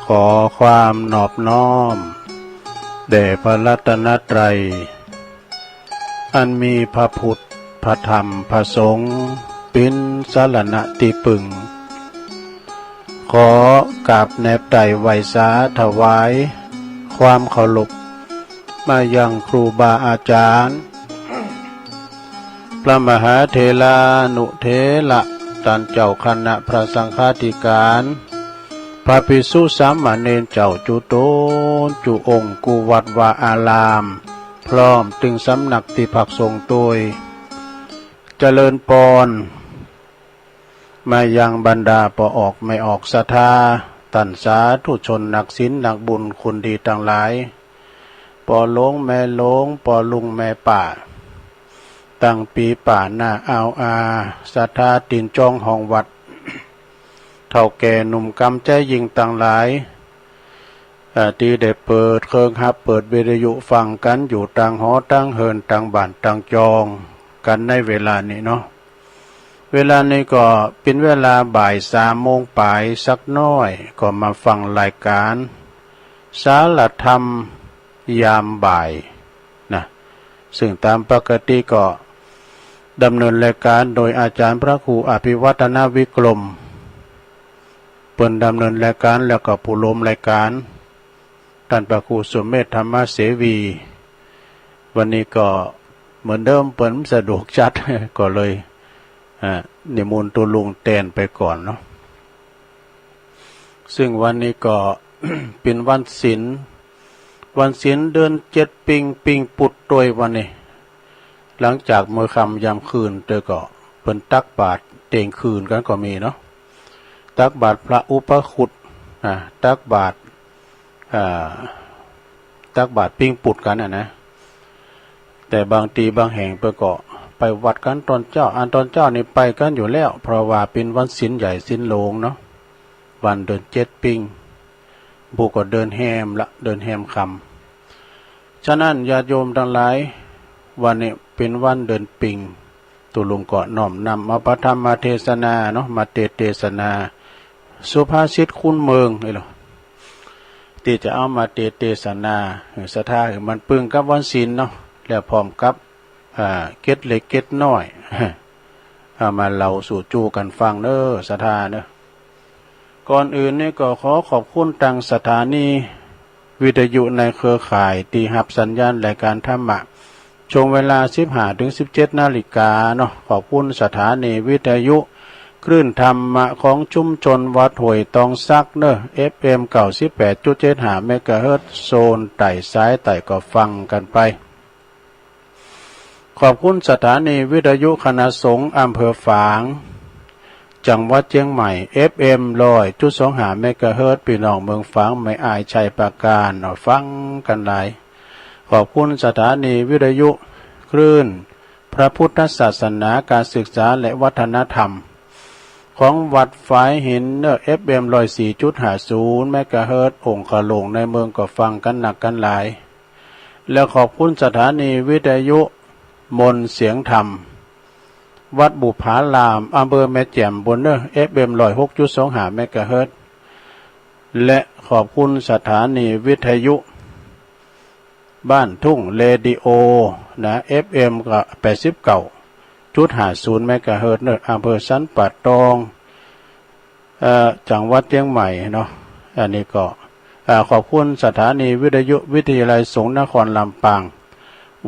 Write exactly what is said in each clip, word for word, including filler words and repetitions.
ขอความนอบน้อมแด่พระรัตนตรัย อันมีพระพุทธ พระธรรม พระสงฆ์ เป็นสรณะที่พึ่ง ขอกราบแนบไตร่ไหว้สาถวาย ความเคารพ มายังครูบาอาจารย์ พระมหาเถรานุเถระ ต้านเจ้าคณะพระสังฆาธิการ พระภิกษุสามเณรเจ้าจุ๊ตนจุ๊องค์ กู้วัดวาอาราม พร้อมตึงสำนักตี้พักสงฆ์ตวย เจริญปอน มายังบรรดาป้อออกแม่ออกศรัทธา ต้านสาธุชนนักศีลนักบุญคนดีตังหลาย ป้อหลวงแม่หลวง ป้อลุงแม่ป้า ตังปี๋ป้าน้าอาวอา ศรัทธาตี๋นจองห้องวัด เฒ่าแก่หนุ่มกำใจ๋ยิ่งตังหลาย เอ่อ ตี้ได้เปิดเครื่องฮับ เปิดวิทยุฟังกั๋นอยู่ตางหอตางเฮือน ตางบ้านตางจองกั๋นในเวลานี้เนาะ เวลานี้ก็เป๋นเวลาบ่ายสามโมงป๋ายสักหน้อย ก็มาฟังรายก๋านสารธรรมยามบ่ายนะ ซึ่งต๋ามปกติก็ดำเนินรายก๋านโดยอาจ๋ารย์พระครูอภิวัฒนวิกรม เปิ้นดำเนินรายก๋าน แล้วก็ผู้ร่วมรายก๋าน ต้านพระครูสุเมธธรรมเสวี วันนี้ก็เหมือนเดิม เปิ้นสะดวกจัด ก็เลย อ่า นิมนต์ตุ๊ลุงแตนไปก่อนเนาะ ซึ่งวันนี้ก็ เป๋นวันศีล วันศีลเดือนเจ็ดปิง ปิงปุดตวยวันนี้ หลังจากเมื่อค่ำยามคืนเตื้อก็ เปิ้นตักบาตรเตียงคืนกั๋นก็มีเนาะ ตักบาตรพระอุปคุต อ่า ตักบาตร อ่า ตักบาตรปิงปุดกั๋นน่ะนะ แต่บางตี้บางแห่งเปิ้นก็ไปวัดกั๋นต๋อนเจ๊า อันต๋อนเจ๊านี่ไปกั๋นอยู่แล้ว เพราะว่าเป๋นวันศีลใหญ่ศีลหลวงเนาะ วันเดือนเจ็ดปิง ผู้ก็เดือนแฮมละ เดือนแฮมค่ำ ฉะนั้นญาติโยมตังหลาย วันนี้เป๋นวันเดือนปิง ตุ๊ลุงก็น้อมนำเอาพระธรรมเทศนาเนาะ มาเตสน์เทศนา สุภาษิตคุณเมืองนี่แหละ ตี้จะเอามาเตสน์เทศนาหื้อศรัทธา หื้อมันปึงกับวันศีลเนาะ แล้วพร้อมกับ อ่า เกร็ดเล็กเกร็ดน้อย เอามาเล่าสู่จู๋กั๋นฟังเน้อศรัทธาเน้อ ก่อนอื่นนี่ก็ขอขอบคุณตางสถานีวิทยุในเครือข่ายตี้ฮับสัญญาณรายก๋านธรรมะ ช่วงเวลาสิบห้าถึงสิบเจ็ดนาฬิกาเนาะ ขอบคุณสถานีวิทยุคลื่นธรรมะของชุมชนวัดห้วยตองสักเน้อ เอฟเอ็มเก้าสิบแปดจุดเจ็ดห้าเมกะเฮิรตซ์ โซนใต้ สายใต้ก็ฟังกั๋นไป ขอบคุณสถานีวิทยุคณะสงฆ์อำเภอฝาง จังหวัดเจียงใหม่ เอฟเอ็มร้อยจุดสองห้าเมกะเฮิรตซ์ ปี้น้องเมืองฝาง แม่อาย ชัยปราการ เอาฟังกั๋นหลาย ขอบคุณสถานีวิทยุคลื่นพระพุทธศาสนา การศึกษาและวัฒนธรรม ของวัดฝายหินเน้อ เอฟเอ็มร้อยสี่จุดห้าศูนย์เมกะเฮิรตซ์ องค์ขะหลวงในเมืองก็ฟังกั๋นนักกั๋นหลาย แล้วขอบคุณสถานีวิทยุมนต์เสียงธรรม วัดบุพาราม อำเภอแม่แจ่มปู้นเน้อ เอฟเอ็มร้อยหกจุดสองห้าเมกะเฮิรตซ์ และขอบคุณสถานีวิทยุบ้านทุ่งเรดิโอนะ เอฟเอ็มก็แปดสิบเก้าจุดห้าศูนย์เมกะเฮิรตซ์เน้อ อำเภอสันป่าตอง เอ่อ จังหวัดเจียงใหม่เนาะ อันนี้ก็ อ่า ขอบคุณสถานีวิทยุวิทยาลัยสงฆ์นครลำปาง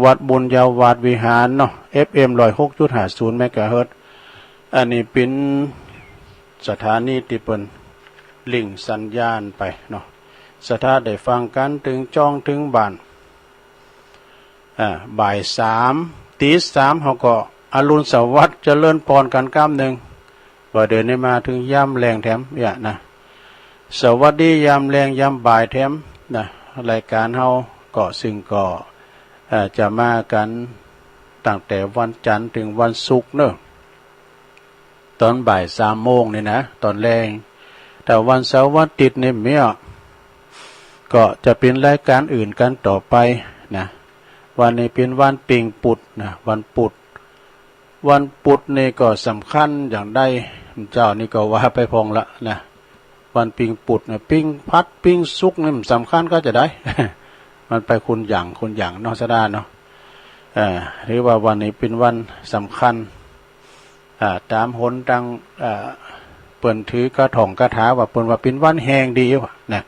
วัดบุญญาวาสวิหารเนาะ เอฟเอ็มร้อยหกจุดห้าศูนย์เมกะเฮิรตซ์ อันนี้เป๋นสถานีตี้เปิ้นลิงก์สัญญาณไปเนาะ ศรัทธาได้ฟังกั๋นเถิงจ้องเถิงบ้าน อ่า บ่ายสาม ตี๋สามเฮาก็อรุณสวัสดิ์เจริญปอนกั๋นกำนึ่ง ว่าเดี๋ยวนี้มาเถิงยามแลงแถมเนี่ยนะ สวัสดียามแลงยามบ่ายแถมนะ รายก๋านเฮาก็ซึ่งก็ เอ่อ จะมากั๋นตั้งแต่วันจันทร์เถิงวันศุกร์เน้อ ต๋อนบ่ายสามโมงนี่นะ ต๋อนแลง ถ้าวันเสาร์วันอาทิตย์นี่เมีย ก็จะเป๋นรายก๋านอื่นกั๋นต่อไปนะ วันนี้เป๋นวันปิงปุดนะ วันปุด วันปุดนี่ก็สำคัญอย่างใด เจ้านี่ก็ว่าไปพ่องละนะ วันปิงปุดเนี่ย ปิงพัด ปิงสุกนี่มันสำคัญก็จะได้ มันไปคนอย่าง คนอย่างเนาะ สะดาเนาะ เอ่อ หรือว่าวันนี้เป็นวันสำคัญ อ่า ตามหนตาง อ่า เปิ้นถือกระถ่องกระถาว่า เปิ้นว่าเป็นวันแห่งดีว่ะนะ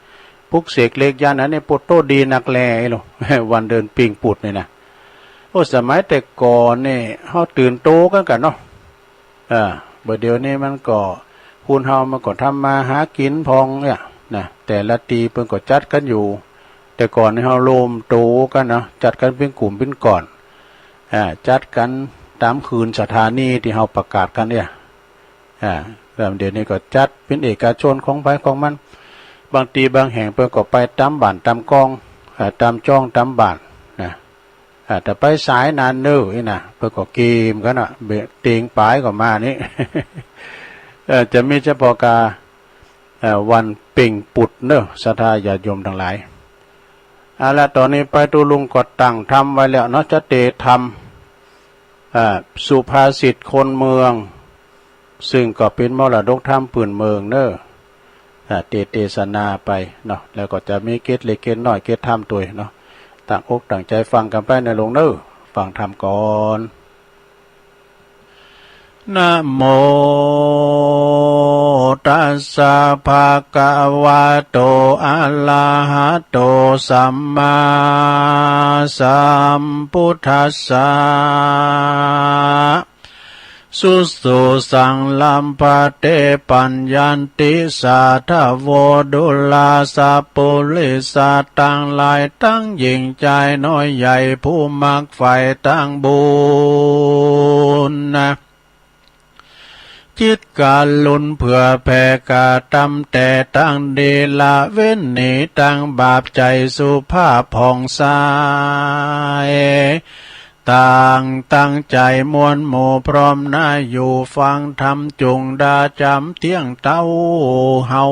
ปลุกเสกเลขยันต์อันนี้ ปุตโตดีนักแลลูก วันเดือนปิงปุดนี่นะ โอ้ สมัยแต่ก่อนนี่ เฮาตื่นโตกันกันเนาะ เออ บ่าเดี๋ยวนี้มันก็ คนเฮามันก็ทำมาหากินพองเนี่ยนะ แต่ละตีเปิ้นก็จัดกันอยู่ แต่ก่อนนี่เฮาโฮมโตกันเนาะ จัดกันเป็นกลุ่มเป็นก้อน อ่า จัดกันตามคืนสถานีที่เฮาประกาศกันเนี่ย อ่า แล้วเดี๋ยวนี้ก็จัดเป็นเอกชนของไผของมัน บางทีบางแห่งเปิ้นก็ไปตามบ้านตามกอง อ่า ตามจ้องตามบ้านนะ อ่า แต่ไปสายนานเนอนี่นะ เปิ้นก็เกมกันอ่ะ เบะเตงปายก็มานี่ เอ่อ จะมีเฉพาะกา เอ่อ วันเป่งปุดเนอ ศรัทธาญาติโยมทั้งหลาย เอาละ ตอนนี้ไปตุลุงก็ตั้งธรรมไว้แล้วเนาะ จะเตธรรม อ่า สุภาษิตคนเมือง ซึ่งก็เป็นมรดกธรรมพื้นเมืองเนอ อ่า เตเตสนาไปเนาะ แล้วก็จะมีเกตเล็กเกตน้อยเกตธรรมตัวยเนาะ ตั้งอกตั้งใจฟังกันไปนะลุงเนอ ฟังธรรมก่อน นะโมตัสสะ ภะคะวะโต อะระหะโต สัมมาสัมพุทธัสสะ สุสุสังลัมพะเต ปัญญันติ สาธะโว ดูราสะ ปุริสะตังหลาย ตังหญิงจายน้อยใหญ่ ผู้มักใฝ่ตังบุญนะ จิตกรุณเผื่อแผ่กระทำแต่ตังดี ละเว้นหนีตังบาป ใจ๋สุภาพผ่องใส ตังตั้งใจ๋มวลหมู่พร้อมนาอยู่ฟังธรรม จุ่งดาจ๋ำเตี้ยงเต้า เฮา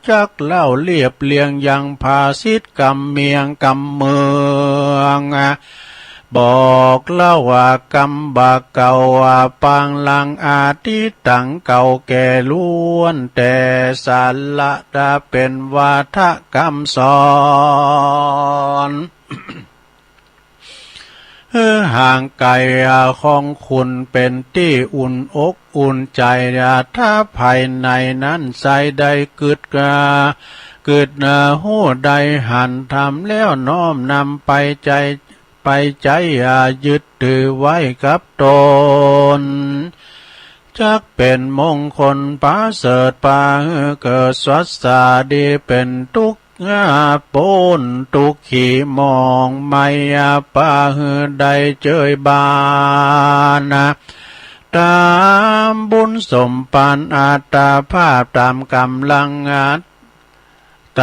จักเล่าเรียบเรียงยังภาษิตกำเมียงกำเมือง บอกเล่าว่ากำบ่าเก่าว่าปางหลังอดีตตังเก่าแก่ล้วนแต่ สาระดาเป็นวาทะกำสอน เออ ห่างไกลของคุณเป็นตี้อุ่นอกอุ่นใจ๋ ถ้าภายในนั้นใสได้กึ๊ดกา กึ๊ดหูได้หันธรรมแล้วน้อมนำไปใจ๋ ไปใจ๋ยึดถือไว้กับตน จักเป็นมงคลประเสริฐปาหื้อเกิดสวัสสาดี เป็นทุกข์ พ้นทุกข์ขีมองไม้ ปาหื้อได้เจยบาน ต๋ามบุญสมปานอัตตภาพ ต๋ามก๋ำลัง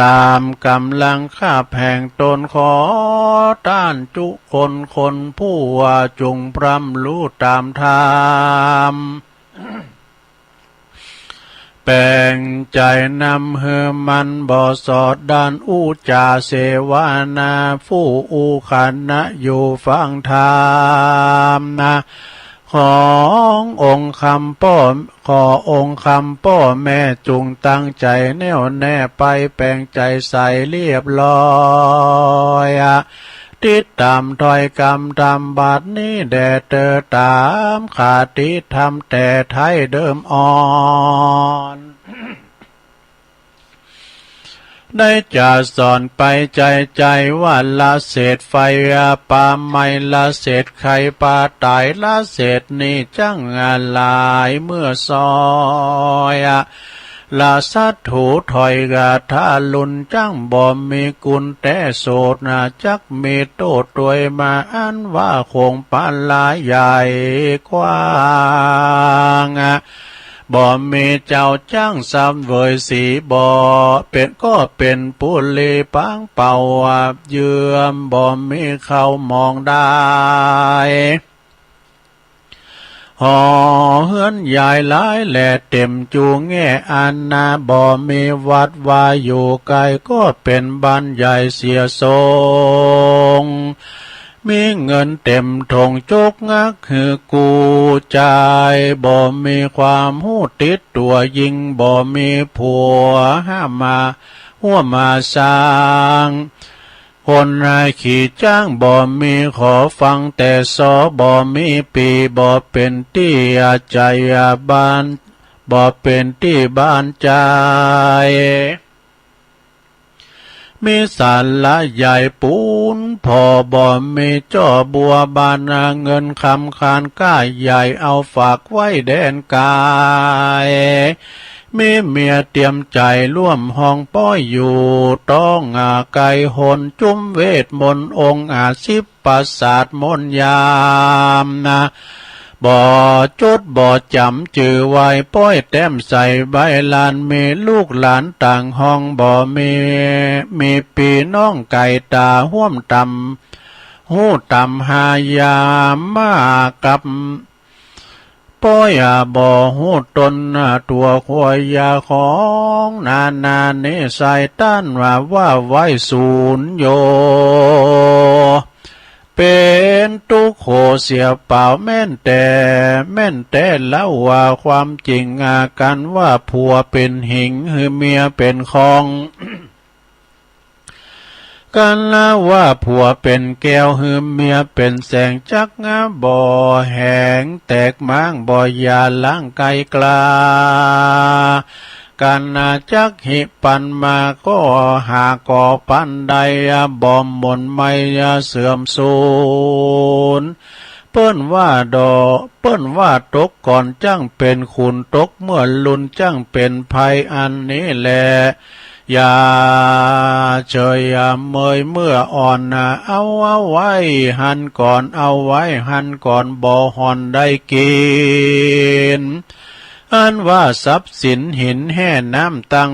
ต๋ามก๋ำลังคาบแห่งตน ขอต้านจุคนคนผู้ว่าจุ่งพร่ำรู้ต๋ามธรรม แป๋งใจ๋นำหื้อมันบ่สอดด้านอุจจาเสวนา ผู้อุคณะอยู่ฟังธรรมนะ ขององค์คำป้อ ขอองค์คำป้อแม่จุ่งตั้งใจ๋แน่วแน่ไป แป๋งใจ๋ใสเรียบร้อย ติดต๋ามถ้อยกำธรรมบัดนี้แด่เตอ ต๋ามคติธรรมแต่ไท้เดิมอ่อน ได้จะสอนไปใจ๋ใจ๋ว่า ละเสดไฟป่าไหม้ ละเสดไข่ป่าต๋าย ละเสดนี้จั้งหลายเมื่อซอย ละศัตรูถ้อยกาทารุณ จั้งบ่มีกุณแต่โสดนะ จักมีโต้ษตวยมาอันว่าคงปาลาใหญ่กว้าง บ่มีเจ้าจั้งสังเวยสี บ่เป็นก็เป็นปุรีปางเป่า เยื่อมบ่มีเขามองได้ หอเฮือนใหญ่หลายแลเต็มจูแง่อันนา บ่มีวัดวาอยู่ไกล ก็เป็นบ้านใหญ่เสียทรง มีเงินเต็มถงจกงักหือกู้จ่าย บ่มีความฮู้ติดตั๋ว ยิ่งบ่มีผัว หามาฮั่วมาสร้าง คนขี้จ้างบ่มี ขอฟังแต่ซอ บ่มีปี บ่เป็นตี้ใจบาน บ่เป็นตี้บานใจ มีศาลาใหญ่ปูนผ่อ บ่มีจ้อบัวบาน เงินคำคานก้าใหญ่ เอาฝากไว้แดนไกล มีเมียเตรียมใจร่วมห้องป้อยอยู่ ต้องไกลหนจุ้มเวทมนต์องค์อาสิบประสาทมนต์ยามนะ บ่จดบ่จ๋ำจื้อไว้ ป้อยแต้มใส่ใบลาน มีลูกหลานต่างห้อง บ่มี มีปีน้องไก่ตา ห่วมตำฮู้ตำหายามมากับ ป้อยบ่ฮู้ตนตัว ขัวยาของนานานิสัย ต้านว่าว่าไว้ศูนย์โย เป็นตุ๊กข์โขเสียเปล่า แม่นแต่ แม่นแต่เล่าว่าความจริง กันว่าผัวเป็นหิง หือเมียเป็นคอง กันว่าผัวเป็นแก้ว หือเมียเป็นแสง จักบ่แหงแตกม้าง บ่อย่าล้างไกลกล้า กันจักหิปันมา ก็หาก่อปันใด บ่หม่นไหม้เสื่อมสูญ เปิ้นว่าดอก เปิ้นว่าตกก่อนจั่งเป็นขุน ตกเมื่อลุนจั่งเป็นภัย อันนี้แล อย่าเฉยอย่าเมยเมื่ออ่อน เอาเอาไว้หันก่อน เอาไว้หันก่อน บ่ห่อนได้กิน อันว่าทรัพย์สินหินแห่น้ำตัง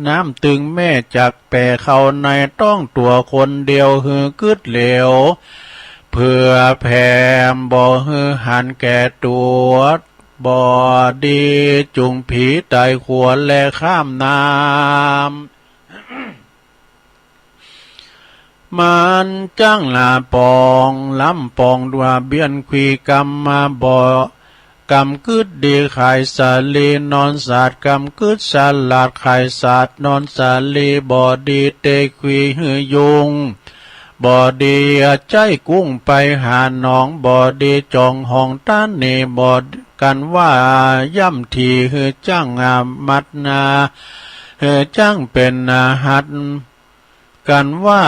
น้ำตึงแม่จักแป่เข้าในต้องตัวคนเดียว หือกึดเหลว เผื่อแผ่บ่หือหันแก่ตัว บ่ดีจุงผีตายขัวแลข้ามน้ำ มันจั่งละปองล้ำปองดัวเบียนคุยกรรมมาบ่ กำกึดดีขายสาลีนอนสาด กำกึดสลาดขายสาดนอนสาลี บ่ดีเตะคุยหือยุง บ่ดีใจกุ้งไปหาหนอง บ่ดีจองห้องต้านนี่ บ่กันว่าย่ำทีหือจั่งมัดนา หือจั่งเป็นหัด กันว่า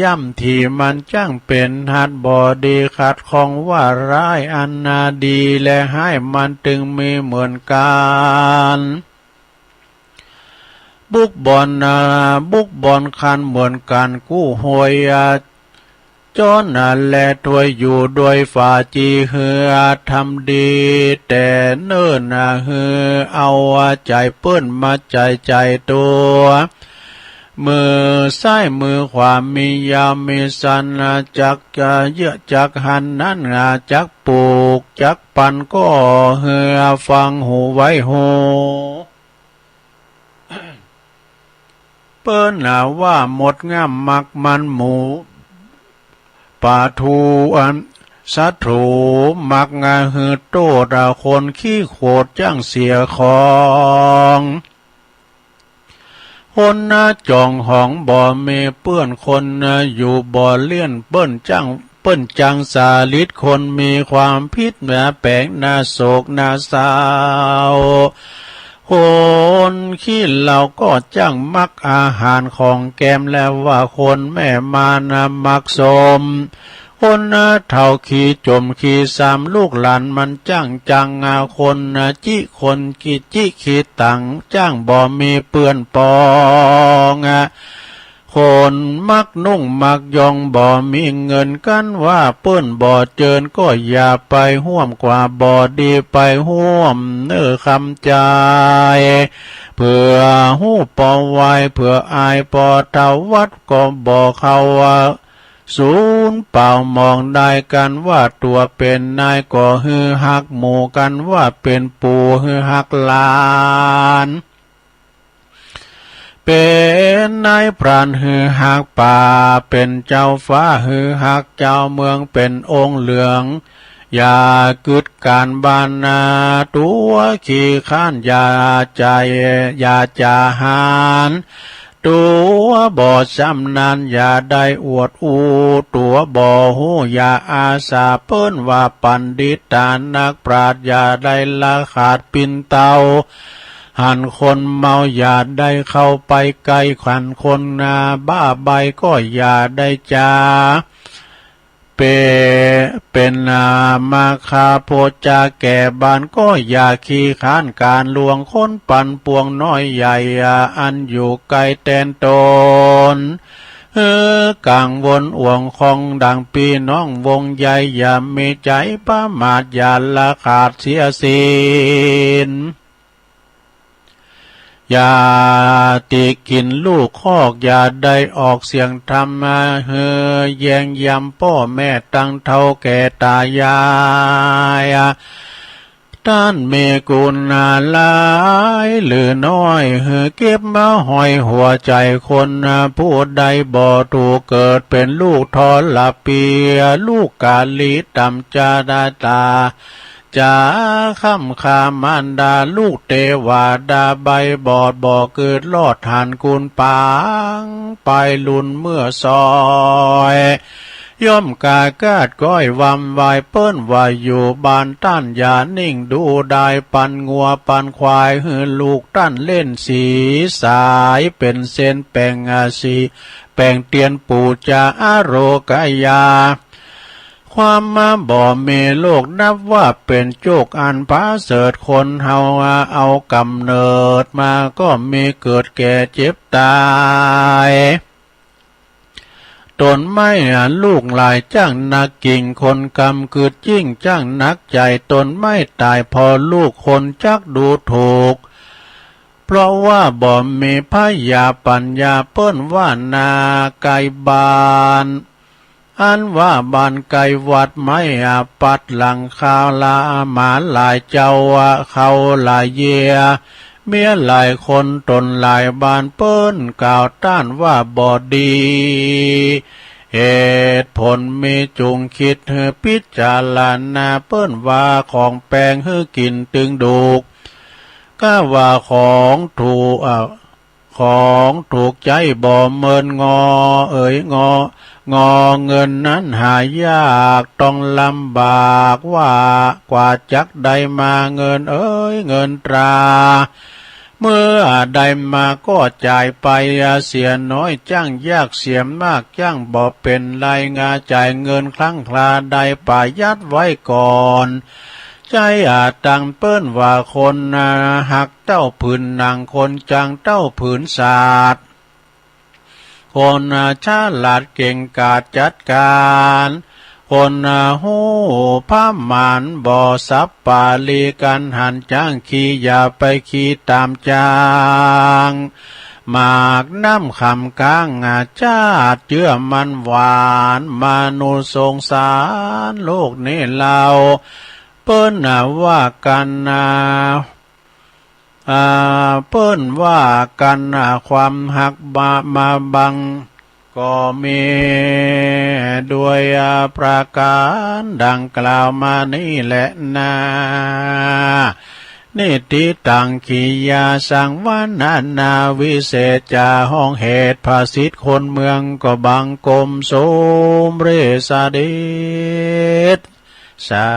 ย่ำทีมันจั่งเป็นหัด บ่ดีขัดข้องว่าร้าย อันนาดีและให้มันตึงมีเหมือนกัน บุกบ่อนนา บุกบ่อนคันเหมือนกัน กู้หวยจอนนาแลถวยอยู่โดยฝ่าจีเหือทำดี แต่เนิ่นนาหือเอาใจเปิ้นมาใจใจตัว มือซ้ายมือขวามียาวมีสั้น จักเยอะจักหันนั้น จักปลูกจักปันก็เหือฟังหูไว้หู เปิ้นว่าหมดง่ำมักมันหมู ปาทูอันศัตรูมักงาหือโตดคนขี้โขดจ้างเสียของ คนนาจองหองบ่มีเปื้อน คนนาอยู่บ่เลี่ยน เปิ้นจัง เปิ้นจังสาลิด คนมีความผิดนาแปลกนาโศกนาเศร้า คนขี้เหล้าก็จังมักอาหารของแกม และว่าคนแม่มานามักสม คนนาเฒ่าขี้จมขี้สาม ลูกหลานมันจังจัง คนนาจิคนขี้จิขี้ตัง จังบ่มีเปื้อนปอง คนมักนุ่งมักยองบ่มีเงิน กันว่าเปิ้นบ่เจิญ ก็อย่าไปห่วมกว่า บ่ดีไปห่วมเน้อคำใจ เผื่อฮู้ปอไว้ เผื่ออายปอเฒ่าวัดก็บ่เข้าว่า ศูนย์เปล่ามองได้ กันว่าตัวเป็นนายก็หือหักหมู่ กันว่าเป็นปู่หือหักหลาน เป็นนายพรานหื้อฮักป่า เป็นเจ้าฟ้าหื้อฮักเจ้าเมือง เป็นองค์เหลือง อย่ากึดการบ้านนา ตัวขี้ข้านอย่าใจ อย่าจาหาญ ตัวบ่ชำนาญอย่าได้อวดอู้ ตัวบ่ฮู้อย่าอาสา เปิ้นว่าปัณฑิตานักปราชญ์ อย่าได้ละขาดปิ่นเตา หันคนเมาอย่าได้เข้าไปใกล้ ขันคนนาบ้าใบก็อย่าได้จา เป เป็นนามาคาโพจาแก่บ้านก็อย่าขี้ค้านการลวงคนปันปวงน้อยใหญ่ อันอยู่ไกลแตนตน เออ กังวลอ่วงคองดังพี่น้องวงใหญ่ อย่ามีใจประมาท อย่าละขาดเสียศีล อย่าติกินลูกคอก อย่าได้ออกเสียงธรรมะ เฮอแยงยำพ่อแม่ตั้งเฒ่าแก่ตายาย ต้านมีกุณหลายหรือน้อย หือเก็บมาห้อยหัวใจคน ผู้ใดบ่ถูกเกิดเป็นลูกทรพี ลูกกาลีต่ำจาดาตา จาคำขามารดา ลูกเตวาดาใบบอดบ่เกิดรอดหันกุณปาง ไปลุนเมื่อซอย ย่อมกากาดก้อยวำวาย เปิ้นว่าอยู่บ้านต้านอย่านิ่งดูดาย ปันงัวปันควาย หื้อลูกต้านเล่นสีสาย เป็นเส้นแป่งอาสี แป่งเตียนปูจาอโรกยา ความมาบ่มีโลกนับว่าเป็นโจกอันประเสริฐ คนเฮาเอากำเนิดมาก็มีเกิดแก่เจ็บตาย ต้นไม้ลูกหลายจ้างนักกิ่ง คนกำกึดยิ่งจ้างนักใจ ต้นไม้ตายพอลูกคนจักดูถูก เพราะว่าบ่มีพญาปัญญา เปิ้นว่านาไกลบ้าน อันว่าบ้านไกลวัดไม้อาปัดหลังคาลาหมาหลายเจ้า เขาหลายเยีย เมียหลายคนตนหลายบ้าน เปิ้นกล่าวต้านว่าบ่ดี เหตุผลมีจุงคิดหื้อพิจารณา เปิ้นว่าของแปงหื้อกินตึงดูก ก็ว่าของถูก เอ่อ ของถูกใจบ่เมินงอ เอ๋ยงอ งอเงินนั้นหายาก ต้องลำบากว่ากว่าจักได้มา เงินเอ๋ยเงินตรา เมื่อได้มาก็จ่ายไปเสียน้อย จ้างยากเสียมาก จ้างบ่เป็นไรงา จ่ายเงินครั้งคราได้ประหยัดไว้ก่อน ใจอาตัง เปิ้นว่าคนหักเต้าผืนหนัง คนจังเต้าผืนสาด คนฉลาดเก่งกาจจัดการ คนฮู้พระหมานบ่สับปาลี กันหันจ้างขี้อย่าไปขี้ตามจ้าง หมากน้ำขำก้างอาจาดเจื้อมันหวาน มนุษย์สงสารโลกนี้เล่า เปิ้นว่ากัน อ่า เปิ้นว่ากัน อ่า ความหักบามาบัง ก็มีด้วย อ่า ประการดังกล่าวมานี้แหละนา นิติตัง กิยาสังวรรณนา วิเศษจา ห้องเหตุ ภาษิตคนเมือง ก็บังคมสมเร็จเสด็จ สา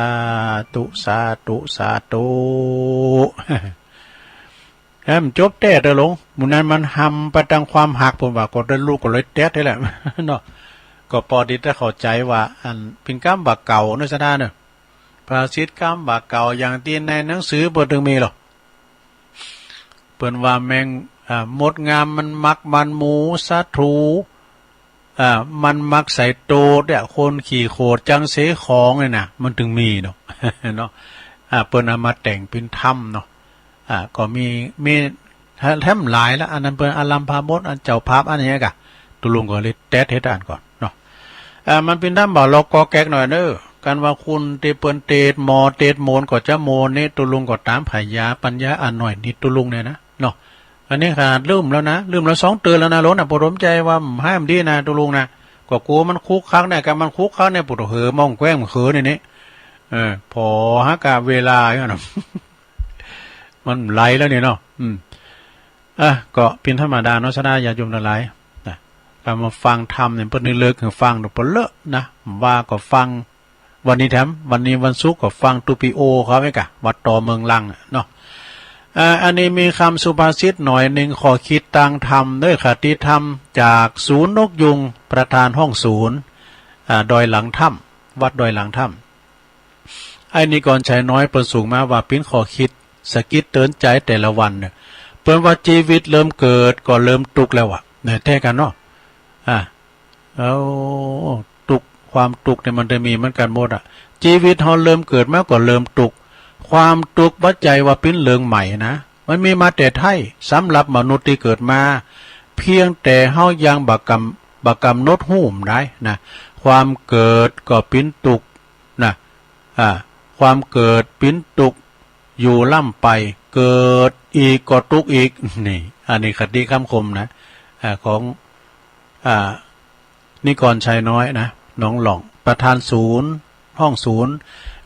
ธุ สาธุ สาธุ แหมจบแต๊เด้อหลวง หมู่นั้นมันหำไปตางความหัก ผมว่าก็ได้ลูกก็เลยแต๊เด้อแหละ เนาะ ก็ปอดีถ้าเข้าใจว่า อันเป็นกำว่าเก่าเนาะ สถานเนาะ ภาษิตกำว่าเก่า อย่างตี้ในหนังสือเปิ้นตึงมีหรอ เปิ้นว่าแมง อ่า มดงามมันมักมันหมู ศัตรู อ่า มันมักใส่โตดเนี่ย คนขี้โขดจังเสของเนี่ยนะ มันตึงมีเนาะ เนาะ อ่า เปิ้นเอามาแต่งเป็นธรรมเนาะ อ่า ก็มี มีแถมหลายละ อันนั้นเปิ้นอารัมภามด อันเจ้าภาพ อันเนี้ยกะ ตุลุงก็เลยแต๊เฮ็ดอ่านก่อนเนาะ อ่า มันเป็นธรรมบ่าลอกกอแก๊กหน่อยเนอะ กันว่าคุณเตเปิ้นเตดหมอเตดโมนก็จะโมนนี่ ตุลุงก็ตามพญาปัญญาอันหน่อยนิดตุลุงเนี่ยนะ เนาะ อันนี้ขนาดลืมแล้วนะ ลืมแล้วสองเดือนแล้วนะ หลวงนะ ปวดหัวใจว่าให้มันดีนะ ตกลงนะ ก็กลัวมันคุกคักเนี่ย การมันคุกคักเนี่ย ปวดหัวมองแกว้งมันเขินนี่นี่ เออ พอฮักกะเวลาอยู่นะ มันไหลแล้วนี่เนาะ อืม อ่ะ ก็เป็นธรรมดาเนาะ ศรัทธาญาติโยมทั้งหลายนะ การมาฟังธรรมเนี่ย เปิ้นเลิกให้ฟังดูเปิ้นเลอะนะ ว่าก็ฟัง วันนี้แถม วันนี้วันศุกร์ก็ฟังตูปีโอเขาไว้กะ วัดต่อเมืองลังอะเนาะ อ่า อันนี้มีคำสุภาษิตหน่อยหนึ่ง ข้อคิดตางธรรมเด้อ คติธรรม จากศูนย์นกยูง ประธานห้องศูนย์ อ่า ดอยหลังถ้ำ วัดดอยหลังถ้ำ ไอ้นิกรชัยน้อยเปิ้นส่งมาว่าเป๋นข้อคิดสะกิดเตือนใจแต่ละวันเนี่ย เปิ้นว่าชีวิตเริ่มเกิดก็เริ่มทุกข์แล้วอะ เนี่ย แท้กันเนาะ อ่ะ เอา ทุกข์ ความทุกข์เนี่ยมันจะมีเหมือนกันหมดอะ ชีวิตเฮาเริ่มเกิดมาก็เริ่มทุกข์ ความทุกข์บ่ใจ้ว่าเป๋นเรื่องใหม่นะ มันมีมาแต่ไท้ สำหรับมนุษย์ที่เกิดมา เพียงแต่เฮายังบ่กำ บ่กำหนดฮู้มันได้นะ ความเกิดก็เป๋นทุกข์นะ อ่า ความเกิดเป๋นทุกข์อยู่ร่ำไป เกิดอีกก็ทุกข์อีก นี่ อันนี้คติคำคมนะ อ่า ของ อ่า นิกรชัยน้อยนะ หนองหล่อง ประธานศูนย์ ห้องศูนย์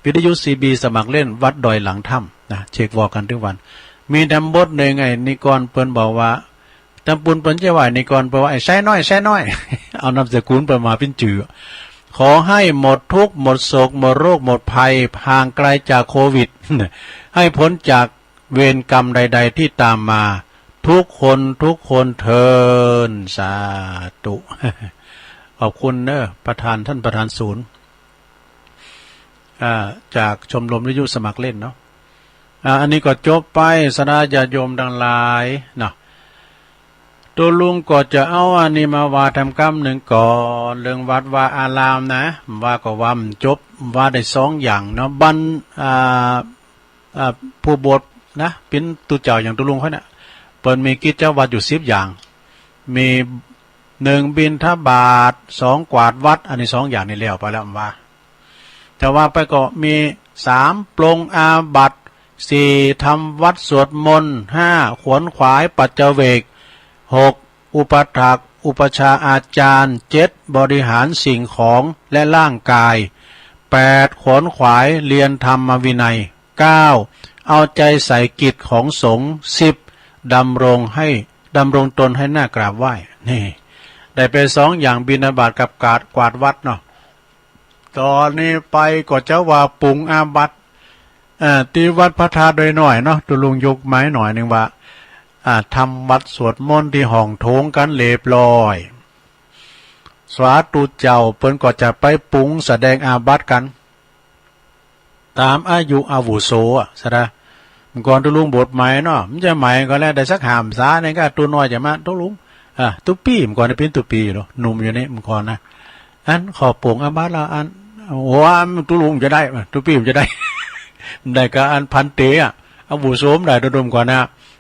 วิทยุซีบี สมัครเล่น วัดดอยหลังถ้ำนะ เช็ควอลกันทุกวัน มีแถมบทหนึ่ง ไอ้นิกรเปิ้นบอกว่า ตำปูนเปิ้นจะว่าไอ้นิกรเปิ้นว่าไอ้ชัยน้อย ชัยน้อย เอานามสกุลเปิ้นมาเป๋นจื่อ ขอให้หมดทุกข์ หมดโศก หมดโรค หมดภัย ห่างไกลจากโควิด ให้พ้นจากเวรกรรมใดๆที่ตามมา ทุกคน ทุกคนเทอญ สาธุ ขอบคุณเนอะ ประธาน ท่านประธานศูนย์ อ่า จากชมรมวิทยุสมัครเล่นเนาะ อ่า อันนี้ก็จบไป ศรัทธาญาติโยมทั้งหลายเนาะ ตกลงก็จะเอาอันนี้มาว่าแถมกำหนึ่งก่อน เรื่องวัดวาอารามนะ ว่าก็ว่ามันจบ ว่าได้สองอย่างเนาะ บัน อ่า อ่า ผู้บวชนะ เป๋นตุ๊เจ้าอย่างตกลงเขาเนี่ย เปิ้นมีกิจวัตรอยู่สิบอย่าง มี หนึ่ง บิณฑบาต สอง กวาดวัด อันนี้สองอย่างนี้แล้วไปแล้วว่า แต่ว่าไปก็มี สาม ปลงอาบัติ สี่ ทำวัตรสวดมนต์ ห้า ขวนขวายปัจจเวก หก อุปัฏฐากอุปัชฌาย์อาจารย์ เจ็ด บริหารสิ่งของและร่างกาย แปด ขวนขวายเรียนธรรมวินัย เก้า เอาใจใส่กิจของสงฆ์ สิบ ดำรงให้ ดำรงตนให้น่ากราบไหว้ นี่ ได้ไปสองอย่าง บิณฑบาตกับกวาด กวาดวัดเนาะ ตอนนี้ไปก็จะว่าปลงอาบัติ เอ่อ ที่วัดพระธาตุดอยน้อยเนาะ ตกลงยกไม้หน่อยหนึ่งว่า อ่า ทำวัตรสวดมนต์ที่ห้องโถงกันเรียบร้อย สาธุเจ้า เปิ้นก็จะไปปลงแสดงอาบัติกัน ตามอายุอาวุโสอะ ศรัทธา เมื่อก่อนตกลงบวชใหม่เนาะ มันจะใหม่ก็แล้ว ได้สักห้าพรรษาเนี่ยก็ ตุ๊น้อยจะมา ตกลง อ่า ตุ๊ปี้ เมื่อก่อนนี่เป๋นตุ๊ปี้อยู่เนาะ หนุ่มอยู่นี่ เมื่อก่อนนะ อันขอปลงอาบัติแล้ว อัน โอ้ อันตุ๊ลุงจะได้ ตุ๊ปี้มันจะได้ ได้ก็อันพันเตอะ อาวุโสมันได้ ตกลงก่อนนะ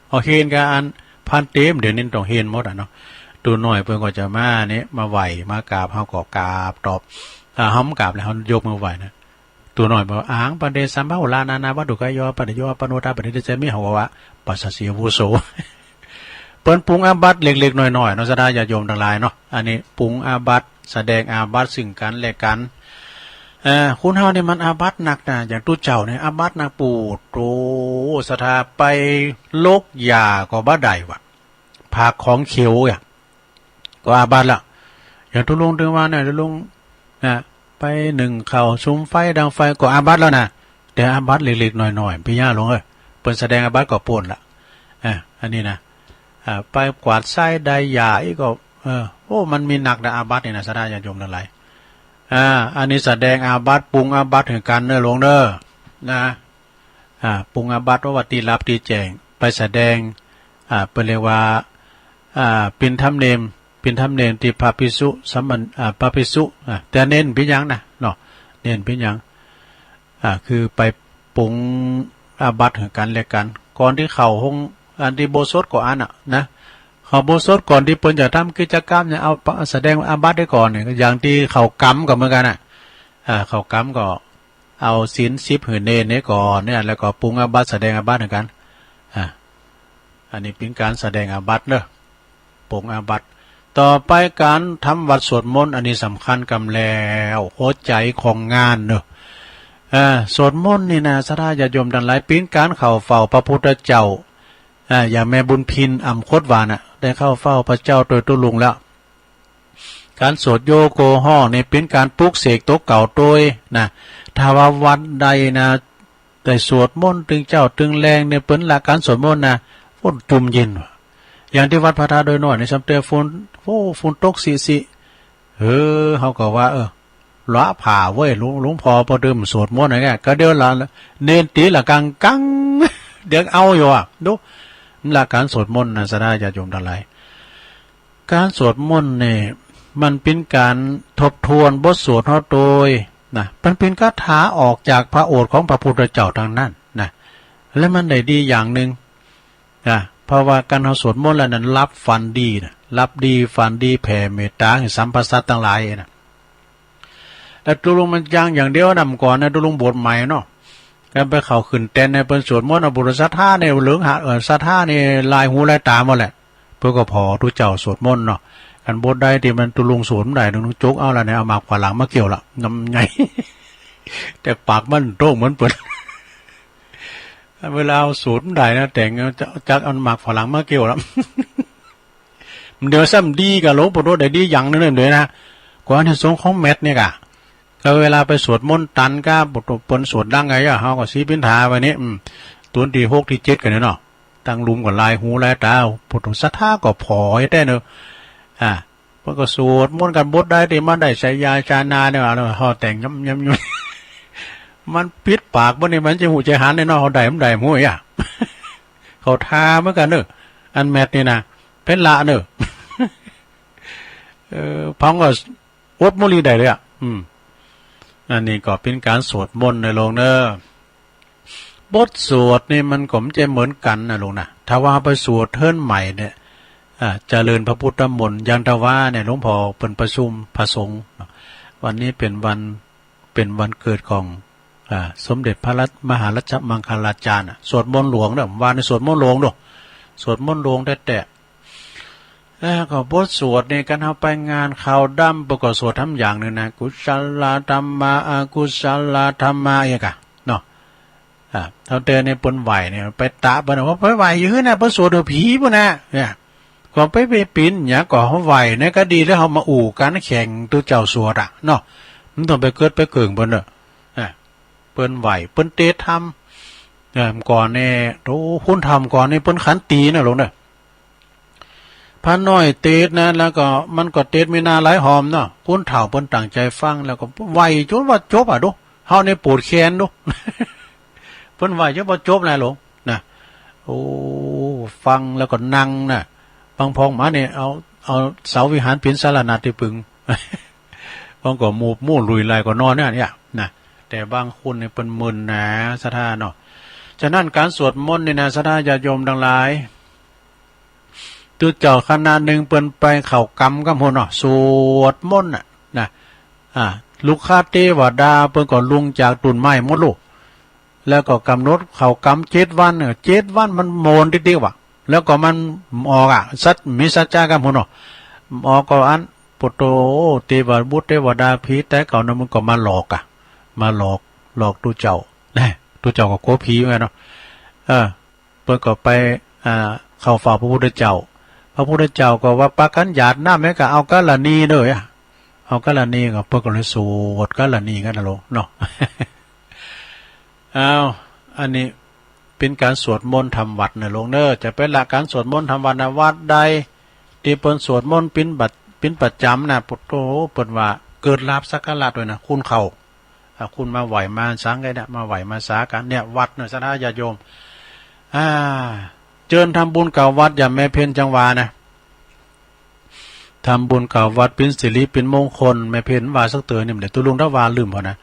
เอาเฮนก็อันพันเต เดี๋ยวนี้ต้องเฮนหมดอะเนาะ ตุ๊น้อยเปิ้นก็จะมานี่ มาไหว้ มากราบ เฮาก็กราบตอบ อ่า เฮามากราบแล้ว เฮายกมือไหว้นะ ตุ๊น้อยบอกว่า อะหัง พันเต สัมมาหุรา นานาวัตถุกะโย ปัจจโย อัปปะโนทา ปะนิทาเสมิ เฮาก็ว่า ปัสสะสีอาวุโส เปิ้นปลงอาบัติเล็กๆน้อยๆเนาะ ศรัทธาญาติโยมทั้งหลายเนาะ อันนี้ปลงอาบัติ แสดงอาบัติซึ่งกันและกัน เอ่อ คนเฮานี่มันอาบัติหนักนะ อย่างตุ๊เจ้านี่อาบัติหนัก ปูโต ศรัทธา ไปลกหญ้าก็บ่ได้วะ ผากของเขียวอะ ก็อาบัติละ อย่างตุ๊ลุง ถึงว่าเนี่ย ตุ๊ลุงนะ ไปนึ่งข้าวสุมไฟดังไฟก็อาบัติแล้วนะ แต่อาบัติเล็กๆน้อยๆ พี่ย่าหลวงเอ้ย เปิ้นแสดงอาบัติก็ป๊นละ อ่ะ อันนี้นะ อ่า ไปกวาดไส้ได้หญ้าอีกก็ เออ โอ้ มันมีหนักนะอาบัตินี่นะ ศรัทธาญาติโยมทั้งหลาย อ่า อันนี้แสดงอาบัติ ปลงอาบัติคือกันเนอะหลวงเนอะ นะ อ่า ปลงอาบัติว่าที่ลับที่แจ้ง ไปแสดง อ่า เปิ้นเรียกว่า อ่า เป๋นธรรมเนียม เป๋นธรรมเนียมที่พระภิกษุ สามเณร อ่า พระภิกษุ อ่า แต่เณรเป๋นหยังนะ เนาะ เณรเป๋นหยัง อ่า คือไปปลงอาบัติคือกันและกัน ก่อนที่เข้าห้อง อันที่อุโบสถก็อันน่ะนะ เข้าอุโบสถก่อนที่เปิ้นจะทำกิจกรรมเนี่ย เอาแสดงอาบัติไว้ก่อนเนี่ย อย่างที่เข้ากรรมก็เหมือนกันน่ะ อ่า เข้ากรรมก็เอาศีลสิบหื้อเณรเนี่ยก่อนเนี่ย แล้วก็ปลงอาบัติ แสดงอาบัติคือกัน อ่า อันนี้เป็นการแสดงอาบัติเนอะ ปลงอาบัติ ต่อไปการทำวัตรสวดมนต์ อันนี้สำคัญกำแล้ว หัวใจของงานเนอะ อ่า สวดมนต์นี่นะ ศรัทธาญาติโยมทั้งหลาย เป็นการเข้าเฝ้าพระพุทธเจ้า อ่า อย่างแม่บุญพิน อ่ำคดหวานน่ะ ได้เข้าเฝ้าพระเจ้าโดยตรงแล้ว การสวดโยโกห้องนี่เป็นการปลุกเสกตัวเก่าโดยนะ ถ้าว่าวัดใดนะ ได้สวดมนต์ตึงเจ้าตึงแรงเนี่ย เปิ้นละการสวดมนต์นะ ฝนจุ่มเย็นว่ะ อย่างที่วัดพระธาตุดอยน้อยนี่ ซ้ำแต่ฝน โอ้ ฝนตกสิสิ เออ เขาก็ว่า เออ ละผ่าเว้ย หลวง หลวงพ่อประเดิมสวดมนต์อะไรเงี้ย ก็เดี๋ยวละ เนนตีละกังกัง เดี๋ยวเอาอยู่อ่ะ ดู ละการสวดมนต์นะ ศรัทธาญาติโยมทั้งหลาย การสวดมนต์เนี่ย มันเป็นการทบทวนบทสวดเฮาโดยนะ มันเป็นคาถาออกจากพระโอษฐ์ของพระพุทธเจ้าทั้งนั้นนะ และมันได้ดีอย่างหนึ่งนะ เพราะว่าการเฮาสวดมนต์แล้วนั้นหลับฝันดีนะ หลับดีฝันดีแผ่เมตตาให้สรรพสัตว์ทั้งหลายนะ แล้วตุลุงมันยังอย่างเดียวนะ เมื่อก่อนนะ ตุลุงบวชใหม่เนาะ กันไปเข้าขึ้นแตนเนี่ย เปิ้นสวดมนต์ เอาบุรุษศรัทธาเนี่ย เหลืองหา เอ่อ ศรัทธาเนี่ย ลายหูลายตาหมดแหละ เปิ้นก็ผ่อตุ๊เจ้าสวดมนต์เนาะ กันบทใดที่มันตุลุงสวดบ่ได้ ตุลุงจกเอาละเนี่ย เอาหมากฝรั่งมาเกี่ยวละ งำไง แต่ปากมันโต้งเหมือนเปิ้น เวลาเอาสวดบ่ได้นะ แต่ง จัก จักเอาหมากฝรั่งมาเกี่ยวละ เดี๋ยวซ้ำดีกับหลวงปู่ทวดได้ดีอย่างหนึ่งเลยนะ กว่าอานิสงส์ของเม็ดเนี่ยกะ ก็เวลาไปสวดมนต์ตันก็ เปิ้นสวดดังไงอะ เฮาก็สีปินทาไปนี่ อืม ตัวที่หกที่เจ็ดกันเนี่ยเนาะ ตั้งลุมก็ลายหูลายตา พุทธศรัทธาก็ผ่อให้ได้เนอะ อ่า เปิ้นก็สวดมนต์กันบทใดที่มันได้สายยาชานาเนี่ย เอาเฮาแต่งย้ำๆๆ มันปิดปากบ่นี่ มันจะหูจะหันเนี่ยเนาะ เฮาได้มันได้หมู่อ่ะ เขาทาเหมือนกันเนอะ อันแมทนี่นะ เป็นละเนอะ เออ พังก็อดมุลีได้เลยอ่ะ อืม อันนี้ก็เป็นการสวดมนต์นะโลงเนอะ บทสวดนี่มันก็ไม่ใช่เหมือนกันนะโลงนะ ถ้าว่าไปสวดเทิร์นใหม่เนี่ย อ่า เจริญพระพุทธมนต์ อย่างทว่าเนี่ย หลวงพ่อเปิ้นประชุมพระสงฆ์เนาะ วันนี้เป็นวัน เป็นวันเกิดของ อ่า สมเด็จพระรัต มหารัชมังคลาจารย์น่ะ สวดมนต์หลวงเด้อ วันนี้สวดมนต์หลวงเด้อ สวดมนต์หลวงแต๊ๆ แล้วก็บทสวดนี่ กันเฮาไปงานขาวดำ เปิ้นก็สวดทำอย่างหนึ่งนะ กุศลธรรมา อกุศลธรรมา อย่างกะ เนาะ อ่า เท่าแต่นี่เปิ้นไหว้เนี่ย ไปตะเปิ้นว่า ไปไหว้อยู่นะ เปิ้นสวดเฮาผีปุ้นนะ เนี่ย ก็ไป ไปปิ่นหยังก็เฮาไหว้เนี่ยก็ดีแล้ว เฮามาอู้กันแข่งตุ๊เจ้าสวดอ่ะ เนาะ มันต้องไปเกิดไปเกิ่งเปิ้นเนอะ อ่า เปิ้นไหว้ เปิ้นเตะธรรม เออ ก่อนนี่ โอ้ คุณธรรมก่อนนี่ เปิ้นขันตีนะโลงเนอะ พระน้อยเตะนะ แล้วก็มันก็เตะมีหน้าหลายหอมเนาะ คุณเฒ่าเปิ้นตั้งใจฟัง แล้วก็ไหว้จนว่าจบอ่ะดู เฮานี่ปวดแขนดู เปิ้นไหว้จนว่าจบนะโลงนะ โอ้ ฟังแล้วก็นั่งนะ บางพองมาเนี่ย เอา เอาเสาวิหารเป็นสารณะที่พึ่ง บางก็หมู่หมู่ลุยลายก็นอนเนี่ย เนี่ยนะ แต่บางคนเนี่ยเปิ้นมึนนะ ศรัทธาเนาะ ฉะนั้นการสวดมนต์นี่นะ ศรัทธาญาติโยมทั้งหลาย ตุ๊เจ้าคณะหนึ่งเปิ้นไปเข้ากรรมกับหัวเนาะ สวดมนต์น่ะนะ อ่า ลูกค้าเทวดาเปิ้นก็ลงจากต้นไม้หมดลูก แล้วก็กำหนดเข้ากรรมเจ็ดวัน เออ เจ็ดวันมันโมนติ๊กๆ ว่ะ แล้วก็มันออกอ่ะ สัตว์มีสัจจะกับหัวเนาะ ออกก็อัน ปุตโต เทวบุตรเทวดาผีแต่เก่านั้นมันก็มาหลอกอ่ะ มาหลอก หลอกตุ๊เจ้า นะ ตุ๊เจ้าก็กลัวผีเหมือนกันเนาะ เออ เปิ้นก็ไป อ่า เข้าเฝ้าพระพุทธเจ้า พระพุทธเจ้าก็ว่าปากัญญาตน้ำแม่ก็เอากรณีเด้อ เอากรณีก็เปิ้นก็เลยสวดกรณีกันนะโลงเนาะ อ้าว อันนี้เป็นการสวดมนต์ทำวัตรนะโลงเนอะ จะเป็นละการสวดมนต์ทำวัตรนะ วัดใดที่เปิ้นสวดมนต์เป็นประ เป็นประจำนะปุตโต เปิ้นว่าเกิดลาภสักการะด้วยนะ คุณเขา อ่ะ คุณมาไหว้มาสังกันเนี่ย มาไหว้มาสากันเนี่ย วัดเนี่ย ศรัทธาญาติโยม อ่า เจิญทำบุญเก่าวัด อย่าแม่เพ็ญจังหวานะ ทำบุญเก่าวัด เป็นสิริเป็นมงคล แม่เพ็ญว่าสักเตือนนี่ เดี๋ยวตุลุงทว่าลืมพอนะ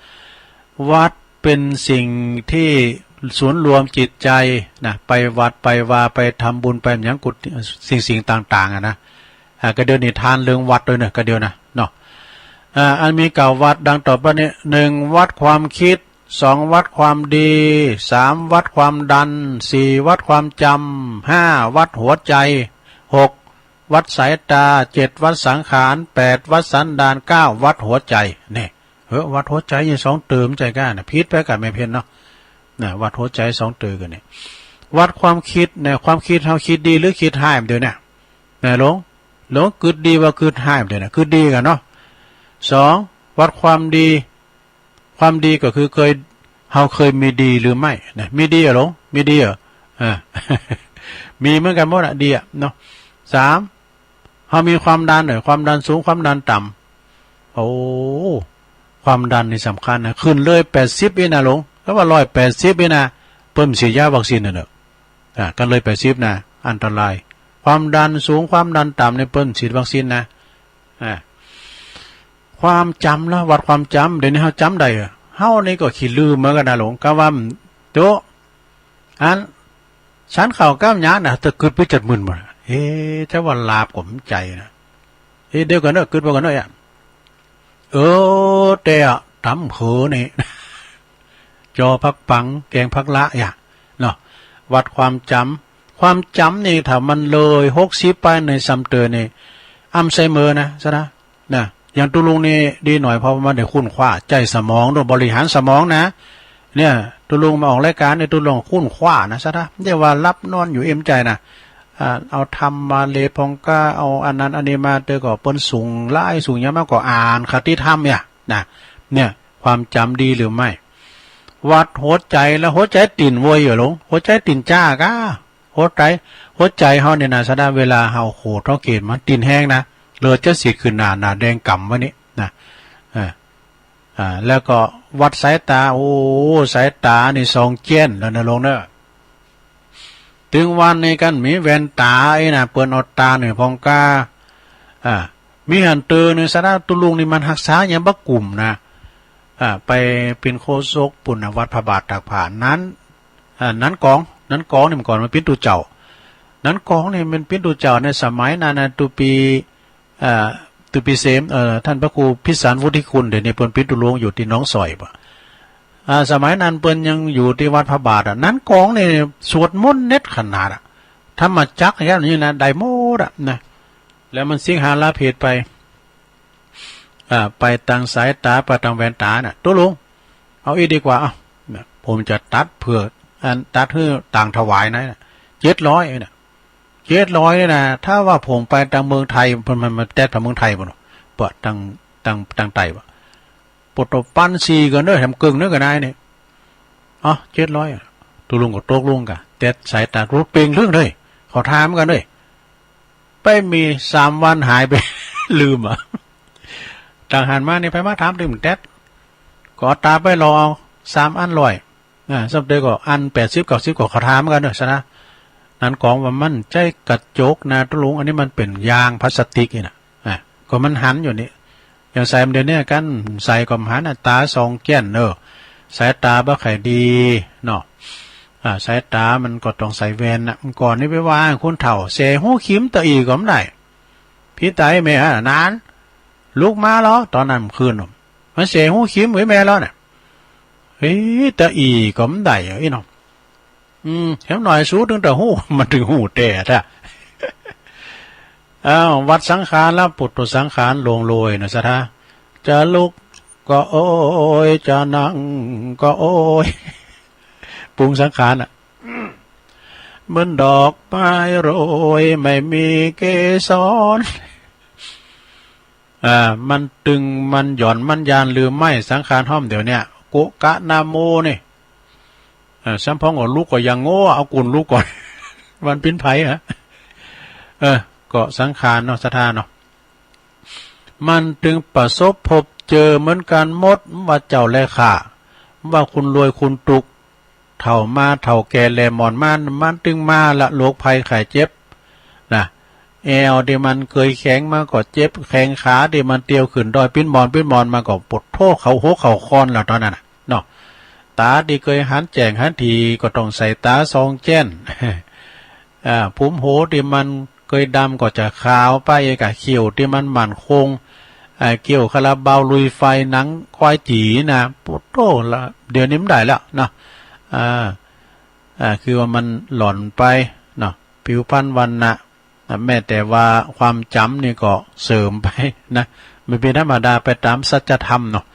วัดเป็นสิ่งที่ศูนย์รวมจิตใจนะ ไปวัดไปวา ไปทำบุญไปหยังกุฏิ สิ่งสิ่งต่างๆ อ่ะนะ อ่า ก็เดี๋ยวนี้ทานเรื่องวัดด้วยเนอะ ก็เดี๋ยวนะ เนาะ อ่า อันมีเก่าวัดดังต่อไปนี้ หนึ่ง วัดความคิด สองวัดความดี สามวัดความดัน สี่วัดความจำ ห้าวัดหัวใจ หกวัดสายตา เจ็ดวัดสังขาร แปดวัดสันดาน เก้าวัดหัวใจ เนี่ย เออ วัดหัวใจนี่สองเติมใจกันนะ ผิดไปกับแม่เพ็ญเนาะ นะ วัดหัวใจสองเติมกันเนี่ย วัดความคิดเนี่ย ความคิดเฮาคิดดีหรือคิดฮ้ายมันเดียวเนี่ย นะ หลง หลงกึดดีว่าคึดฮ้ายมันเดียวเนี่ย คึดดีกันเนาะ สอง วัดความดี ความดีก็คือเคย เฮาเคยมีดีหรือไม่นะ มีดีอะหลง มีดีอะ อ่า มีเหมือนกันหมดอะ ดีอะเนาะ สาม เฮามีความดันเนี่ย ความดันสูง ความดันต่ำ โอ้ ความดันนี่สำคัญนะ ขึ้นเลยแปดสิบนี่นะหลง ถ้าว่าร้อยแปดสิบนี่นะ เปิ้นสิยาวัคซีนน่ะเนอะ อ่า กันเลยแปดสิบนะ อันตราย ความดันสูง ความดันต่ำนี่เปิ้นฉีดวัคซีนนะ อ่า ความจ๋ำละ วัดความจ๋ำ เดี๋ยวนี้เฮาจ๋ำได้เหรอ เฮานี่ก็ขี้ลืมเหมือนกันนะหลง กะว่า โตะ อัน ฉันข้าวกับหยังนะ แต่กึดไปจัดมึนหมด เอ๊ะ แต่ว่าหลาบก็มันใจนะ เอ๊ะ เดี๋ยวก่อนเนอะ กึดไปก่อนเนอะ เออ แต่อะ ต๋ำเผลอนี่ จอผักปัง แกงผักละ อย่า เนาะ วัดความจ๋ำ ความจ๋ำนี่ ถ้ามันเลยหกสิบไปในซ้ำเตอนี่ อัลไซเมอร์นะ ซะนะ นะ อย่างตุ๊ลุงนี่ดีหน่อย เพราะว่ามันได้ค้นคว้า ใจ๊สมองด้วย บริหารสมองนะ เนี่ย ตุ๊ลุงมาออกรายการนี่ ตุ๊ลุงค้นคว้านะ ซะนะ เรียกว่าหลับนอนอยู่อิ่มใจนะ อ่า เอาธรรมมาเลพองกา เอาอันนั้นอันนี้มา เตอก็เปิ้นสูงหลายสูงหยังมาก็อ่านคติธรรมเนี่ย นะ เนี่ย ความจ๋ำดีหรือไม่ วัดหัวใจละ หัวใจเต้นไวเหรอหลง หัวใจเต้นจ๊ากะ หัวใจ หัวใจเฮาเนี่ยนะ ซะนะ เวลาเฮาโขดเฮาเกณฑ์มันเต้นแฮงนะ เลือดจะสิขึ้นหน้า หน้าแดงก่ำไว้นี่นะ อ่า อ่า แล้วก็วัดสายตา โอ้ สายตานี่ส่องแจ้นแล้วนะหลงเนอะ ตึงวันนี้กันมีแว่นต๋าไอ้นะ เปิ้นเอาต๋านี่พองกา อ่า มีหันเตอนี่ สาระตุ๊ลุงนี่มันฮักษาหยังบ่กุ่มนะ อ่า ไปเป๋นโฆษกปุ้นนะ วัดพระบาทตากผ้านั้น อ่า นั้นกอง นั้นกองนี่มันก่อนมันเป๋นตุ๊เจ้า นั้นกองนี่มันเป๋นตุ๊เจ้าในสมัยนั้นนะ ตุ๊ปี อ่า ตุ๊ปีเสม เอ่อ ท่านพระครูพิสารวุฒิคุณ เดี๋ยวนี้เปิ้นเป๋นตุ๊ลุงอยู่ตี้หนองสอยบ่ อ่า สมัยนั้นเปิ้นยังอยู่ตี้วัดพระบาทอะ นั้นกองนี่สวดมนต์เน็ดขนาดอะ ธรรมจักรอย่างนี้นะ ได้หมดอะนะ แล้วมันสิงหาลาเพดไป อ่า ไปตังสายต๋า ไปตังแว่นต๋าน่ะ ตุ๊ลุง เอาอี้ดีกว่า เอ้า นะ ผมจะตัดเผื่อ อันตัดหื้อต่างถวายนะ เจ็ดร้อยนะ เจ็ดร้อยนี่นะ ถ้าว่าผมไปตังเมืองไทย มัน มัน มันแต๊ดไปเมืองไทยบ่เนาะ บ่ตัง ตัง ตังใต้บ่ ปดตบปันสี่ก่อนเด้อ แถมกึ่งนึงก็ได้นี่ อ๋อ เจ็ดร้อยอะ ตุ๊ลุงก็ตกลงกะ แต๊ดสายต๋า ตุ๊ลุงเป่งเรื่องเลย เขาถามกันเลย ไปมีสามวันหายไป ลืมอะ ต่างหันมานี่ ไปมาถามลืมแต๊ด ก็เอาต๋าไปรอเอา สามอันร้อย อ่า สำเร็จก็อันแปดสิบ เก้าสิบ ก็เขาถามกันเนอะ ซะนะ นั้นกองว่ามันใจ้กระจกนะตุ๊ลุง อันนี้มันเป๋นยางพลาสติกนี่นะ อ่ะ ก็มันหันอยู่นี่ อย่างใส่มันเดี๋ยวนี้กัน ใส่ก็หันน่ะ ต๋าส่องแจ้นเนอะ สายต๋าบ่ค่อยดีเนาะ อ่า สายต๋ามันก็ต้องใส่แว่นนะ เมื่อก่อนนี่ไปว่าคนเฒ่า แส่หูคิมตะอี้ก็บ่ได้ พี่ไตแม่ฮะ นาน ลุกมาแล้ว ตอนนั้นคืนน่ะ มาแส่หูคิมไว้แม่แล้วน่ะ เฮ้ย ตะอี้ก็บ่ได้อะ อีน้อง อืม แถมหน่อยสูตึงแต่หู มันถึงหูแต่ถ้า อ้าว วัดสังขารแล้ว ปุตตุสังขารลงโลยนะสะท้า จะลุกก็โอย จะนั่งก็โอย ปรุงสังขารอ่ะ เหมือนดอกไม้โรยไม่มีเกสร อ่า มันตึง มันหย่อน มันยานหรือไม่ สังขารห้อมเดี๋ยวเนี้ย กุกะนะโมนี่ อ่า สำพ้องก็ลุกก็ยังโง่ เอากุนลุกก่อน วันปิ้นไผฮะ เออ ก็สังขารเนาะ สะท้าเนาะ มันตึงประสบพบเจอเหมือนกันหมด ว่าเจ้าและข้า ว่าคุณรวยคุณตุก เฒ่ามา เฒ่าแก่แลหมอนมา มันตึงมาละโรคภัยไข้เจ็บ นะ แอวตี้มันเกยแข็งมาก็เจ็บ แข้งขาตี้มันเตียวขึ้นดอย ปิ้นหมอน ปิ้นหมอนมาก็ปวดโท้เข่าหกเข่าคอนแล้วตอนนั้นน่ะ เนาะ ต๋าตี้เกยหันแจ้งหันถี่ก็ต้องใส่ต๋าส่องแจ้น อ่า ผมโหตี้มันเกยดำก็จะขาวไป กะคิ้วตี้มันมั่นคง เอ่อเกี่ยวคาราบาวลุยไฟหนังควายจี๋นะ โอ้โหละ เดี๋ยวนี้มันได้แล้วนะ อ่า อ่า คือว่ามันหล่อนไปเนาะ ผิวพรรณวรรณะ นะ แม้แต่ว่าความจำนี่ก็เสื่อมไปนะ มันเป็นธรรมดาไปตามสัจธรรมเนาะ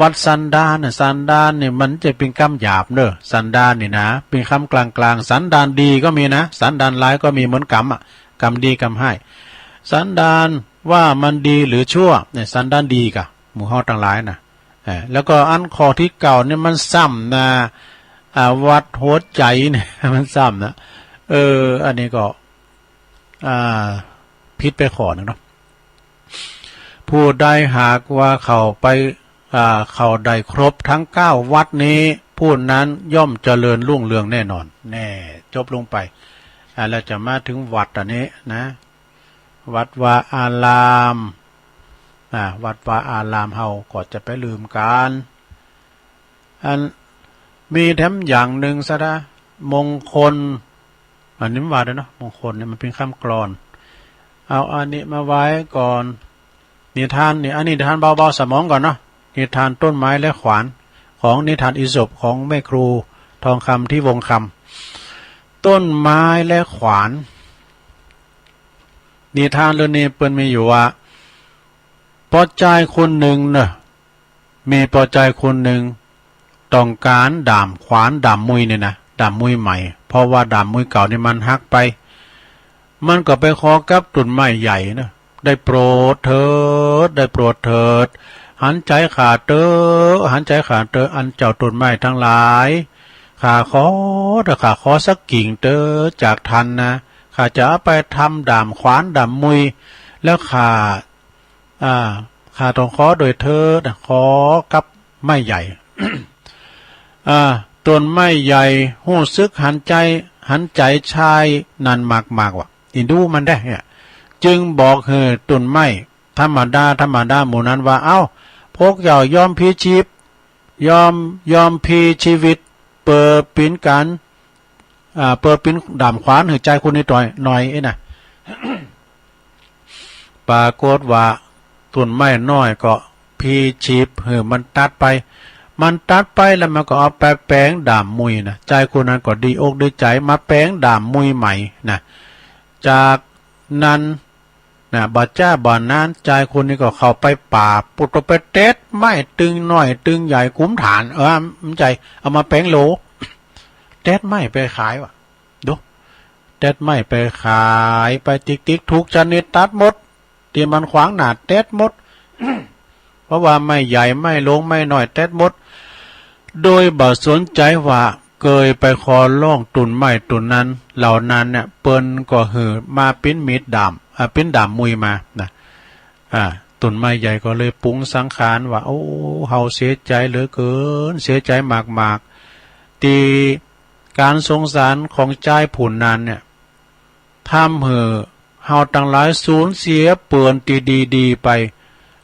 วัดสันดานน่ะ สันดานนี่มันจะเป็นกำหยาบเนอะ สันดานนี่นะ เป็นคำกลางๆ สันดานดีก็มีนะ สันดานร้ายก็มีเหมือนกำอะ กำดีกำร้าย สันดานว่ามันดีหรือชั่วเนี่ย สันดานดีกะ หมู่เฮาทั้งหลายนะ เอ่อ แล้วก็อันข้อที่เก้าเนี่ยมันซ้ำนะ อ่า วัดหัวใจเนี่ย มันซ้ำนะ เออ อันนี้ก็ อ่า ผิดไปข้อหนึ่งเนาะ ผู้ใดหากว่าเข้าไป อ่า เข้าได้ครบทั้งเก้าวัดนี้ ผู้นั้นย่อมเจริญรุ่งเรืองแน่นอน แน่ จบลงไป อ่า แล้วจะมาถึงวัดอันนี้นะ วัดวาอาราม อ่า วัดวาอารามเฮาก็จะไปลืมกัน อัน มีแถมอย่างหนึ่งซะนะ มงคล อันนี้มันว่าด้วยเนาะ มงคลเนี่ยมันเป็นคำกลอน เอาอันนี้มาไว้ก่อน นิทานนี่ อันนี้นิทานเบาๆสมองก่อนเนาะ นิทานต้นไม้และขวาน ของนิทานอีสปของแม่ครูทองคำ ที่วงคำ ต้นไม้และขวาน นิทานเรื่องนี้เปิ้นมีอยู่ว่า ป้อจายคนหนึ่งเนอะ มีป้อจายคนหนึ่ง ต้องการด้ามขวานด้ามมุยเนี่ยนะ ด้ามมุยใหม่ เพราะว่าด้ามมุยเก่านี่มันหักไป มันก็ไปขอกับต้นไม้ใหญ่นะ ได้โปรดเถิด ได้โปรดเถิด หันใจข้าเต๊อะ หันใจข้าเต๊อะ อันเจ้าต้นไม้ทั้งหลาย ข้าขอเต๊อะ ข้าขอสักกิ่งเต๊อะ จากท่านนะ ข้าจะเอาไปทำด้ามขวานด้ามมุย แล้วข้า อ่า ข้าต้องขอโดยเถิดนะ ขอกับไม้ใหญ่ อ่า ต้นไม้ใหญ่ฮู้สึกหันใจ หันใจชายนั้นมากๆ ว่า อินดูมันได้เนี่ย จึงบอกหื้อต้นไม้ธรรมดา ธรรมดาหมู่นั้นว่า เอ้า พวกเจ้ายอมพลีชีพ ยอม ยอมพลีชีวิต เปิ่อปินการ อ่า เปิ่อปินด้ามขวานหื้อจายคนนี้ต่อยหน่อยเอ้ยนะ ปรากฏว่าต้นไม้น้อยก็พลีชีพหื้อมันตัดไป มันตัดไปแล้วมันก็เอาไปแป๋งด้ามมุยนะ จายคนนั้นก็ดีอกดีใจ๋มาแป๋งด้ามมุยใหม่นะ จากนั้นนะ บ่าจ๊าบ่านาน จายคนนี้ก็เข้าไปป่า ปุตตะไปเต็ดไม้ตึงน้อยตึงใหญ่กุมฐาน เออ มันใจ๋ เอามาแป๋งโหล เต็ดไม้ไปขายว่ะ ดู เต็ดไม้ไปขาย ไปติ๊กๆ ถูกชะนิดตัดหมด ตี้มันขวางหน้าเต็ดหมด เพราะว่าไม้ใหญ่ไม้โหลงไม้น้อยเต็ดหมด โดยบ่สนใจว่าเกยไปขอร้องต้นไม้ต้นนั้น เหล่านั้นเนี่ย เปิ้นก็หื้อมาปิ้นมีดด้าม อ่า ปิ้นด้ามมุยมานะ อ่า ต้นไม้ใหญ่ก็เลยปรุงสังขารว่า โอ้ เฮาเสียใจเหลือเกิน เสียใจมากๆ ตี้การสงสารของจายผู้นั้นเนี่ย ทำหื้อเฮาตังหลายสูญเสียเปื้อนตี้ดีๆ ไป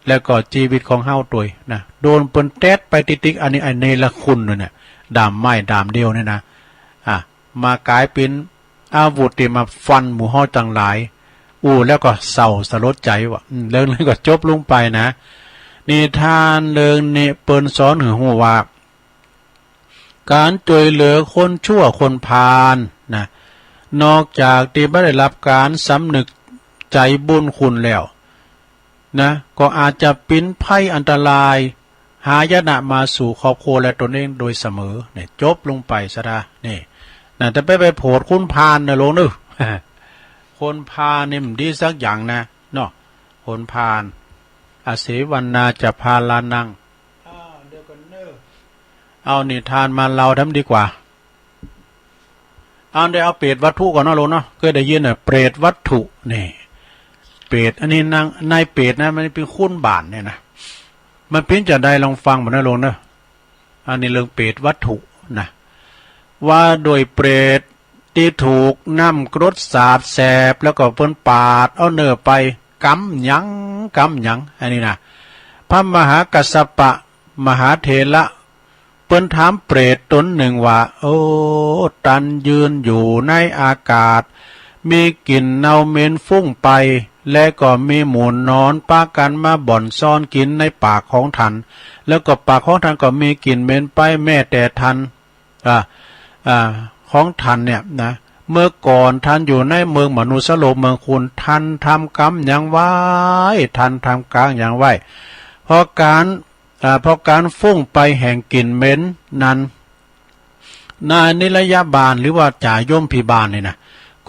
แล้วก็จีวิตของเฮาตวยนะ โดนเปิ้นเต็ดไปติ๊กๆ อันนี้ไอ้เนรคุณเนี่ย ด้ามไม้ด้ามเดียวเนี่ยนะ อ่ะ มากลายเป๋นอาวุธตี้มาฟันหมู่เฮาตังหลาย อู้ แล้วก็เศร้าสลดใจ๋ว่ะ อืม เรื่องนี้ก็จบลงไปนะ นิทานเรื่องนี้เปิ้นสอนหื้อฮู้ว่า การช่วยเหลือคนชั่วคนพาลนะ นอกจากตี้บ่ได้รับการสำนึกใจ๋บุญคุณแล้วนะ ก็อาจจะเป๋นภัยอันตราย หายนะมาสู่ครอบครัวและตนเองโดยเสมอ เนี่ย จบลงไปซะนะ นี่นะ แต่ไป ไปโผดคนพาลนะโลงเนอะ คนพาลนี่มันดีสักอย่างนะ เนาะ คนพาล อเสวนาจะพาลานัง อ่า เดี๋ยวก่อนเนอะ เอานิทานมาเล่าทำดีกว่า เอา เดี๋ยวเอาเปรตวัตถุก่อนเนาะโลงเนาะ เคยได้ยินน่ะ เปรตวัตถุ นี่ เปรต อันนี้นาง นายเปรตนะ มันเป๋นคนบ้านเนี่ยนะ มันเป๋นจะใดลองฟังบ่นะโลงเนอะ อันนี้เรื่องเปรตวัตถุนะ ว่าโดยเปรตตี้ถูกน้ำกรดสาดแสบ แล้วก็เปิ้นปาดเอาเนื้อไป กำหยัง กำหยัง อันนี้นะ พระมหากัสสปะมหาเถระ เปิ้นถามเปรตตนหนึ่งว่า โอ้ ตันยืนอยู่ในอากาศ มีกลิ่นเน่าเหม็นฟุ้งไป และก็มีหมู่หนอนปะกันมาบ่อนซ่อนกินในปากของท่าน แล้วก็ปากของท่านก็มีกลิ่นเหม็นไป แม้แต่ท่าน อ่า อ่า ของท่านเนี่ยนะ เมื่อก่อนท่านอยู่ในเมืองมนุษย์โลกเมืองคุณ ท่านทำกรรมอย่างไว ท่านทำกรรมอย่างไว เพราะการ อ่า เพราะการฟุ้งไปแห่งกลิ่นเหม็นนั้น นายนิรยาบาลหรือว่าจ่ายมพิบาลเนี่ยนะ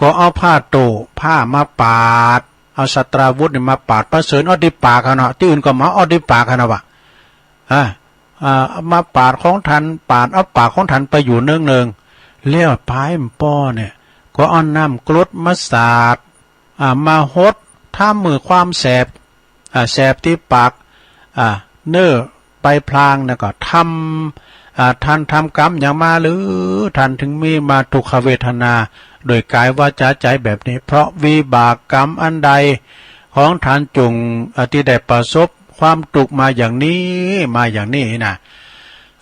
ก็เอาผ้าโตผ้ามาปาด เอาสตราวุธเนี่ยมาปาดประเสริญออดที่ปากเขาเนาะ ที่อื่นก็มาออดที่ปากเขาเนาะวะ อ่า อ่า มาปาดของท่าน ปาดเอาปากของท่านไปอยู่เนืองๆ แล้วปายมันป้อเนี่ย ก็เอาน้ำกรดมาสาด อ่า มาหด ทำมือความแสบ อ่า แสบที่ปาก อ่า เนื้อไปพลางนะก็ทำ อ่า ท่านทำกรรมอย่างมาหรือ ท่านถึงมีมาทุกขเวทนา โดยกายวาจาใจแบบนี้ เพราะวิบากกรรมอันใด ของท่านจุง อ่า ที่ได้ประสบความทุกข์มาอย่างนี้ มาอย่างนี้นะ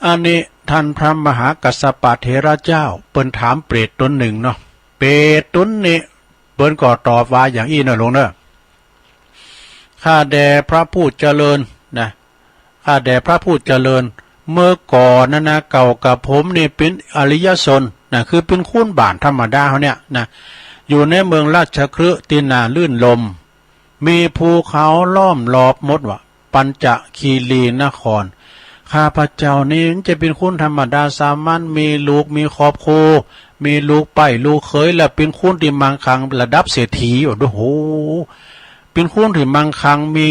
อันนี้ท่านพระมหากัสสปะเถระเจ้า เปิ้นถามเปรตตนหนึ่งเนาะ เปรตตนนี้ เปิ้นก็ตอบว่าอย่างอี้เนอะหลวงเนอะ ข้าแต่พระผู้เจริญนะ ข้าแต่พระผู้เจริญ เมื่อก่อนนะนะ เก่ากับผมนี่เป็นอริยชนนะ คือเป็นคนบ้านธรรมดาเขาเนี่ยนะ อยู่ในเมืองราชคฤห์ที่น่ารื่นรมย์ มีภูเขาล้อมรอบหมดว่า ปัญจคีรีนคร ข้าพเจ้านี่จะเป็นคนธรรมดาสามัญ มีลูกมีครอบครัว มีลูกใป๊ลูกเขย และเป็นคนที่มั่งคั่งระดับเศรษฐี โอ้โห เป็นคนที่มั่งคั่ง มี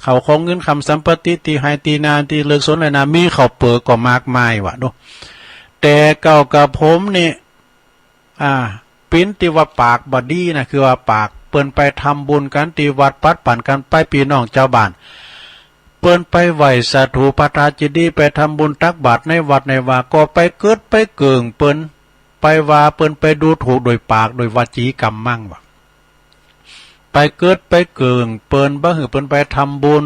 ข้าวของเงินคำสัมปติ ที่ไฮ่ที่นา ที่เลือกสวนไรนา มีข้าวเปลือกก็มากมายว่ะดู แต่เก่ากับผมนี่ อ่า เป็นที่ว่าปากบ่ดีนะ คือว่าปาก เปิ้นไปทำบุญกันที่วัด ปัดปันกันไปพี่น้องชาวบ้าน เปิ้นไปไหว้สถูปพระธาตุเจดีย์ ไปทำบุญตักบาตรในวัดในวา ก็ไปเกิดไปเกิ่งเปิ้น ไปว่าเปิ้น ไปดูถูกโดยปาก โดยวจีกรรมมั่งว่ะ ไปเกิดไปเกิ่งเปิ้น บ่หื้อเปิ้นไปทำบุญ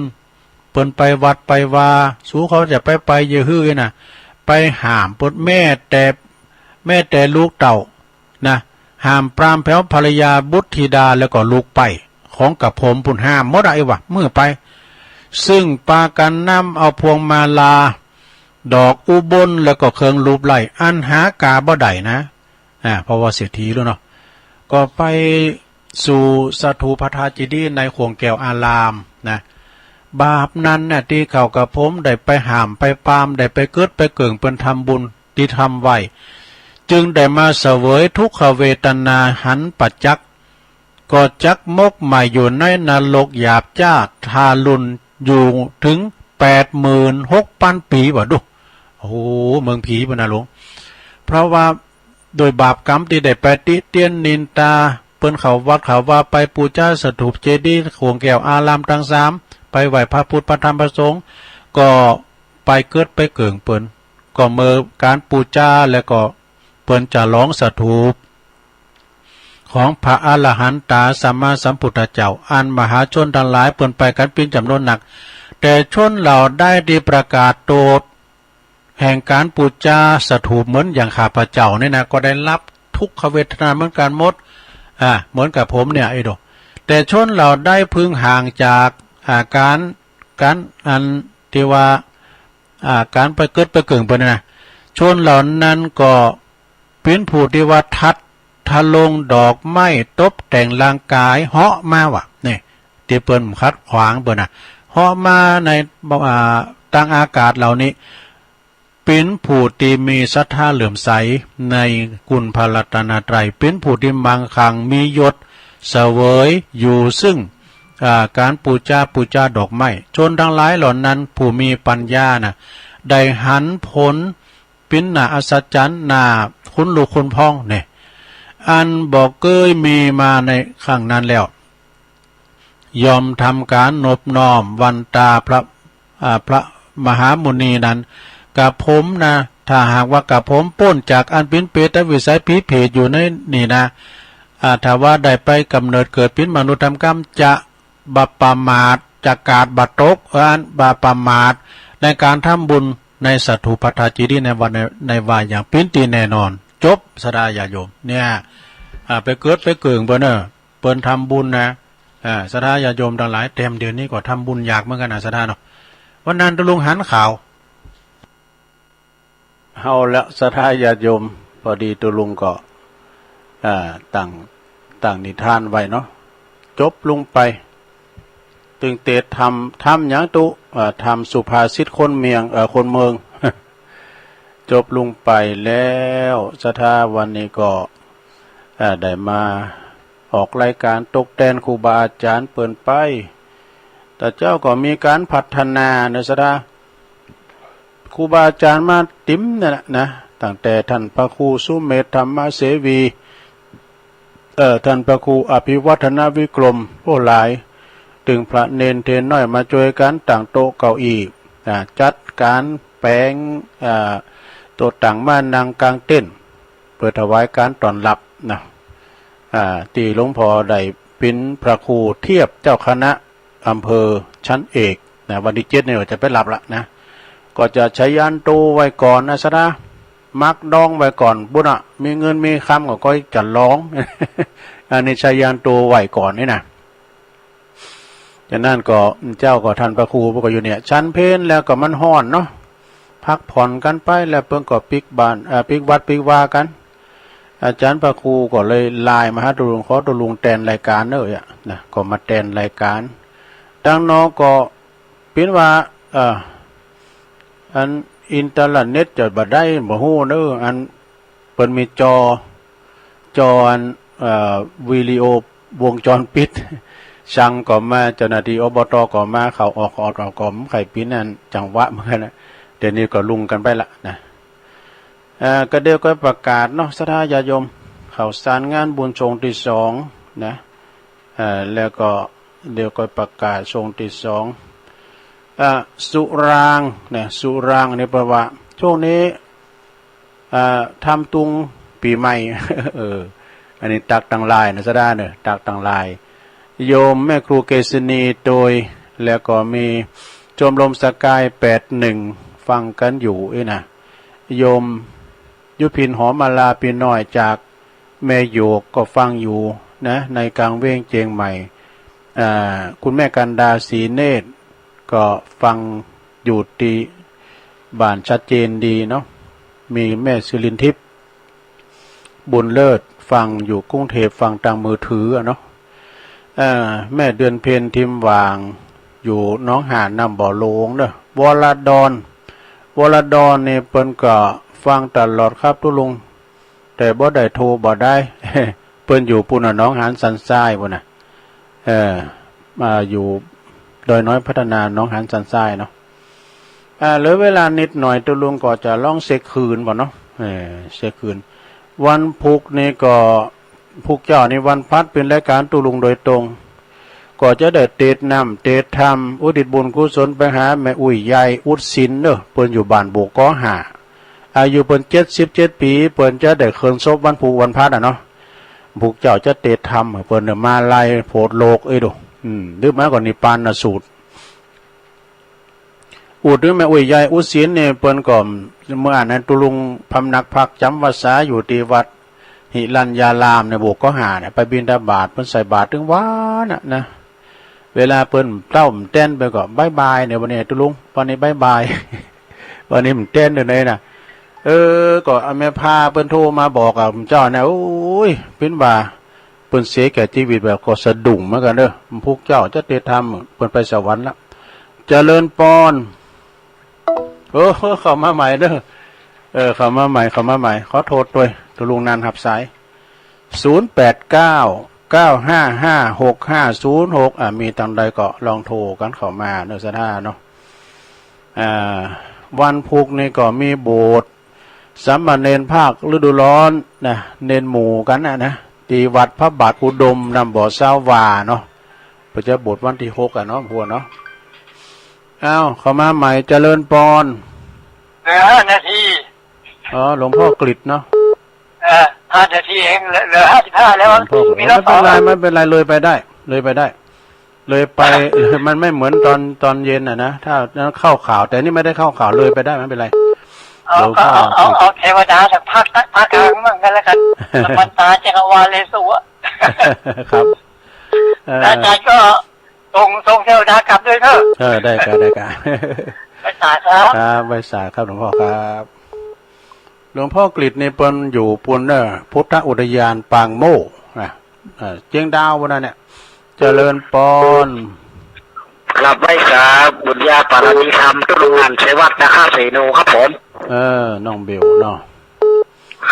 เปิ้นไปวัดไปวา สูเขาจะไป ไปเยอะหื้อนะ ไปห้ามเปิ้น แม้แต่ แม้แต่ลูกเต้านะ ห้ามปรามแผวภรรยาบุตรธิดา แล้วก็ลูกใป๊ของกับผม ปุ้นห้ามหมดอะ ไอ้วะ มื้อไป ซึ่งปากันนำเอาพวงมาลา ดอกอุบล แล้วก็เครื่องลูบไล้ อันหากาบ่ได้นะ อ่า เพราะว่าเศรษฐีแล้วเนาะ ก็ไปสู่สถูปพระธาตุเจดีย์ในข่วงแก้วอารามนะ บาปนั้นน่ะ ที่เขากับผมได้ไปห้ามไปปราม ได้ไปเกิดไปเกิ่งเปิ้นทำบุญที่ทำไว้ จึงได้มาเสวยทุกขเวทนาหันประจักษ์ ก็จักมกใหม่อยู่ในนรกหยาบจ้าทารุณอยู่ถึงแปดหมื่นหกพันปีว่ะดู โอ้โห เมืองผีปุ้นนะหลวง เพราะว่าโดยบาปกรรมที่ได้ไปติเตียนนินตา เปิ้นเข้าวัดเข้าวา ไปปูจาสถูปเจดีย์ข่วงแก้วอารามตังสาม ไปไหว้พระพุทธพระธรรมพระสงฆ์ ก็ไปเกิดไปเกิ่งเปิ้น ก็เมื่อการปูจาแล้วก็เปิ้นจะหลองสถูป ของพระอรหันตาสัมมาสัมพุทธเจ้า อันมหาชนทั้งหลายเปิ้นไปกันเป็นจำนวนนัก แต่ชนเหล่าใดที่ประกาศโทษแห่งการปูจาสถูปเหมือนอย่างข้าพเจ้าเนี่ยนะ ก็ได้รับทุกขเวทนาเหมือนกันหมด อ่า เหมือนกับผมเนี่ย ไอ้ดอก แต่ชนเหล่าใดพึงห่างจาก อ่า การ การ อันที่ว่า อ่า การไปเกิดไปเกิ่งเปิ้นนะ ชนเหล่านั้นก็เป็นผู้ที่ว่าทัดทะลงดอกไม้ตบแต่งร่างกายเหาะมาว่ะ นี่ ที่เปิ้นขัดขวางเปิ้นนะ เหาะมาใน อ่า ตางอากาศเหล่านี้ เป็นผู้ที่มีศรัทธาเหลื่อมใสในคุณพระรัตนตรัย เป็นผู้ที่มั่งคั่งมียศเสวยอยู่ซึ่ง อ่า การปูจา ปูจาดอกไม้ ชนทั้งหลายเหล่านั้นผู้มีปัญญานะ ได้หันผลเป็นหน้าอัศจรรย์ หน้าขนลุกขนพองเนี่ย อันบ่เกยมีมาในครั้งนั้นแล้ว ย่อมทำการนบน้อมวันตาพระ อ่า พระมหามุนีนั้น กับผมนะ ถ้าหากว่ากับผมพ้นจากอันเป็นเปรตวิสัยผีเปรตอยู่ในนี่นะ อ่า ถ้าว่าได้ไปกำเนิดเกิดเป็นมนุษย์ทำกรรม จะบ่ประมาท จะกาดบ่ตก อันบ่ประมาทในการทำบุญในสถูปพระธาตุเจดีย์ในวันใน ในว่าอย่างเป็นที่แน่นอน จบ สาธุญาติโยม เนี่ย อ่า ไปเกิดไปเกิงเปิ้นเนอะ เปิ้นทำบุญนะ อ่า ศรัทธาญาติโยมทั้งหลาย แถมเดี๋ยวนี้ก็ทำบุญยากเหมือนกันนะ ศรัทธาเนาะ วันนั้นตุลุงหันข่าว เอาละ ศรัทธาญาติโยม พอดีตุลุงก็ อ่า ตั้ง ตั้งนิทานไว้เนาะ จบลงไป ตึงเตะทำ ทำหยังตุ อ่า ทำสุภาษิตคนเมียง เอ่อ คนเมือง จบลงไปแล้ว ศรัทธาวันนี้ก็ อ่า ได้มาออกรายการตกแต่งครูบาอาจารย์เปิ้นไป แต่เจ้าก็มีการพัฒนาเนอะ ศรัทธา ครูบาอาจารย์มาติมนั่นแหละนะ ตั้งแต่ท่านพระครูสุเมธธรรมเสวี เอ่อ ท่านพระครูอภิวัฒนวิกรม โอ้ หลาย ตึงพระเณรเทนน้อยมาช่วยกันตั้งโต๊ะเก้าอี้ อ่า จัดการแปลง อ่า โต๊ะตั้งม้านั่งกางเต็นท์ เพื่อถวายการต้อนรับนะ อ่า ที่หลวงพ่อได้เป็นพระครูเทียบเจ้าคณะอำเภอชั้นเอกนะ วันที่เจ็ดนี่ก็จะไปรับละนะ ก็จะชยันโตไว้ก่อนนะ ศรัทธา มักดองไว้ก่อน บุญอะ มีเงินมีคำก็ค่อยจะลอง อันนี้ชยันโตไว้ก่อนนี่นะ จากนั้นก็เจ้าก็ท่านพระครูก็อยู่เนี่ย ฉันเพลแล้วก็มันฮ้อนเนาะ พักผ่อนกันไปแล้วเปิ้นก็ปิกบ้าน เอ่อ ปิกวัดปิกวากัน อาจารย์พระครูก็เลยไลน์มาหาตุลุง ขอตุลุงแต่งรายการเนอะนะ ก็มาแต่งรายการ ตังนอกก็เปิ้นว่า เอ่อ อันอินเทอร์เน็ตจะบ่ได้บ่ฮู้เนอะ อันเปิ้นมีจอ จออัน เอ่อ วิดีโอวงจรปิด ช่างก็มา เจ้าหน้าที่ อบต ก็มา เข้าออก เข้าออก ก็บ่ใค่ปิ้นอันจังหวะเหมือนกันนะ เดี๋ยวนี้ก็ลุงกันไปละนะ เอ่อ ก็เดี๋ยวก็ประกาศเนาะ ศรัทธาญาติโยม ข่าวสารงานบุญช่วงที่สองนะ เอ่อ แล้วก็เดี๋ยวก็ประกาศช่วงที่สอง เอ่อ สุรางค์นะ สุรางค์นี่แปลว่าช่วงนี้ เอ่อ ทำตุงปีใหม่ เออ อันนี้ตักตังหลายนะ ศรัทธาเนอะ ตักตังหลาย โยมแม่ครูเกษณีโดย แล้วก็มีชมรมสกายแปดหนึ่ง ฟังกันอยู่เอ้ยนะ โยมยุพินหอมมาลาปีน้อยจากแม่โยกก็ฟังอยู่นะ ในกลางเวียงเจียงใหม่ อ่า คุณแม่กันดาศรีเนตร ก็ฟังอยู่ที่บ้านชัดเจนดีเนาะ มีแม่สิรินทิพย์ บุญเลิศ ฟังอยู่กรุงเทพฯ ฟังทางมือถืออะเนาะ เอ่อ แม่เดือนเพ็ญ ทิมหว่าง อยู่หนองหาน น้ำบ่อโลงเนาะ วรดร วรดรนี่เปิ้นก็ฟังตลอดครับตุ๊ลุง แต่บ่ได้โทรบ่ได้ เปิ้นอยู่ปู้นน่ะ หนองหานสันทรายปู้นน่ะ เออ มาอยู่ดอยน้อยพัฒนา หนองหานสันทรายเนาะ อ่า เหลือเวลานิดหน่อย ตุ๊ลุงก็จะลองเช็คคืนบ่เนาะ เออ เช็คคืน วันพุธนี่ก็ พุธเจ้านี่วันพลัส เป๋นรายก๋านตุ๊ลุงโดยตรง ก็จะได้เตศน้ำเตศธรรม อุทิศบุญกุศลไปหาแม่อุ๊ยใหญ่อุดศิลป์เนาะ เปิ้นอยู่บ้านบวกกอห้า อายุเปิ้นเจ็ดสิบเจ็ดปี๋ เปิ้นจะได้เคลื่อนศพวันพุธวันพลัสอะเนาะ พุธเจ้าจะเตศธรรม เปิ้นเนี่ยมาลัยโผดโลกเอ้ยดู อืม หรือไม่ก็นิพพานสูตร อุดหรือแม่อุ๊ยใหญ่อุดศิลป์นี่ เปิ้นก็เมื่อนั้นตุ๊ลุงพำนักพักจ๋ำพรรษาอยู่ที่วัดหิรัญญารามในบวกกอห้าเนี่ย ไปบิณฑบาต เปิ้นใส่บาตรตึงวันน่ะนะ เวลาเปิ้นเต้ามันเต้นไปก็บ๊ายบายเนี่ย วันนี้ตุ๊ลุง วันนี้บ๊ายบาย วันนี้มันเต้นเดี๋ยวนี้นะ เออ ก็แม่พาเปิ้นโทรมาบอกอะเจ้าเนี่ย โอ้ย เป๋นว่า เปิ้นเสียแก่ชีวิตแบบก็สะดุ้งเหมือนกันเด้อ พวกเจ้าจะเตรียมทำ เปิ้นไปสวรรค์ละ เจริญปอน เออ เข้ามาใหม่เด้อ เออ เข้ามาใหม่ เข้ามาใหม่ ขอโทษด้วย ตุ๊ลุงนันหับสาย ศูนย์แปดเก้า เก้าห้าห้า หกห้าศูนย์หก อ่ะ มีทางใดก็ลองโทรกันเข้ามาเนอะ ศรัทธาเนาะ อ่า วันพุธนี่ก็มีโบสถ์ สามเณรภาคฤดูร้อนนะ เณรหมู่กันนะนะ ที่วัดพระบาทอุดม น้ำบ่อซาวาเนาะ เปิ้นจะบวชวันที่หกอะเนาะ พวกเนาะ อ้าว เข้ามาใหม่ เจริญปอน เหลือห้านาที อ๋อ หลวงพ่อกฤษเนาะ เออ ห้านาทีเอง เหลือ เหลือห้าสิบห้าแล้ว หลวงพ่อกฤษ มีแล้ว ไม่เป็นไร ไม่เป็นไร เลยไปได้ เลยไปได้ เลยไป มันไม่เหมือนตอน ตอนเย็นน่ะนะ ถ้านั้นเข้าข่าว แต่นี่ไม่ได้เข้าข่าว เลยไปได้ ไม่เป็นไร เอา หลวงพ่อ เอา เอา เอาเทวดาสักพักนะ พักกลางมั่งก็แล้วกัน สมันตาจักรวาเลสุอะ ครับ เออ อาจารย์ก็ส่ง ส่งเทวดากลับด้วยเถอะ เออ ได้ครับ ได้ครับ ไหว้สาครับ ครับ ไหว้สาครับ หลวงพ่อครับ หลวงพ่อกฤษนี่เปิ้นอยู่ปุ้นเนอะ พุทธอุทยานปางโม่นะ เอ่อ เจียงดาววันนั้นเนี่ย เจริญปอน ครับ ไหว้สาบุญญาบารมีธรรม ตุ๊ลุงอันชัยวัฒน์ นาคาเสโน ครับผม เออ น้องเบลเนาะ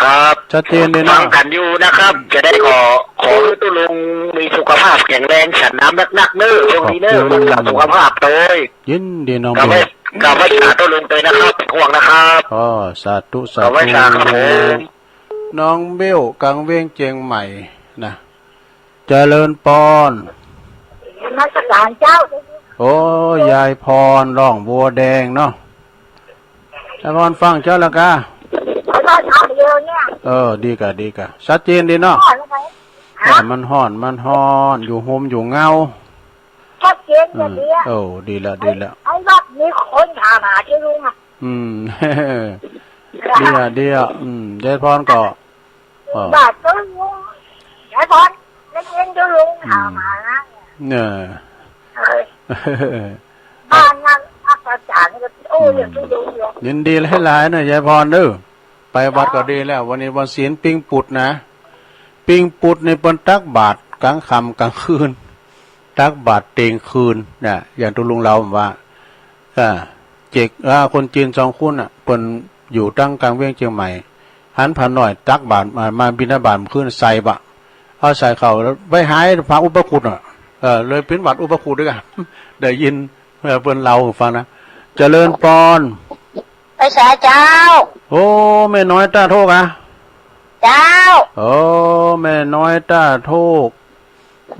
ครับ ชัดเจนเลยเนาะ ฟังกันอยู่นะครับ จะได้ขอ ขอให้ตุ๊ลุงมีสุขภาพแข็งแรง ฉันน้ำนักๆ เนอะ ช่วงนี้เนอะ ขอบคุณ รักษาสุขภาพโดย ยินดีน้องเบล กราบไหว้ กราบไหว้สาตุ๊ลุงเลยนะครับ เป็นห่วงนะครับ อ๋อ สาธุ สาธุ กราบไหว้สาครับผม น้องเบล กลางเวียงเจียงใหม่นะ เจริญปอน นมัสการเจ้า โอ้ ยายพร ร้องบัวแดงเนาะ ยายพรฟังเจ้าแล้วกะ ขอโทษครับ เดี๋ยวเนี่ย เออ ดีกะ ดีกะ ชัดเจนดีเนาะ อ๋อ แล้วไง แต่มันฮ้อน มันฮ้อน อยู่โฮมอยู่เงา ชัดเจนจะดีอะ อืม โอ้ ดีละ ดีละ ไอ้ ไอ้วัดมีคนถามหาเจ้าลุงอะ อืม ดีอะ ดีอะ อืม ยายพรก็ อ๋อ บาทก็ลุง ยายพร ได้ยินเจ้าลุงถามหานะ เนี่ย เออ บ้านนั้นอาจารย์ก็ โอ้ อย่างเจ้าลุงเลย ยินดีหลายๆ นะ ยายพรเด้อ ไปวัดก็ดีแล้ว วันนี้วันศีล ปิ้งปุดนะ ปิ้งปุดนี่เปิ้นตักบาตรกลางค่ำกลางคืน ตักบาตรเตียงคืนนะ อย่างตุ๊ลุงเล่าว่า อ่า เจ๊ก อ่า คนจีนสองคนน่ะ เปิ้นอยู่ตังกลางเวียงเจียงใหม่ หันผาน้อยตักบาตรมา มาบิณฑบาตเมื่อคืน ใส่บาตร เอาใส่เข้าแล้วไปหายพระอุปคุตน่ะ เออ เลยเป็นวัดอุปคุตด้วยกัน ได้ยิน เออ เปิ้นเล่าให้ฟังนะ เจริญปอน ไหว้สาเจ้า โอ้ แม่น้อยต้าโทกอะ เจ้า โอ้ แม่น้อยต้าโทก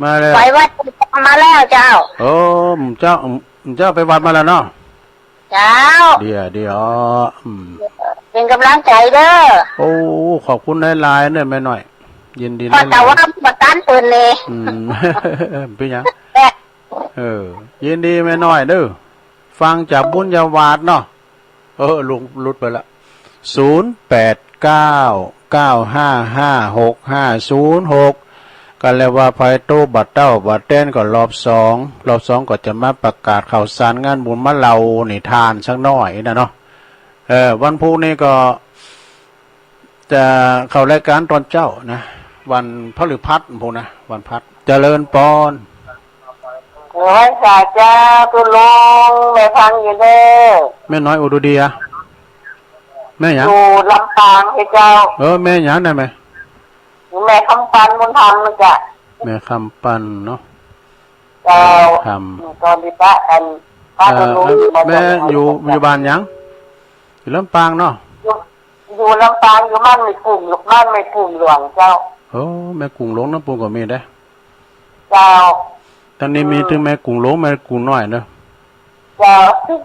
มาแล้ว ไปวัดมาแล้วเจ้า โอ้ เจ้า เจ้าไปวัดมาแล้วเนาะ เจ้า เดี๋ยว เดี๋ยว อืม เป็นกำลังใจเด้อ โอ้ ขอบคุณหลายๆ เด้อแม่น้อย ยินดี เพราะแต่ว่าบ่ตันเปิ้นเลย อืม เป็นหยัง เออ ยินดีแม่น้อยเด้อ ฟังจากบุญญาวาสเนาะ เออ ลุงหลุดไปละ ศูนย์แปดเก้า เก้าห้าห้า หกห้าศูนย์หก ก็เรียกว่าใผโตบ่เต้าบ่แตนก็รอบสอง รอบสองก็จะมาประกาศข่าวสารงานบุญ มาเล่านิทานสักหน่อยนะเนาะ เออ วันพุธนี้ก็ จะเข้ารายการตอนเช้านะ วันพฤหัสพุธนะ วันพฤหัส เจริญปอน ไหว้สาเจ้าตุ๊ลุง แม่ฟังอยู่เด้อ แม่น้อยอุดรดีอะ แม่หยัง อยู่ลำปางสิเจ้า เออ แม่หยังนะแม่ อยู่แม่คำปันบุญธรรมนะจ๊ะ แม่คำปันเนาะ เจ้า คำ ตอนที่พระอัน พระ เอ่อ ตุ๊ลุง แม่อยู่ อยู่บ้านหยัง อยู่ลำปางเนาะ อยู่ อยู่ลำปาง อยู่บ้านแม่กุ้ง บ้านแม่กุ้งหลวงเจ้า โอ้ แม่กุ้งหลวงน้ำปูนก็มีเด้อ เจ้า ตอนนี้มี อืม ถึงแม่กุ้งหลวง แม่กุ้งน้อยเนอะ เจ้า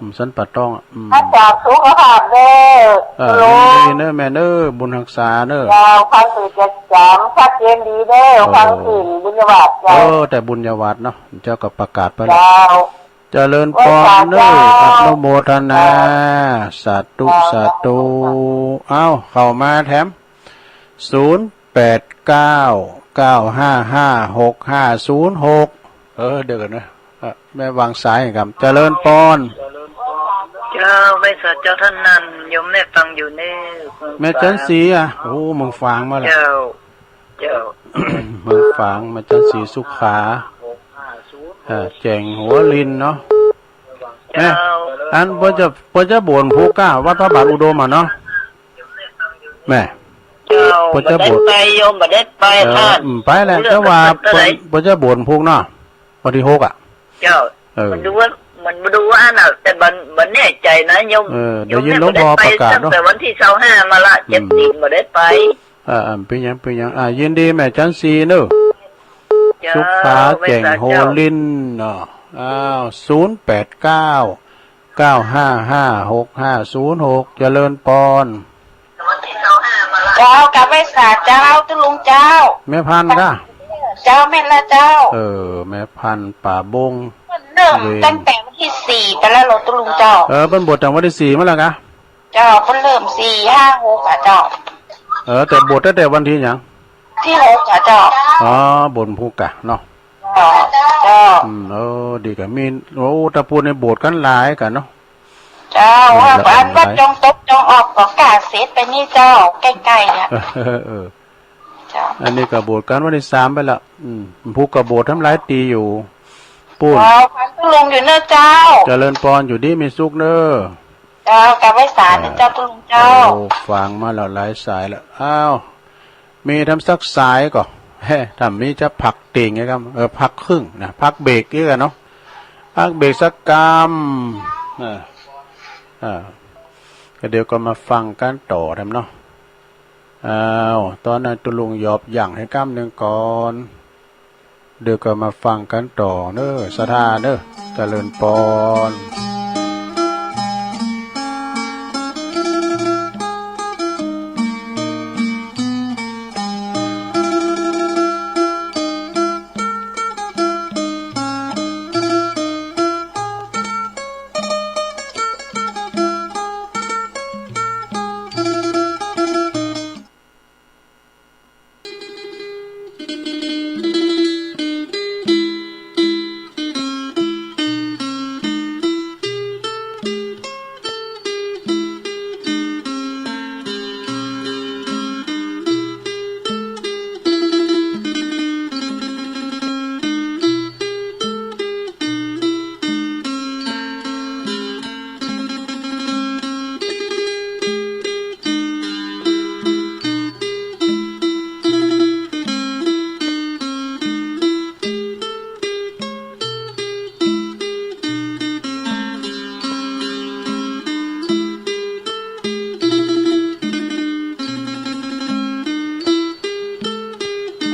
อืม สันป่าตองอะ อืม รักษาสุขภาพเด้อ เออ ฮัลโหล ยินดีเนอะแม่เนอะ บุญรักษาเนอะ เจ้า ฟังสื่อจะจำชัดเจนดีเด้อ โอ้ ฟังสื่อบุญญาวาสเจ้า เออ แต่บุญญาวาสเนาะ เจ้าก็ประกาศไปแล้ว เจ้า เจริญปอนเนอะ โอ้ สาธุ อนุโมทนา สาธุ สาธุ เอ้า เข้ามาแถม ศูนย์แปดเก้า เก้าห้าห้า หกห้าศูนย์หก เออ เดี๋ยวก่อนนะ เอ่อ แม่วางสายครับ เจริญปอน เจ้า ไหว้สาเจ้าท่านนั้น โยมแม่ฟังอยู่เน่ แม่จันสีอะ โอ้ เมืองฝางมาแล้ว เจ้า เจ้า เมืองฝาง แม่จันสีสุขา เอ่อ แจ่งหัวลินเนาะ แม่ เจ้า อันเปิ้นจะ เปิ้นจะบวชผูกก้าวัดพระบาทอุดมอะเนาะ แม่ เจ้า เปิ้นจะบวช บ่ได้ไป โยมบ่ได้ไป เออ ท่าน อืม ไปแหละ เรื่อง แต่ว่า เปิ้น เปิ้นจะบวชผูกเนาะ วันที่หกอะ เจ้า เออ มันดูว่า มันดูว่าน่ะ แต่บ่ บ่แน่ใจนะ โยม เออ ได้ยินหลวงพ่อประกาศเนาะ ตั้งแต่วันที่ซาวห้ามาละ อืม เจ็บตีนบ่ได้ไป อ่า อ่า เป็นหยัง เป็นหยัง อ่า ยินดีแม่จันสีเนอะ เจ้า สุขา แจ่งโฮลินเนาะ อ้าว ศูนย์แปดเก้า เก้าห้าห้า หกห้าศูนย์หก เจริญปอน เจ้า กราบไหว้สาเจ้า ตุ๊ลุงเจ้า แม่พันธุ์กะ เจ้า แม่นละเจ้า เออ แม่พันธุ์ป่าบง เริ่ม เวร ตั้งแต่วันที่สี่ไปแล้วเหรอ ตุ๊ลุงเจ้า เออ เปิ้นบวชตั้งวันที่สี่มาแล้วกะ เจ้า เพิ่นเริ่มสี่ห้าหกอะเจ้า เออ แต่บวชตั้งแต่วันที่หยัง ที่หกอะเจ้า อ๋อ บวชวันพุธกะเนาะ เจ้า เจ้า อืม เออ ดีกะ มี โอ้ ตะปูนนี่บวชกันหลายกะเนาะ เจ้า เออ ว่า แล้ว อันว่า หลาย จองตกจองออกก็กล้าเสร็จไปนี่เจ้า ใกล้ๆเนี่ย เออ เออ เจ้า อันนี้ก็บวชกันวันที่สามไปละ อืม พุธก็บวชทำหลายตีอยู่ ปูน เจ้า ฟังตุลุงอยู่เนอะเจ้า เจริญปอน อยู่ดีมีสุขเนอะ เจ้า กราบไหว้สาเนอะเจ้า ตุลุงเจ้า โอ้ ฟังมาแล้วหลายสายแล้ว อ้าว มีทำสักสายก็ เฮ้ ถ้ามีจะพักติ่งไงครับ เออ พักครึ่งนะ พักเบรกอีกอะเนาะ พักเบรกสักกำ เออ เออ ก็เดี๋ยวก็มาฟังกันต่อทำเนาะ อ้าว ตอนนั้นตุลุงหยอบหยั่งให้กำหนึ่งก่อน เดี๋ยวก็มาฟังกันต่อเนอะ ศรัทธาเนอะ เจริญปอน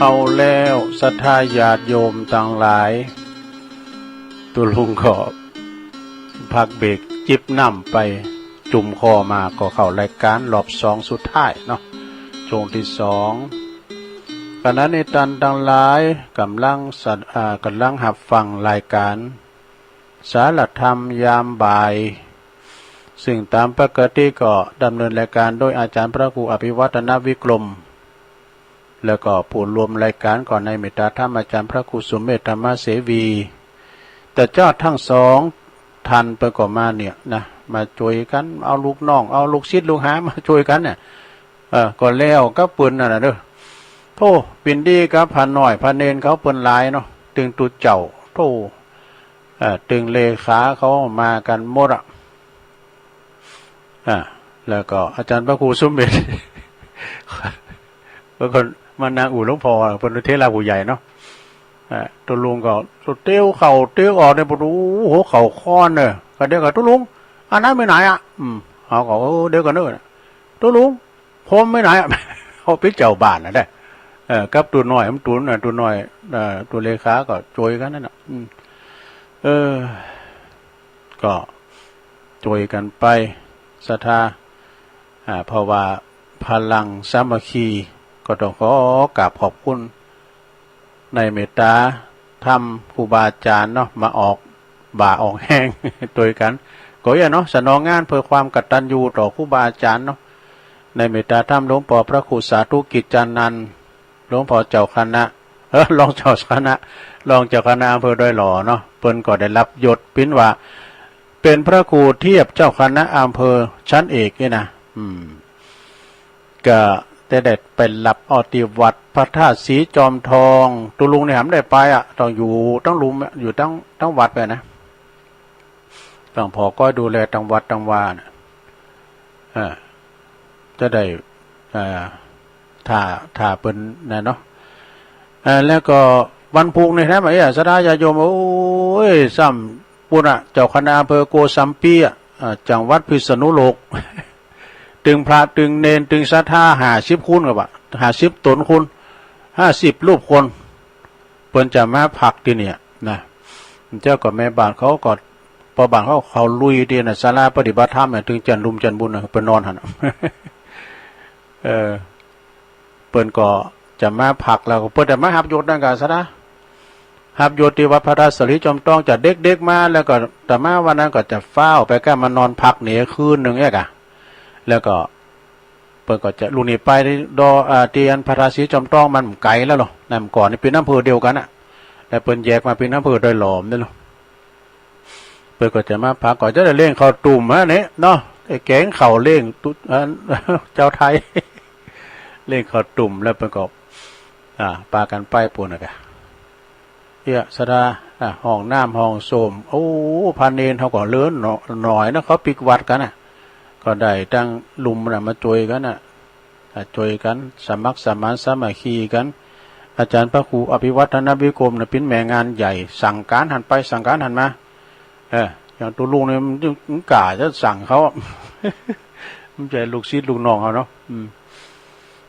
เอาแล้ว ศรัทธาญาติโยมตังหลาย ตุลุงก็พักเบรกจิบน้ำไป จุ่มคอมาก็เข้ารายการรอบสองสุดท้ายเนาะ ช่วงที่สอง ขณะนี้ท่านทั้งหลายกำลังสัต- อ่ากำลังรับฟังรายการ สารธรรมยามบ่าย ซึ่งตามปกติก็ดำเนินรายการโดยอาจารย์พระครูอภิวัฒนวิกรม แล้วก็ผู้ร่วมรายการก็ในเมตตาธรรมอาจารย์พระครูสุเมธธรรมเสวี แต่เจ้าทั้งสองท่านเปิ้นก็มาเนี่ยนะ มาช่วยกัน เอาลูกน้อง เอาลูกศิษย์ลูกหามาช่วยกันเนี่ย เออ ก็แล้วกับเปิ้นนั่นน่ะเด้อ โธ่ ปิ่นดีกับพระน้อยพระเณรเขาเปิ้นหลายเนาะ ตึงตุ๊เจ้า โธ่ เอ่อ ตึงเลขาเขามากันหมดอะ อ่า แล้วก็อาจารย์พระครูสุเมธ เปิ้นก็มานั่งอู้หลวงพ่อ เปิ้นเถระผู้ใหญ่เนาะ อ่า ตุลุงก็เตียวเข้าเตียวออกเนี่ย ปวดหัวเข่าค้อนเนี่ย ก็เดี๋ยวก็ ตุลุง อาบน้ำไปไหนอะ อืม เขาก็ เออ เดี๋ยวก่อนเนอะ ตุลุง ผมไปไหนอะ เขาเป็นเจ้าบ้านน่ะเด้อ เออ กับตุ๊น้อย มันตุ๊น่ะ ตุ๊น้อย เอ่อ ตุ๊เลขาก็ช่วยกันนั่นน่ะ อืม เออ ก็ช่วยกันไป ศรัทธา อ่า เพราะว่าพลังสามัคคี ก็ต้องขอกราบขอบคุณ ในเมตตาธรรมครูบาอาจารย์เนาะ มาออกบ่าออกแฮง ตวยกัน ก็อย่างเนาะ สนองงานเพื่อความกตัญญูต่อครูบาอาจารย์เนาะ ในเมตตาธรรมหลวงพ่อพระครูสาธุกิจจานันท์ หลวงพ่อเจ้าคณะ เออ รองเจ้าคณะ รองเจ้าคณะอำเภอดอยหล่อเนาะ เปิ้นก็ได้รับยศปิ่นว่า เป็นพระครูเทียบเจ้าคณะอำเภอชั้นเอกนี่นะ อืม ก็ได้ ได้ไปรับเอาที่วัดพระธาตุศรีจอมทอง ตุลุงนี่หำได้ไปอะ ต้องอยู่ตังลุ่มอะ อยู่ตัง ตังวัดไปนะ ต้องผ่อก้อยดูแลตังวัดตังวาน่ะ เออ จะได้ เอ่อ ถ้า ถ้าเปิ้นนั่นเนาะ เอ่อ แล้วก็วันพุธนี่นะ เอ้ย ศรัทธาญาติโยม โอ้ย ซ้ำปุ้นอะ เจ้าคณะอำเภอโกสัมพีอะ เอ่อ จังหวัดพิษณุโลก ตึงพระตึงเณรตึงศรัทธาห้าสิบคนก็ว่า ห้าสิบตนคน ห้าสิบรูปคน เปิ้นจะมาพักที่เนี่ยนะ เจ้าก็แม่บ้านเขาก็ พ่อบ้านเขา เขาลุยที่น่ะ ศาลาปฏิบัติธรรมน่ะ ตึงจันทร์ลุมจันทร์บุญน่ะ เปิ้นนอนหั่นน่ะ เออ เปิ้นก็จะมาพัก แล้วก็เปิ้นจะมาฮับโยมนั่นกะศรัทธา ฮับโยมที่วัดพระธาตุศรีจอมทอง จะเด็กๆมา แล้วก็อาตมาวันนั้นก็จะฟ้าวไป ก็มานอนพักเนี่ยคืนหนึ่งเนี่ยกะ แล้วก็ เปิ้นก็จะ ลูกนี้ไป ดอ อ่า ที่อันพระธาตุศรีจอมทองมันไกลแล้วเหรอ นั่นก่อนนี่เป็นอำเภอเดียวกันน่ะ แล้วเปิ้นแยกมาเป็นอำเภอดอยหล่อมนี่เหรอ เปิ้นก็จะมาพัก ก็จะได้เลี้ยงข้าวตุ่มฮะเนี่ยเนาะ ไอ้แกงข้าวเลี้ยงตุ อ่า เจ้าไทย เลี้ยงข้าวตุ่ม แล้วเปิ้นก็ อ่า ปากันไปปูนนะกะ เอี้ย สะดา อ่ะ ห้องน้ำห้องส้วม โอ้ พระเณรเขาก็เหลือหน่อยนะ เขาปิกวัดกันน่ะ ก็ได้ตั้งลุมน่ะมาช่วยกันน่ะ อ่ะ ช่วยกัน สมัครสมานสามัคคีกัน อาจารย์พระครูอภิวัฒนวิกรมน่ะ เป็นแม่งานใหญ่ สั่งการหันไป สั่งการหันมา เออ อย่างตัวลุงเนี่ยมัน มันกล้าจะสั่งเขา มันจะลูกศิษย์ลูกน้องเขาเนาะ อืม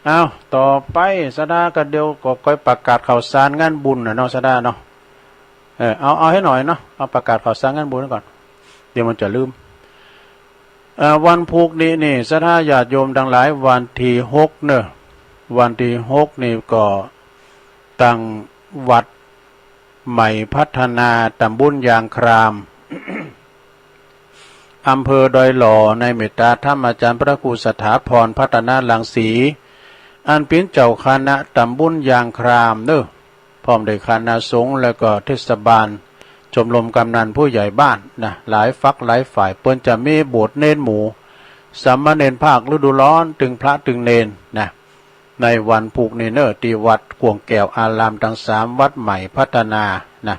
เอา ต่อไป สะดา ก็เดี๋ยวก็ค่อยประกาศข่าวสารงานบุญน่ะเนาะ สะดาเนาะ เออ เอา เอาให้หน่อยเนาะ เอาประกาศข่าวสารงานบุญไว้ก่อน เดี๋ยวมันจะลืม เอ่อ วันพุธนี้นี่ สะดาญาติโยมทั้งหลาย วันที่หกเนอะ วันที่หกนี่ก็ ตังวัดใหม่พัฒนา ตำบลยางคราม อำเภอดอยหล่อ ในเมตตาธรรมอาจารย์พระครูสถาพรพัฒนารังสี อันเป็นเจ้าคณะตำบลยางครามเนอะ พร้อมด้วยคณะสงฆ์แล้วก็เทศบาล ชมรมกำนันผู้ใหญ่บ้านนะ หลายฝักหลายฝ่าย เปิ้นจะมีโบสถ์เณรหมู่ สามเณรภาคฤดูร้อน ตึงพระตึงเณรนะ ในวันพุธนี้เนอะ ที่วัดกวงแก้วอารามทั้งสามวัดใหม่พัฒนานะ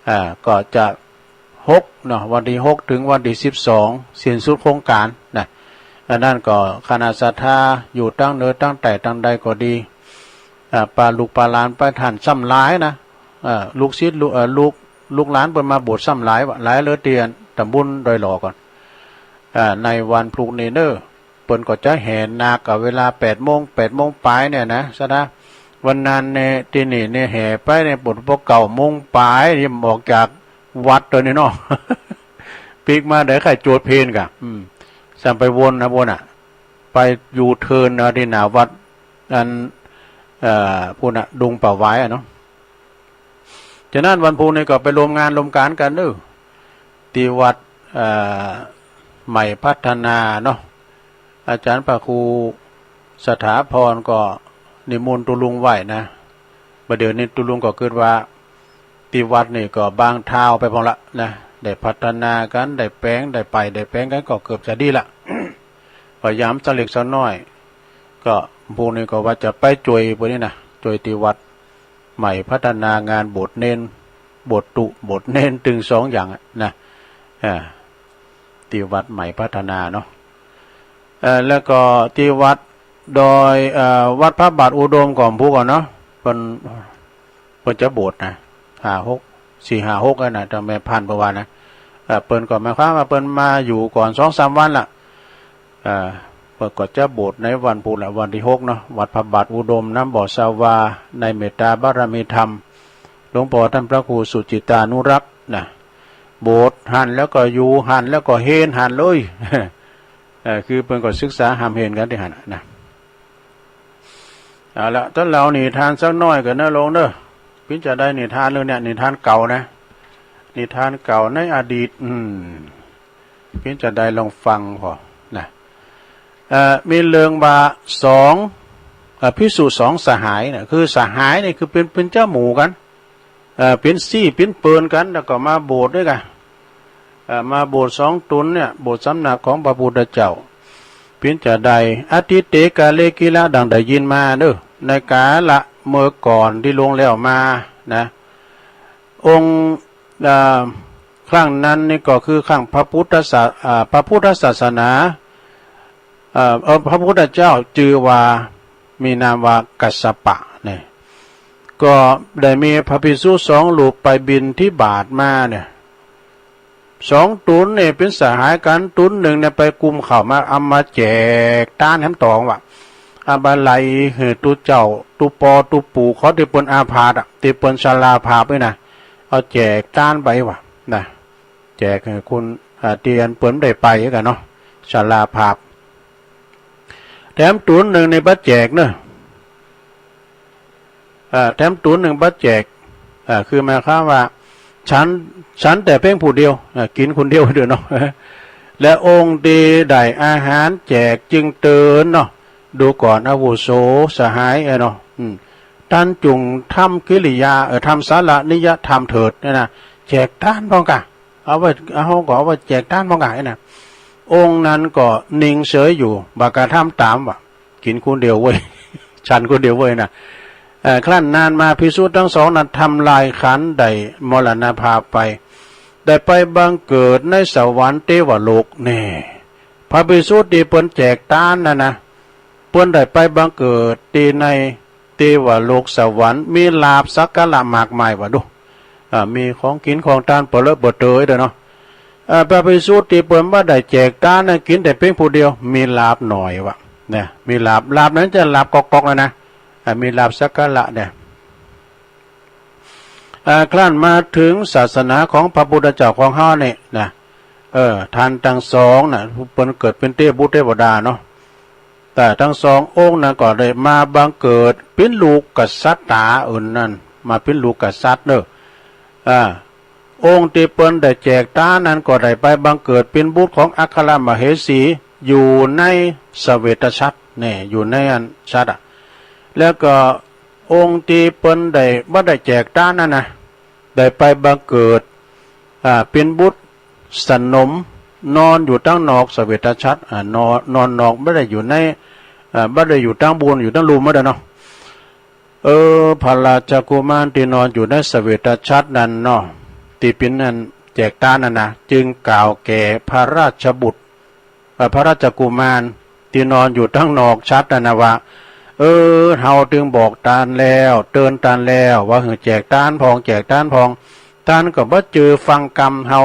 อ่า ก็จะ หกเนาะ วันที่หกถึงวันที่สิบสอง สิ้นสุดโครงการนะ อันนั้นก็คณะศรัทธาอยู่ทั้งเหนือทั้งใต้ทั้งใดก็ดี อ่า ปาลูกปาหลานไปท่านซ้ำหลายนะ อ่า ลูกศิษย์ลูก เอ่อ ลูก ลูกหลานเปิ้นมาโบสถ์ซ้ำหลายวะ หลายเหลือเตียน ตำบลดอยหล่อก่อน อ่า ในวันพุธนี้เนอะ เปิ้นก็จะแห่นาคกับเวลาแปดโมง แปดโมงปลายเนี่ยนะ สะดา วันนั้นเนี่ย ที่นี่เนี่ยแห่ไปเนี่ย ปวดพอเก้าโมงปลายนี่ออกจากวัดตัวนี้เนาะ ปีกมาได้ใครโจทย์เพลนกะ อืม สั่งไปวนนะ วนอ่ะ ไปยูเทิร์นนะ ที่หน้าวัด อัน เอ่อ พูดนะ ดงป่าหวายอ่ะเนาะ ฉะนั้นวันพุธนี้ก็ไปรวมงานรวมการกันเนอะ ที่วัด เอ่อ ใหม่พัฒนาเนาะ อาจารย์พระครูสถาพรก็นิมนต์ตุลุงไว้นะ ประเดี๋ยวนี้ตุลุงก็คิดว่า ที่วัดนี่ก็บางเทาไปพอละนะ ได้พัฒนากัน ได้แปลง ได้ไป ได้แปลงกันก็เกือบจะดีละ พยายามสักเล็กสักน้อย ก็พวกนี้ก็ว่าจะไปช่วยพวกนี้นะ ช่วยที่วัดใหม่พัฒนางานโบสถ์เณร โบสถ์ตุ๊ โบสถ์เณร ตึงสองอย่างอะนะ อ่า ที่วัดใหม่พัฒนาเนาะ เอ่อ แล้วก็ที่วัดดอย เอ่อ วัดพระบาทอุดมของพวกก่อนเนาะ เปิ้น เปิ้นจะโบสถ์นะ ห้าหก สี่ห้าหกอะนะ แต่แม่พันธุ์เปิ้นว่านะ เอ่อ เปิ้นก็หมายความว่าเปิ้นมาอยู่ก่อนสองสามวันละ เอ่อ เปิ้นก็จะโบสถ์ในวันพุธละ วันที่หกเนาะ วัดพระบาทอุดม น้ำบ่อสาวา ในเมตตาบารมีธรรม หลวงพ่อท่านพระครูสุจิตานุรักษ์นะ โบสถ์หั้นแล้วก็อยู่หั้นแล้วก็เฮนหั้นเลย เอ่อ คือเปิ้นก็ศึกษาหามเฮนกันตี้หั้นนะ เอาละ ต้นเหล่านิทานสักหน่อยกันนะโลงเด้อ ปิ๊นจะได้นิทานเรื่องเนี้ย นิทานเก่านะ นิทานเก่าในอดีต อืม ปิ๊นจะได้ลองฟังพอนะ เอ่อ มีเรื่องว่าสอง เอ่อ ภิกษุสองสหายนะ คือสหายนี่คือเป็น เป็นเจ้าหมู่กัน เอ่อ เป็นซี่เป็นเปินกัน แล้วก็มาโบสถ์ด้วยกัน เอ่อ มาโบสถ์สองตนเนี่ย โบสถ์สำนักของพระพุทธเจ้า ปิ๊นจะได้ อตีเตกาเล กิละ ดังได้ยินมาเนอะ ในกาละเมื่อก่อนที่ล่วงแล้วมานะ องค์ เอ่อ ครั้งนั้นนี่ก็คือครั้งพระพุทธศา เอ่อ พระพุทธศาสนา เอ่อ เอ่อ พระพุทธเจ้าชื่อว่า มีนามว่ากัสสปะเนี่ย ก็ได้มีพระภิกษุสองรูปไปบิณฑบาตมาเนี่ย สองตนเนี่ยเป็นสหายกัน ตนหนึ่งเนี่ยไปกุมข้าวมา เอามาแจกตานแหมตองว่ะ เอามาไล่หื้อตุ๊เจ้า ตุ๊ปอตุ๊ปู่เขาตี้เปิ้นอาพาธอะ ตี้เปิ้นชราภาพนี่นะ เอาแจกตานไปว่ะนะ แจกหื้อคน อ่า ตี้อันเปิ้นได้ไปกันเนาะ ชราภาพ แถมตนหนึ่งนี่บ่แจกเนอะ อ่า แถมตนหนึ่งบ่แจก อ่า คือหมายความว่า ฉัน ฉันแต่เพียงผู้เดียว อ่า กินคนเดียวเด้อเนาะ และองค์ที่ได้อาหารแจกจึงเตือนเนาะ ดูก่อนอาวุโสสหายเอ้ยเนาะ อืม ท่านจงทำกิริยา เออ ทำสาระนิยธรรมเถิดเนี่ยนะ แจกทานพ่องกะ เอาไว้ เอาก็เอาไว้แจกทานพ่องกะเนี่ยนะ องค์นั้นก็นิ่งเฉยอยู่ บ่กระทำตามว่ะ กินคนเดียวเว้ย ฉันคนเดียวเว้ยนะ เอ่อ ครั้นนานมาภิกษุทั้งสองนั้นทำลายขันธ์ได้มรณภาพไป ได้ไปบังเกิดในสวรรค์เทวโลกแน่ พระภิกษุที่เปิ้นแจกทานนั่นนะ เปิ้นได้ไปบังเกิดที่ในเทวโลกสวรรค์ มีลาภสักการะมากมายว่ะดู อ่า มีของกินของทานเปลือเปื้อนเตยด้วยเนาะ อ่า พระภิกษุที่เปิ้นบ่ได้แจกทานนั้นกินแต่เพียงผู้เดียว มีลาภหน่อยว่ะ เนี่ย มีลาภ ลาภนั้นจะลาภกอกๆ นะนะ อ่า มีลาภสักการะเนี่ย อ่า ครั้นมาถึงศาสนาของพระพุทธเจ้าของเฮานี่นะ เออ ท่านทั้งสองนะ เปิ้นเกิดเป๋นเตพบุตรเตพดาเนาะ แต่ทั้งสององค์นั้นก็ได้มาบังเกิดเป๋นลูกกษัตริย์ต๋าอื่นนั่น มาเป๋นลูกกษัตริย์เนอะ อ่า องค์ที่เปิ้นได้แจกทานนั้นก็ได้ไปบังเกิดเป๋นบุตรของอัครมเหสี อยู่ในเสวตฉัตรเนี่ย อยู่ในอันฉัตรอะ แล้วก็องค์ที่เปิ้นได้ บ่ได้แจกทานนั่นนะ ได้ไปบังเกิด อ่า เป๋นบุตรสนม นอนอยู่ตังนอกเสวตฉัตร อ่า นอน นอนนอก บ่ได้อยู่ใน อ่า บ่ได้อยู่ตังบุญ อยู่ตังลุ่มบ่ได้เนาะ เออ พระราชกุมารที่นอนอยู่ในเสวตฉัตรนั่นเนาะ ที่เป๋นอันแจกทานนั่นนะ จึงกล่าวแก่พระราชบุตร เอ่อ พระราชกุมารที่นอนอยู่ตังนอกฉัตรนั่นนะว่า เออ เฮาจึงบอกต้านแล้ว เตือนต้านแล้ว ว่าหื้อแจกทานพ่อง แจกทานพ่อง ต้านก็บ่จื้อฟังกำเฮา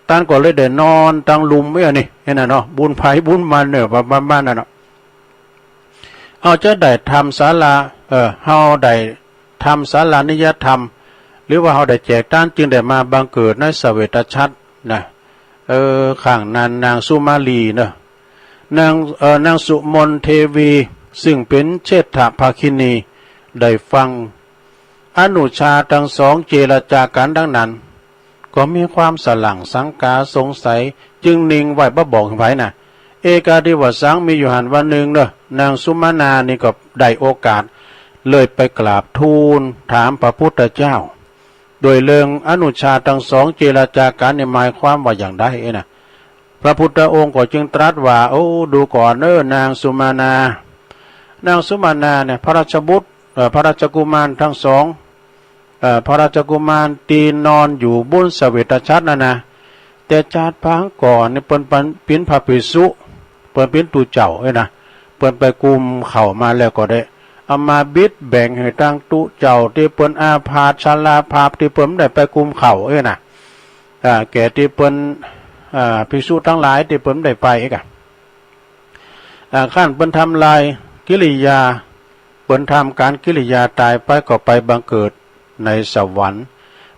ต้านก็เลยได้นอนตังลุ่มไว้อันนี้ เห็นน่ะเนาะ บุญไผบุญมันเนอะ ประมาณนั้นเนาะ เฮาจะได้ทำสาระ เอ่อ เฮาได้ทำสาระนิยธรรม หรือว่าเฮาได้แจกทานจึงได้มาบังเกิดในเสวตฉัตรนะ เออ ข้างนั้นนางสุมาลีเนอะ นาง เอ่อ นางสุมนเทวี ซึ่งเป๋นเชษฐภคินี ได้ฟังอนุชาทั้งสองเจรจากันดังนั้น ก็มีความสะหลั่งสังกาสงสัย จึงนิ่งไว้บ่บอกไผน่ะ เอกาทิวสสัง มีอยู่หั้นวันหนึ่งเนอะ นางสุมาณานี่ก็ได้โอกาส เลยไปกราบทูลถามพระพุทธเจ้า โดยเรื่องอนุชาทั้งสองเจรจากันนี่หมายความว่าอย่างใดเอ้ยนะ พระพุทธองค์ก็จึงตรัสว่า โอ้ ดูก่อนเอ้อ นางสุมาณา นางสุมาณาเนี่ย พระราชบุตร เอ่อ พระราชกุมารทั้งสอง เอ่อ พระราชกุมารที่นอนอยู่บนเสวตฉัตรนั่นนะ แต่ชาติปางก่อนนี่เปิ้น เปิ้นเป๋นพระภิกษุ เปิ้นเป๋นตุ๊เจ้าเอ้ยนะ เปิ้นไปกุมเข่ามาแล้วก็ได้ เอามาบิดแบ่งหื้อตังตุ๊เจ้าที่เปิ้นอาพาธชราภาพที่เปิ้นได้ไปกุมเข่าเอ้ยนะ อ่า แก่ที่เปิ้น อ่า ภิกษุทั้งหลายที่เปิ้นได้ไปเอ้ยกะ อ่า ครั้นเปิ้นทำลายกิริยา เปิ้นทำการกิริยาตายไปก็ไปบังเกิดในสวรรค์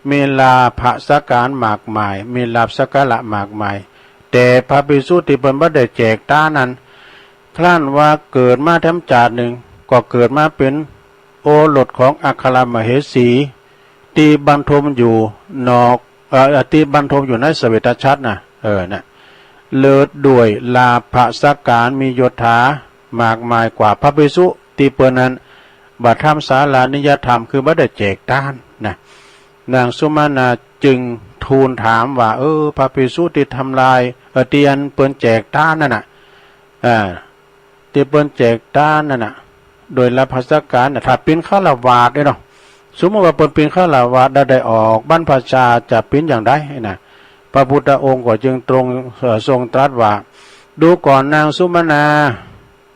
มีลาภสักการะมากมาย มีลาภสักการะมากมาย แต่พระภิกษุที่เปิ้นบ่ได้แจกทานนั้น ครั้นว่าเกิดมาแถมชาติหนึ่ง ก็เกิดมาเป๋นโอรสของอัครมเหสี ที่บรรทมอยู่นอก เอ่อ ที่บรรทมอยู่ในเสวตฉัตรนะ เออ นะ เลิศด้วยลาภสักการะ มียศถามากมายกว่าพระภิกษุที่เปิ้นนั้นบ่ทำสาระนิยธรรม คือบ่ได้แจกทานนะ นางสุมาณาจึงทูลถามว่า เออ พระภิกษุที่ทำลาย เอ่อ ที่อันเปิ้นแจกทานนั่นน่ะ อ่า ที่เปิ้นแจกทานนั่นน่ะ โดยลาภสักการะน่ะ ถ้าเป๋นฆราวาสเอ้ยเนาะ สมมุติว่าเปิ้นเป๋นฆราวาสแล้วได้ออกบรรพชาจะเป๋นอย่างใดนะ พระพุทธองค์ก็จึงตรง เอ่อ ทรงตรัสว่า ดูก่อนนางสุมาณา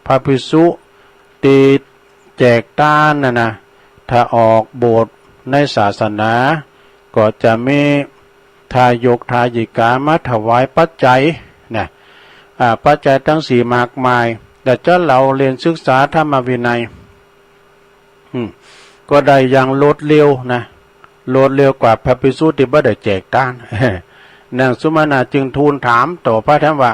พระภิกษุที่แจกทานน่ะนะ ถ้าออกบวชในศาสนา ก็จะมีทายกทายิกามาถวายปัจจัยนะ อ่า ปัจจัยทั้งสี่มากมาย และจะเล่าเรียนศึกษาธรรมวินัย อืม ก็ได้อย่างรวดเร็วนะ รวดเร็วกว่าพระภิกษุที่บ่ได้แจกทาน นางสุมาณาจึงทูลถามต่อพระแถมว่า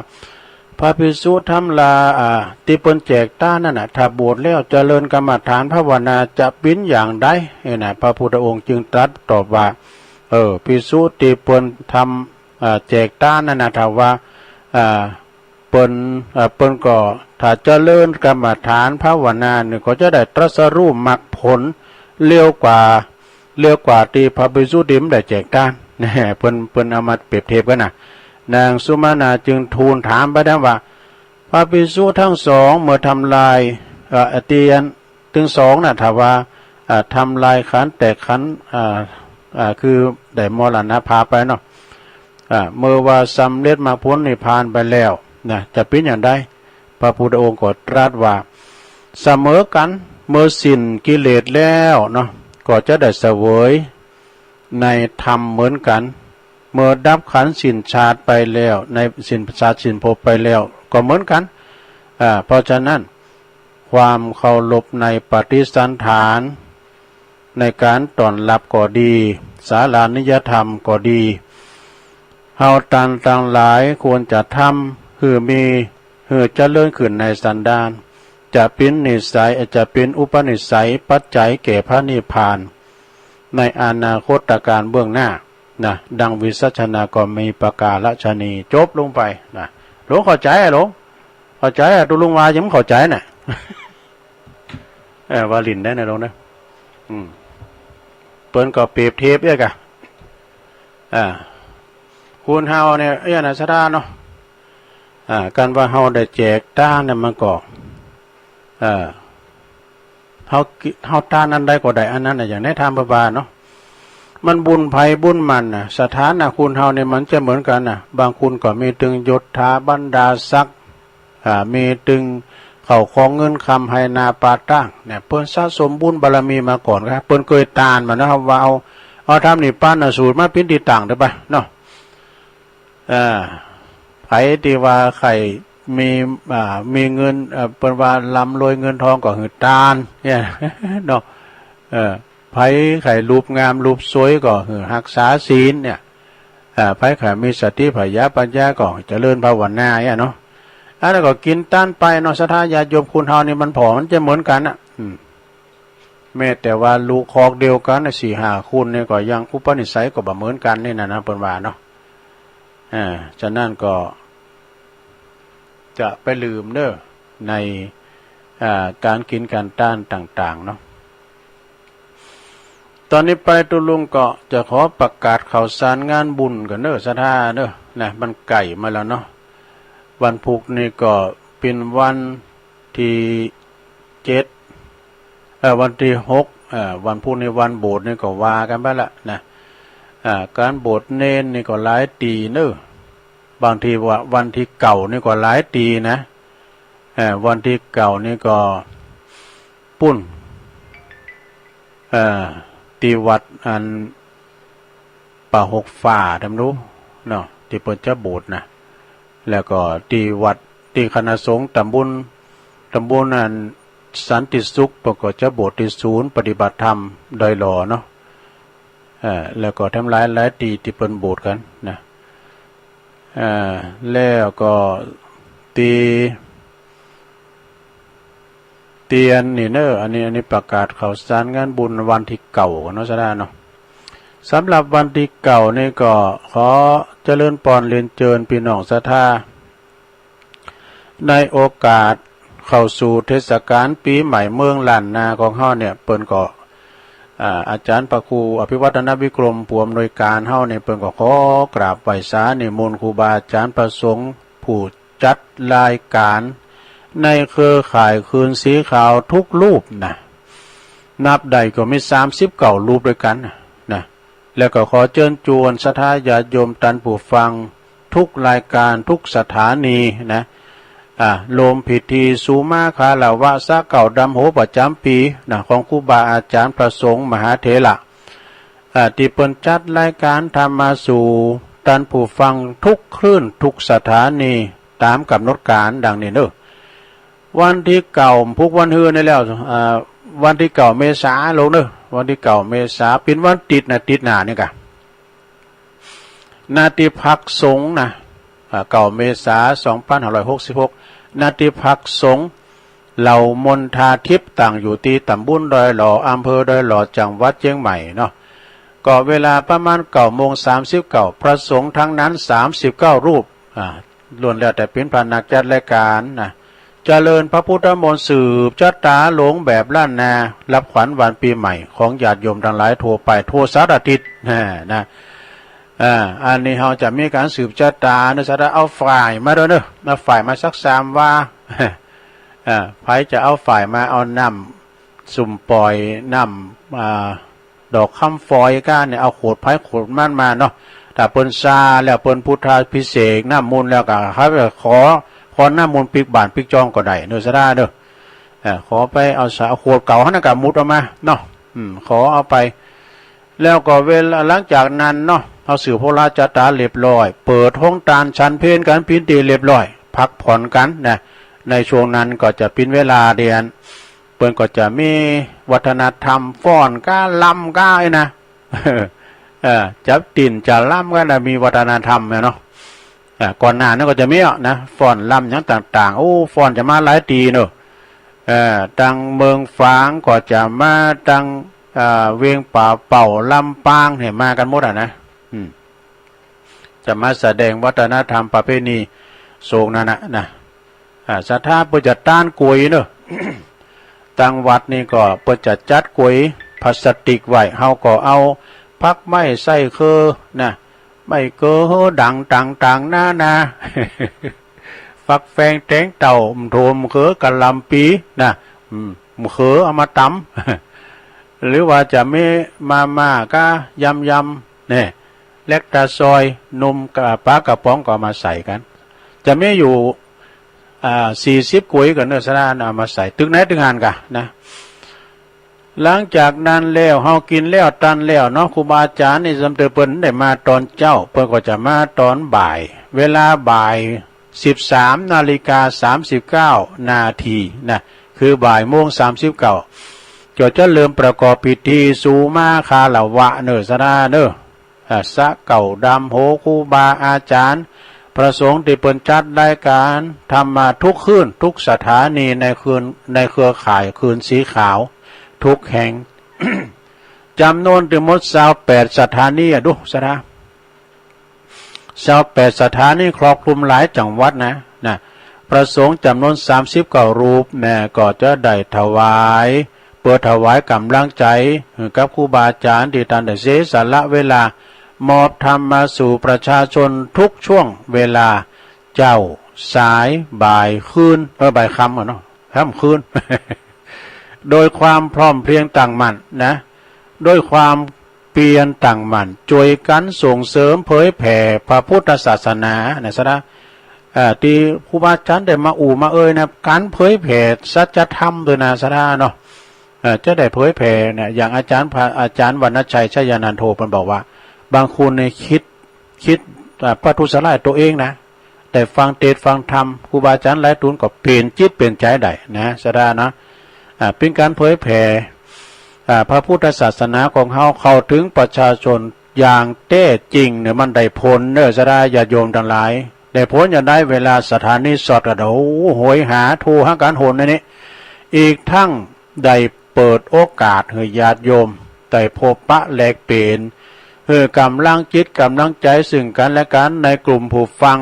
พระภิกษุทั้งหลาย อ่า ที่เปิ้นแจกทานนั่นน่ะ ถ้าบวชแล้วเจริญกรรมฐานภาวนาจะเป๋นอย่างใดเอ้ยนะ พระพุทธองค์จึงตรัสตอบว่า เออ ภิกษุที่เปิ้นทำ อ่า แจกทานนั่นน่ะ ถ้าว่า อ่า เปิ้น อ่า เปิ้นก็ถ้าเจริญกรรมฐานภาวนานี่ก็จะได้ตรัสรู้มรรคผลเร็วกว่า เร็วกว่าตี้พระภิกษุที่ไม่ได้แจกทาน เปิ้น เปิ้นเอามาเปรียบเทียบกันนะ นางสุมาณาจึงทูลถามไปนั้นว่า พระภิกษุทั้งสองเมื่อทำลาย เอ่อ เตียน ตึงสองนะ ถ้าว่า อ่า ทำลายขันแตกขัน อ่า อ่า คือได้มรณภาพไปเนาะ อ่า เมื่อว่าสำเร็จมรรคผลนิพพานไปแล้วนะ จะเป็นอย่างใด พระพุทธองค์ก็ตรัสว่า เสมอกัน เมื่อสิ้นกิเลสแล้วเนาะ ก็จะได้เสวยในธรรมเหมือนกัน เมื่อดับขันธ์สิ้นชาติไปแล้ว ในสิ้นชาติสิ้นภพไปแล้ว ก็เหมือนกัน อ่า เพราะฉะนั้น ความเคารพในปฏิสันถาน ในการต้อนรับก็ดี สารานิยธรรมก็ดี เฮาตันตังหลายควรจะทำหื้อมีหื้อเจริญขึ้นในสันดาน จะเป็นนิสัย จะเป็นอุปนิสัยปัจจัยแก่พระนิพพาน ในอนาคตกาลเบื้องหน้านะ ดังวิสัชนาก็มีประการฉะนี้ จบลงไปนะ หลวงเข้าใจอะหลวง เข้าใจอะ ตุลุงว่ายังไม่เข้าใจน่ะ เออ ว่าหลินได้นะหลวงนะ อืม เปิ้นก็เปรียบเทียบเอี้ยกะ อ่า คนเฮาเนี่ย เอี้ยนะ ศรัทธาเนาะ อ่า การว่าเฮาได้แจกทานเนี่ยมันก็ อ่า เฮากิ เฮาทานอันใดก็ได้อันนั้นน่ะ อย่างในธรรมพระบาเนาะ มันบุญไผบุญมันน่ะ สถานะคนเฮาเนี่ยมันจะเหมือนกันน่ะ บางคนก็มีตึงยศถาบรรดาศักดิ์ อ่า มีตึงเข้าของเงินคำไหนาปาตั้งเนี่ย เปิ้นสะสมบุญบารมีมาก่อนครับ เปิ้นเคยตานมานะครับ ว่าเอา เอาธรรมนิพพานน่ะสูตรมาปิ้นที่ต่างได้ปะเนาะ อ่า ไผที่ว่าใครมี อ่า มีเงิน เอ่อ เปิ้นว่าร่ำรวยเงินทองก็หื้อตานเนี่ย เนาะ เออ ไผใครรูปงามรูปสวยก็หื้อรักษาศีลเนี่ย อ่า ไผใครมีสติผญาปัญญาก็เจริญภาวนาเนี่ยเนาะ อันนั้นก็กินตานไปเนาะ ศรัทธาญาติโยมคนเฮานี่มันผ่อมันจะเหมือนกันน่ะ อืม แม้แต่ว่าลูกคอกเดียวกันน่ะ สี่ห้าคนนี่ก็ยังอุปนิสัยก็บ่เหมือนกันนี่นะ นะ เปิ้นว่าเนาะ อ่า ฉะนั้นก็ จะไปลืมเด้อ ใน อ่า การกินการตานต่างๆ เนาะ ตอนนี้ไปตุลุงก็จะขอประกาศข่าวสารงานบุญกันเด้อ ศรัทธาเด้อ นะ มันใกล้มาแล้วเนาะ วันพุธนี่ก็เป็นวันที่เจ็ด เอ่อ วันที่หก เอ่อ วันพุธนี่วันโบสถ์นี่ก็ว่ากันไปละนะ อ่า การโบสถ์เณรนี่ก็หลายตี้เนอะ บางทีว่าวันที่เก้านี่ก็หลายตี้นะ เอ่อ วันที่เก้านี่ก็ปุ้น เอ่อ ตี้วัดอันป่าหกฝ่า ตำรู้เนาะ ตี้เปิ้นจะโบสถ์นะ แล้วก็ตี้วัด ตี้คณะสงฆ์ตำบล ตำบลอันสันติสุข เปิ้นก็จะโบสถ์ตี้ศูนย์ปฏิบัติธรรมดอยหล่อเนาะ เอ่อ แล้วก็แถมหลายหลายตี้ตี้เปิ้นโบสถ์กันนะ เอ่อ แล้วก็ตี้ เตียนนี่เนอะ อันนี้ อันนี้ประกาศข่าวสารงานบุญวันที่เก้าเนาะ ศรัทธาเนาะ สำหรับวันที่เก้านี่ก็ขอเจริญพรเรียนเชิญพี่น้องศรัทธา ในโอกาสเข้าสู่เทศกาลปีใหม่เมืองล้านนาของเฮาเนี่ย เปิ้นก็ อ่า อาจารย์พระครูอภิวัฒนวิกรม ผู้อำนวยการเฮาเนี่ย เปิ้นก็ขอกราบไหว้สานิมนต์ครูบาอาจารย์พระสงฆ์ผู้จัดรายการในเครือข่ายคืนสีขาวทุกรูปนะ นับได้ก็มีสามสิบเก้ารูปด้วยกันนะ แล้วก็ขอเชิญชวนศรัทธาญาติโยมท่านผู้ฟังทุกรายการทุกสถานีนะ อ่า รวมพิธีสุมาคารวะสะเก้าดำหัวประจำปีนะ ของครูบาอาจารย์พระสงฆ์มหาเถระ อ่า ตี้เปิ้นจัดรายการธรรมะสู่ท่านผู้ฟังทุกคลื่นทุกสถานีตามกำหนดการดังนี้เนอะ วันที่เก้า พุธวันฮือนี่แล้ว อ่า วันที่เก้าเมษาลงเนอะ วันที่เก้าเมษา เป็นวันติดนะ ติดหน้านี่กะ ณ ที่พักสงฆ์นะ อ่า เก้าเมษา สองพันห้าร้อยหกสิบหก ณ ที่พักสงฆ์เหล่ามณฑาทิพย์ ตั้งอยู่ที่ตำบลดอยหล่อ อำเภอดอยหล่อ จังหวัดเชียงใหม่เนาะ ก็เวลาประมาณเก้าโมงสามสิบเก้า พระสงฆ์ทั้งนั้นสามสิบเก้ารูป อ่า ล้วนแล้วแต่เป็นพระนักจัดรายการนะ เจริญพระพุทธมนต์สืบชะตาหลวงแบบล้านนา รับขวัญวันปีใหม่ของญาติโยมทั้งหลายทั่วไปทั่วสารทิศนะนะ อ่า อันนี้เราจะมีการสืบชะตาเนอะ สาธุ เอาฝ่ายมาด้วยเนอะ เอาฝ่ายมาสักสามว่า อ่า ใครจะเอาฝ่ายมา เอาน้ำ ซุ่มปล่อยน้ำ อ่า ดอกคำฝอยก้าเนี่ย เอาขวดไผ่ขวดมันมาเนาะ ถ้าเปิ้นซาแล้วเปิ้นพุทธาภิเษกน้ำมนต์แล้วก็ ขอ ขอน้ำมนต์ปิกบ้านปิกจองก็ได้เนอะ สาธุเนอะ เอ่อ ขอไปเอาสา ขวดเก่าหั้นนะก็มุดออกมาเนาะ อืม ขอเอาไป แล้วก็เวลาหลังจากนั้นเนาะ เอาสืบโหราชะตาเรียบร้อย เปิดห้องตานฉันเพลกันเป็นที่เรียบร้อย พักผ่อนกันนะ ในช่วงนั้นก็จะเป็นเวลาเดียน เปิ้นก็จะมีวัฒนธรรมฟ้อนก้าลำก้าไอ้นะ เออ จับติ่นจะลำก้านะ มีวัฒนธรรมเนี่ยเนาะ อ่า ก่อนหน้านั้นก็จะมีอ่ะนะ ฟ้อนลำอย่างต่างๆ โอ้ ฟ้อนจะมาหลายตีเนอะ เอ่อ ตังเมืองฝางก็จะมา ตัง เอ่อ เวียงป่าเป่า ลำปางเนี่ยมากันหมดอ่ะนะ อืม จะมาแสดงวัฒนธรรมประเพณีโศกนั่นนะนะ อ่า สาธุ เปิ้นจะต้านก๋วยเนอะ ตังวัดนี่ก็เปิ้นจะจัดก๋วยพลาสติกไว้ เฮาก็เอาผักไม้ใส่คือนะ ไม้คือดังต่างๆนานา ฟักแฟงแตงเต้า โถมะเขือกะหล่ำปีนะ อืม มะเขือเอามาตำ หรือว่าจะมีมาม่าก้ายำๆ เนี่ย เล็กตาซอย นมกับปลากระป๋องก็เอามาใส่กัน จะมีอยู่ อ่า สี่สิบก๋วยกันเนอะ สาธุ เอามาใส่ตึกไหนตึกหั้นกะนะ หลังจากนั้นแล้ว เฮากินแล้วต้านแล้วเนาะ ครูบาอาจารย์นี่ สำเติบเปิ้นได้มาตอนเจ๊า เปิ้นก็จะมาตอนบ่าย เวลาบ่าย สิบสามนาฬิกาสามสิบเก้านาทีนะ คือบ่ายโมงสามสิบเก้า ก็จะเริ่มประกอบพิธีสุมาคารวะเนอะ สาธุเนอะ อ่า สะเก่าดำหัวครูบาอาจารย์ พระสงฆ์ที่เปิ้นจัดรายการธรรมะทุกคืน ทุกสถานีในคืน ในเครือข่ายคืนสีขาว ทุกแห่ง จำนวนทั้งหมดซาวแปดสถานีอะ ดู สาธุ ซาวแปดสถานีครอบคลุมหลายจังหวัดนะ นะ พระสงฆ์จำนวนสามสิบเก้ารูปแม่ก็จะได้ถวาย เพื่อถวายกำลังใจให้กับครูบาอาจารย์ที่ท่านได้เสียสละเวลามอบธรรมมาสู่ประชาชนทุกช่วงเวลา เจ๊า สาย บ่าย คืน เออ บ่ายค่ำอะเนาะ ค่ำคืน โดยความพร้อมเพรียงตั้งมั่นนะ ด้วยความเพียรตั้งมั่น ช่วยกันส่งเสริมเผยแผ่พระพุทธศาสนานะ สาธุ เอ่อ ที่ครูบาอาจารย์ได้มาอู้มาเอ่ยนะ การเผยแผ่สัจธรรมด้วยนะ สาธุเนาะ เอ่อ จะได้เผยแผ่เนี่ย อย่างอาจารย์พระ อาจารย์วรรณชัย ชัยนันโท เปิ้นบอกว่า บางคนเนี่ยคิด คิด อ่า ประทุษร้ายตัวเองนะ ได้ฟังเทศน์ฟังธรรม ครูบาอาจารย์หลายตูนก็เปลี่ยนจิตเปลี่ยนใจได้นะ สาธุนะ อ่า เป็นการเผยแผ่ อ่า พระพุทธศาสนาของเฮาเข้าถึงประชาชนอย่างแท้จริงเนี่ย มันได้ผลเนอะ สาธุญาติโยมทั้งหลาย ได้ผลอย่างใด เวลาสถานีสดก็โอ้โหยหาโทรหากันหนในนี้ อีกทั้งได้เปิดโอกาสให้ญาติโยมได้พบปะแลกเปลี่ยน เออ กำลังจิตกำลังใจซึ่งกันและกันในกลุ่มผู้ฟัง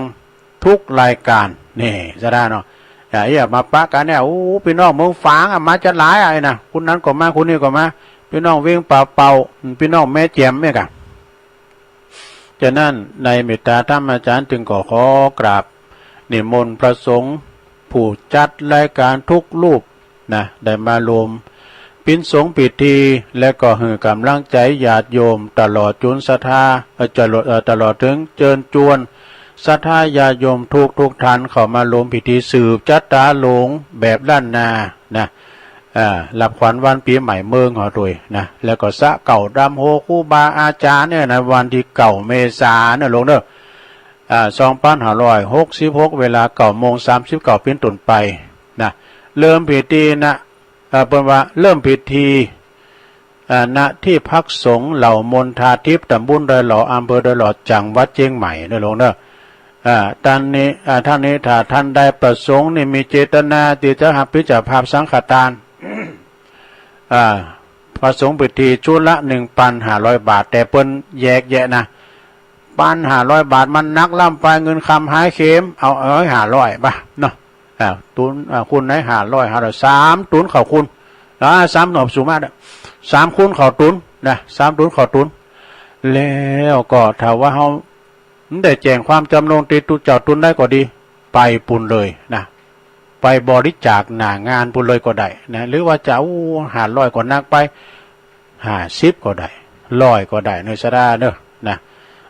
ทุกรายการ นี่ สาธุเนาะ อย่า อย่ามาปะกันเนี่ย โอ้ พี่น้องเมืองฝางอะ มาจะหลายอะไอ้นะ คนนั้นก็มา คนนี้ก็มา พี่น้องเวียงป่าเป่า พี่น้องแม่แจ่มเนี่ยกะ ฉะนั้นในเมตตาธรรมอาจารย์จึงก็ขอกราบนิมนต์พระสงฆ์ผู้จัดรายการทุกรูปนะ ได้มาร่วมปินสงฆ์พิธี และก็หื้อกำลังใจญาติโยมตลอดจุนศรัทธา เอ่อ ตลอด เอ่อ ตลอดถึงเจิญจวนศรัทธาญาติโยมทุกทุกท่านเข้ามาร่วมพิธีสืบชะตาหลวงแบบล้านนานะ อ่า รับขวัญวันปีใหม่เมืองเฮาด้วยนะ แล้วก็สะเก่าดำโฮครูบาอาจารย์เนี่ยนะ วันที่เก้าเมษาเนี่ยหลวงเด้อ อ่า สองพันห้าร้อยหกสิบหก เวลาเก้าโมงสามสิบเก้าเป็นต้นไปนะ เริ่มพิธีนะ อ่า เปิ้นว่าเริ่มพิธี อ่า ณ ที่พักสงฆ์เหล่ามณฑาทิพย์ ตำบลดอยหล่อ อำเภอดอยหล่อ จังหวัดเชียงใหม่เด้อหลวงเด้อ อ่า ท่านนี้ อ่า ท่านนี้ถ้าท่านใดประสงค์นี่มีเจตนาที่จะรับผิดชอบสังฆทาน อ่า พระสงฆ์พิธีชุดละหนึ่งพันห้าร้อยบาท แต่เปิ้นแยกแยะนะ ปานห้าร้อยบาท มันหนักล้ำไป เงินคำหายเข็ม เอา เอาให้ห้าร้อย ป่ะ เนาะ อ่า ตุน อ่า คุณไหนห้าร้อย ห้าร้อย สามตุนเขาคุณ อ่า สามหนอบสูงมากเนี่ย สามคุณเขาตุน นะ สามตุนเขาตุน แล้วก็ถ้าว่าเขา มันได้แจ้งความจำนงติดตุเจ้าตุนได้ก็ดี ไปปุนเลยนะ ไปบริจาคหน้างานปุนเลยก็ได้นะ หรือว่าจะ โอ้ ห้าร้อย ก็หนักไป ห้าสิบ ก็ได้ ร้อย ก็ได้ เนอะ สาราเนอะ นะ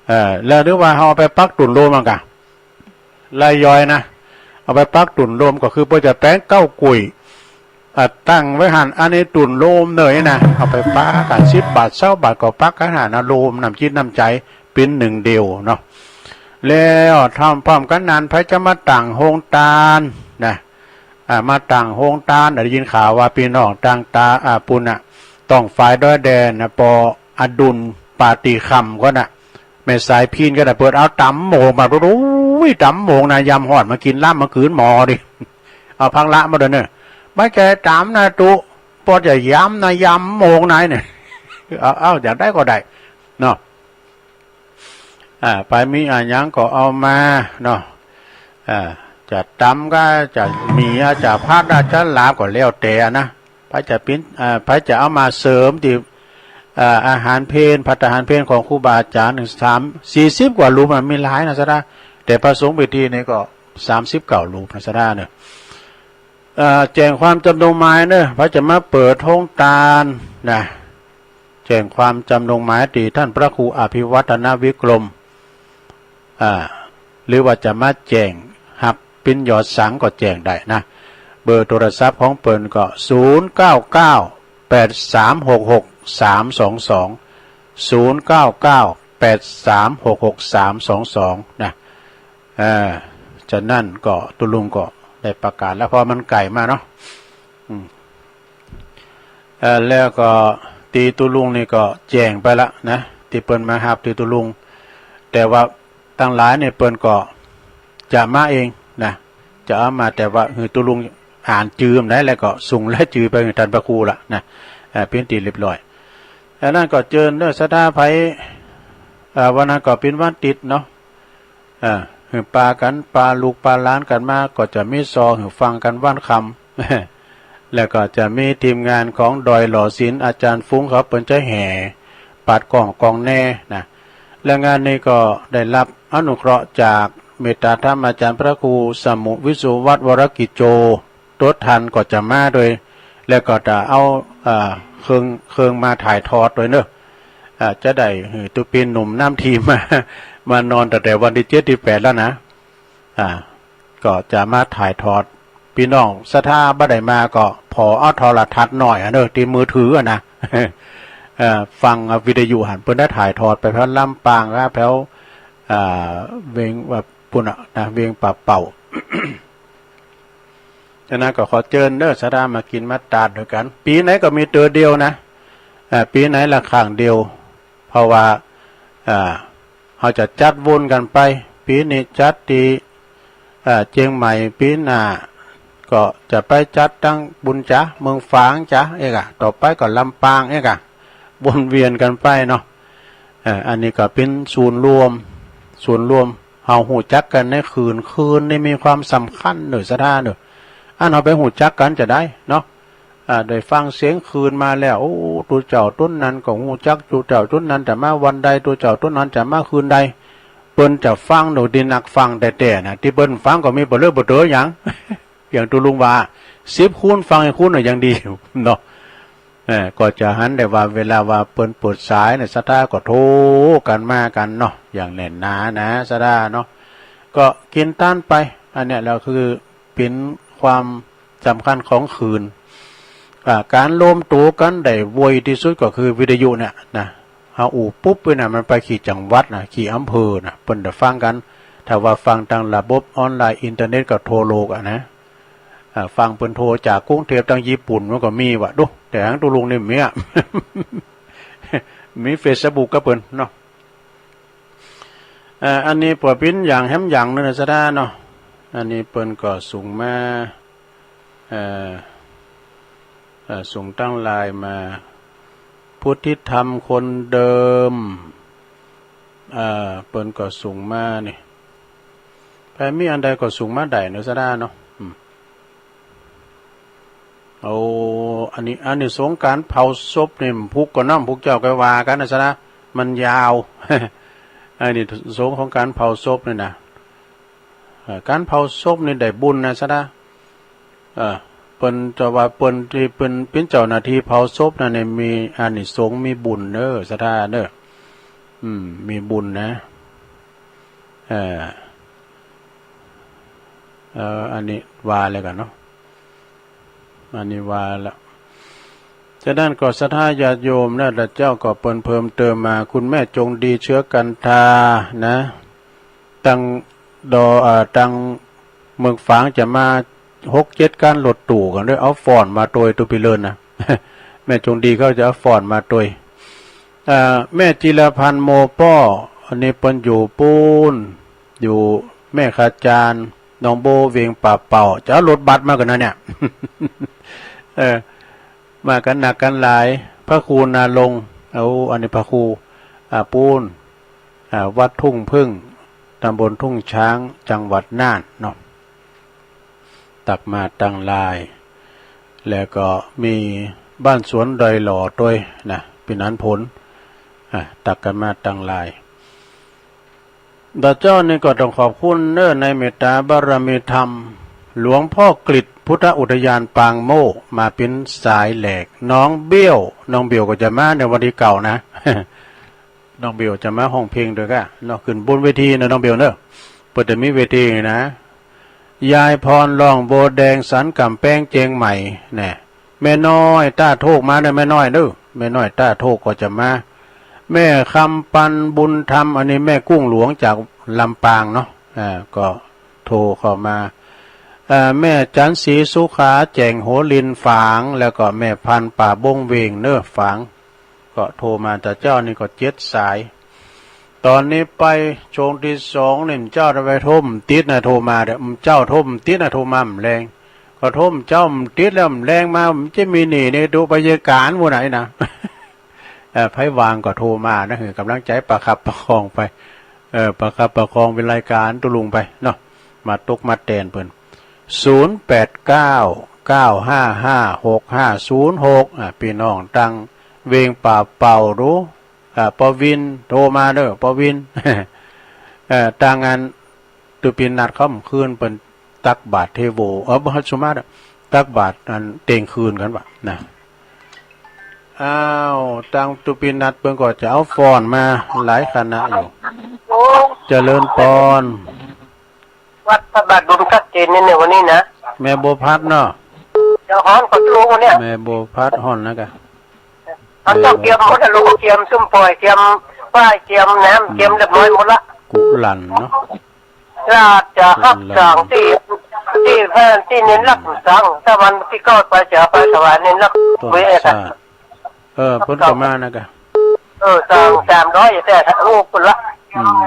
เออ แล้วหรือว่าเขาเอาไปปักตุนโลมมันกะ รายย่อยนะ เอาไปปักตุนโลมก็คือเพื่อจะแปลงเก้ากุย อ่ะ ตั้งไว้หัน อันนี้ตุนโลมเนยนะ เอาไปปักกัน สิบบาท ซาวบาท ก็ปักกันหันนะ โลมน้ำจิตน้ำใจ เป็นหนึ่งเดียวเนาะ แล้วทำพร้อมกันนั้น ไผจะมาตั้งโฮงตานนะ อ่า มาตั้งโฮงตาน ได้ยินข่าวว่าพี่น้องต่างตา อ่า ปุณน่ะ ต้องฝ่ายดอยแดนนะ ปออดุลปาฏิคำก็น่ะ แม่สายพินก็น่ะ เปิดเอาตำโมงมา โอ้ย ตำโมงนะ ยำหอดมากินล้ำมาคืนหมอดิ เอาพังละมาเดินเนี่ย ไม่ใช่ตำนะตุ ปอจะยำนะ ยำโมงไหนเนี่ย เอา เอา อยากได้ก็ได้ เนาะ อ่า ไปมีอะหยังก็เอามาเนาะ อ่า จะตำก็จะหมี่อะ จะผัดอะ จะลาบก็แล้วแต่นะ ไผจะปิ้น อ่า ไผจะเอามาเสริมที่ อ่า อาหารเพล ภัตตาหารเพลของครูบาอาจารย์ หนึ่ง สาม สี่สิบกว่ารูป มันมีหลายนะสารา แต่พระสงฆ์พิธีนี่ก็ สามสิบเก้ารูปนะสาราเนอะ เอ่อ แจ้งความจำนงหมายเนอะ ไผจะมาเปิดโฮงตานนะ แจ้งความจำนงหมายที่ท่านพระครูอภิวัฒนวิกรม อ่า หรือว่าจะมาแจ้งฮับปิ้นยอดสังก็แจ้งได้นะ เบอร์โทรศัพท์ของเปิ้นก็ ศูนย์เก้าเก้า แปดสามหกหก สามสองสอง ศูนย์เก้าเก้า แปดสามหกหก สามสองสอง นะ เอ่อ ฉะนั้นก็ตุลุงก็ได้ประกาศแล้ว เพราะมันไกลมาเนาะ อืม เอ่อ แล้วก็ตีตุลุงนี่ก็แจ้งไปละนะ ที่เปิ้นมาฮับตีตุลุง แต่ว่าตังหลายเนี่ยเปิ้นก็จะมาเองนะ จะเอามา แต่ว่าหือตุลุงอ่านจื่อมได้ แล้วก็ส่งรายจื่อไปหือท่านพระครูละนะ เอ่อ เป็นที่เรียบร้อย อันนั้นก็เจิญเนอะ ศรัทธาไผ เอ่อ วันนั้นก็เป็นวันติดเนาะ อ่า หือปากัน ปาลูกปาหลานกันมา ก็จะมีซอหือฟังกันวันค่ำ แล้วก็จะมีทีมงานของดอยหล่อศิลป์ อาจารย์ฟุ้งเขาเปิ้นจะแห่ ปัดกล้องกองแน่นะ และงานนี้ก็ได้รับอนุเคราะห์จากเมตตาธรรมอาจารย์พระครูสมุวิสุวัฒน์วรกิจโจ ตัวทันก็จะมาด้วย แล้วก็จะเอา เอ่อ เครื่อง เครื่องมาถ่ายทอดด้วยเนอะ อ่า จะได้หือตุปินหนุ่มน้ำทีมา มานอนตั้งแต่วันที่เจ็ดที่แปดแล้วนะ อ่า ก็จะมาถ่ายทอด พี่น้องศรัทธาบ่ได้มาก็พอเอาโทรทัศน์หน่อยอะเนอะ ที่มือถืออะนะ เอ่อ ฟังวิทยุหันเปิ้นได้ถ่ายทอดไปแถวลำปางครับ แถว อ่า เวียงว่าปุ้นอะนะ เวียงป่าเป่า ฉะนั้นก็ขอเจิญเนอะ ศรัทธามากินมาตาดด้วยกัน ปีไหนก็มีเตอเดียวนะ อ่า ปีไหนละครั้งเดียว เพราะว่า อ่า เขาจะจัดวนกันไป ปีนี้จัดที่ อ่า เจียงใหม่ ปีหน้า ก็จะไปจัดตั้งบุญจ๋า เมืองฝางจ๋า เอกอะ ต่อไปก็ลำปาง เอกอะ วนเวียนกันไปเนาะ เอ่อ อันนี้ก็เป็นศูนย์รวม ศูนย์รวม เฮาฮู้จักกันในคืน คืนนี่มีความสำคัญเนอะ ศรัทธาเนอะ อันเฮาไปฮู้จักกันจะได้เนาะ อ่า ได้ฟังเสียงคืนมาแล้ว โอ้ ตัวเจ้าตนนั้นก็ฮู้จัก ตัวเจ้าตนนั้นจะมาวันใด ตัวเจ้าตนนั้นจะมาคืนใด เปิ้นจะฟังเนอะ ที่นักฟังแต๊ๆ นะ ที่เปิ้นฟังก็มีบ่เหลือบ่เตื้อหยัง อย่างตัวลุงว่า สิบคนฟังให้คนน่ะยังดีอยู่เนาะ เอ่อ ก็จะหันได้ว่าเวลาว่าเปิ้นเปิดสายเนี่ย ศรัทธาก็โทรกันมากันเนาะ อย่างแน่นหนานะ ศรัทธาเนาะ ก็กินตานไป อันเนี้ยแหละคือเป็นความสำคัญของคืน อ่า การรวมตัวกันได้ไวที่สุดก็คือวิทยุเนี่ยนะ เฮาอู้ปุ๊บไปน่ะ มันไปขีดจังหวัดนะ ขีดอำเภอนะ เปิ้นจะฟังกัน ถ้าว่าฟังทางระบบออนไลน์อินเทอร์เน็ตก็ทั่วโลกอะนะ อ่า ฟังเปิ้นโทรจากกรุงเทพฯ ทางญี่ปุ่นมันก็มีวะ ดู แต่ทางตุลุงนี่มีอะ มีเฟซบุ๊กกับเปิ้นเนาะ เอ่อ อันนี้เปื่อปิ้นอย่างแหมอย่างหนึ่งนะศรัทธาเนาะ อันนี้เปิ้นก็ส่งมา เอ่อ เอ่อ ส่งตั้งไลน์มา พุทธิธรรมคนเดิม เอ่อ เปิ้นก็ส่งมานี่ ไปมีอันใดก็ส่งมาได้เนอะ สะดาเนาะ อืม โอ้ อันนี้ อันนี้สงส์การเผาศพนี่ พวกก็น้ำพวกเจ้าก็ว่ากันนะ สะดา มันยาว อันนี้สงส์ของการเผาศพนี่นะ เอ่อ การเผาศพนี่ได้บุญนะ สะดา เออ เปิ้นจะว่าเปิ้นที่เปิ้นเป็นเจ้าหน้าที่เผาศพนั่นเนี่ยมีอานิสงส์มีบุญเนอะ สะดาเนอะ อืม มีบุญนะ เออ เออ อันนี้ว่าแล้วกันเนาะ อันนี้ว่าละ ฉะนั้นก็ศรัทธาญาติโยมนะ แล้วเจ้าก็เปิ้นเพิ่มเติมมา คุณแม่จงดีเชื้อกันทานะ ตังดอ เอ่อ ตังเมืองฝางจะมาหกเจ็ดคันรถตู้กันเด้อ เอาฟ้อนมาโตย ตุปีเลินนะ แม่จงดีเขาจะเอาฟ้อนมาโตย เอ่อ แม่จิรพันธ์โมป้อ อันนี้เปิ้นอยู่ปูน อยู่แม่ขจาร หนองโบ เวียงป่าเป่า จะเอารถบัสมากันนะเนี่ย เออ มากันนักกันหลาย พระครูนารงค์ เอา อันนี้พระครู อ่า ปูน อ่า วัดทุ่งผึ้ง ตำบลทุ่งช้าง จังหวัดน่านเนาะ ตักมาตังหลาย แล้วก็มีบ้านสวนดอยหล่อตวยนะ ปีนันผล อ่า ตักกันมาตังหลาย ดาเจ้านี่ก็ต้องขอบคุณเนอะ ในเมตตาบารมีธรรม หลวงพ่อกฤษพุทธอุทยานปางโม่ มาเป็นสายแหลก น้องเบี้ยว น้องเบี้ยวก็จะมาในวันที่เก้านะ น้องเบี้ยวจะมาฮ้องเพลงตวยก้าเนาะ ขึ้นบนเวทีนะ น้องเบี้ยวเนอะ เปิ้นจะมีเวทีนะ ยายพรร้องโบแดงสันก๋ำแปงเจียงใหม่ แน่ แม่น้อยต้าโทกมาเนอะ แม่น้อยเนอะ แม่น้อยต้าโทกก็จะมา แม่คำปันบุญธรรม อันนี้แม่กุ้งหลวงจากลำปางเนาะ อ่า ก็โทรเข้ามา อ่า แม่จันทร์ศรีสุขา แจ่งหัวลินฝาง แล้วก็แม่พันธุ์ป่าบงเวงเนอะ ฝาง ก็โทรมา แต่เจ้านี่ก็เจ็ดสาย ตอนนี้ไปช่วงที่สองนี่ เจ้าจะไปโทรบ่ติดนะ โทรมาเด้อ เจ้าโทรบ่ติดนะ โทรมาบ่แลง ก็โทรเจ้าบ่ติดแล้วบ่แลงมา มันจะมีหนี้ในดุไปยการหมู่ไหนนะ เอ่อ ไผว่างก็โทรมานะ คือกำลังใจประคับประคองไป เอ่อ ประคับประคองเป็นรายการตุลุงไปเนาะ มาตกมาแตนเปิ้น ศูนย์แปดเก้า เก้าห้าห้า หกห้าศูนย์หก อ่ะ พี่น้องตังเวียงป่าเป่าดู อ่า ปอวิน โทรมาเด้อ ปอวิน เอ่อ ตังอัน ตุปีนัดค่ำคืนเปิ้นตักบาตรเทโว เออ บ่ฮัดสุมาเด้อ ตักบาตรอันเต็งคืนกันวะนะ อ้าว ตังตุปีนัดเปิ้นก็จะเอาฟ้อนมาหลายคณะอยู่ โอ้ เจริญปอน วัดพระบาทบุญชัดเจนนี่เนี่ยวันนี้นะ แม่บัวพัดเนาะ เดี๋ยวฮ้อนก็รู้เนี่ย แม่บัวพัดฮ้อนนะกะ เขาเจ้าเตรียมหมดแล้ว ลูกเตรียมซุ่มปล่อย เตรียมป้าย เตรียมน้ำ เตรียมเรียบร้อยหมดละ กุหลันเนาะ ราชจะฮับสั่งที่ ที่ ที่เน้นรักสั่ง ถ้าวันที่เก้าไปจะไปถวายเน้นรัก ต้น เว้ย ชาติ เออ เพิ่นก็มานะกะ เออ สั่งสามร้อย แต่ลูกคนละ อืม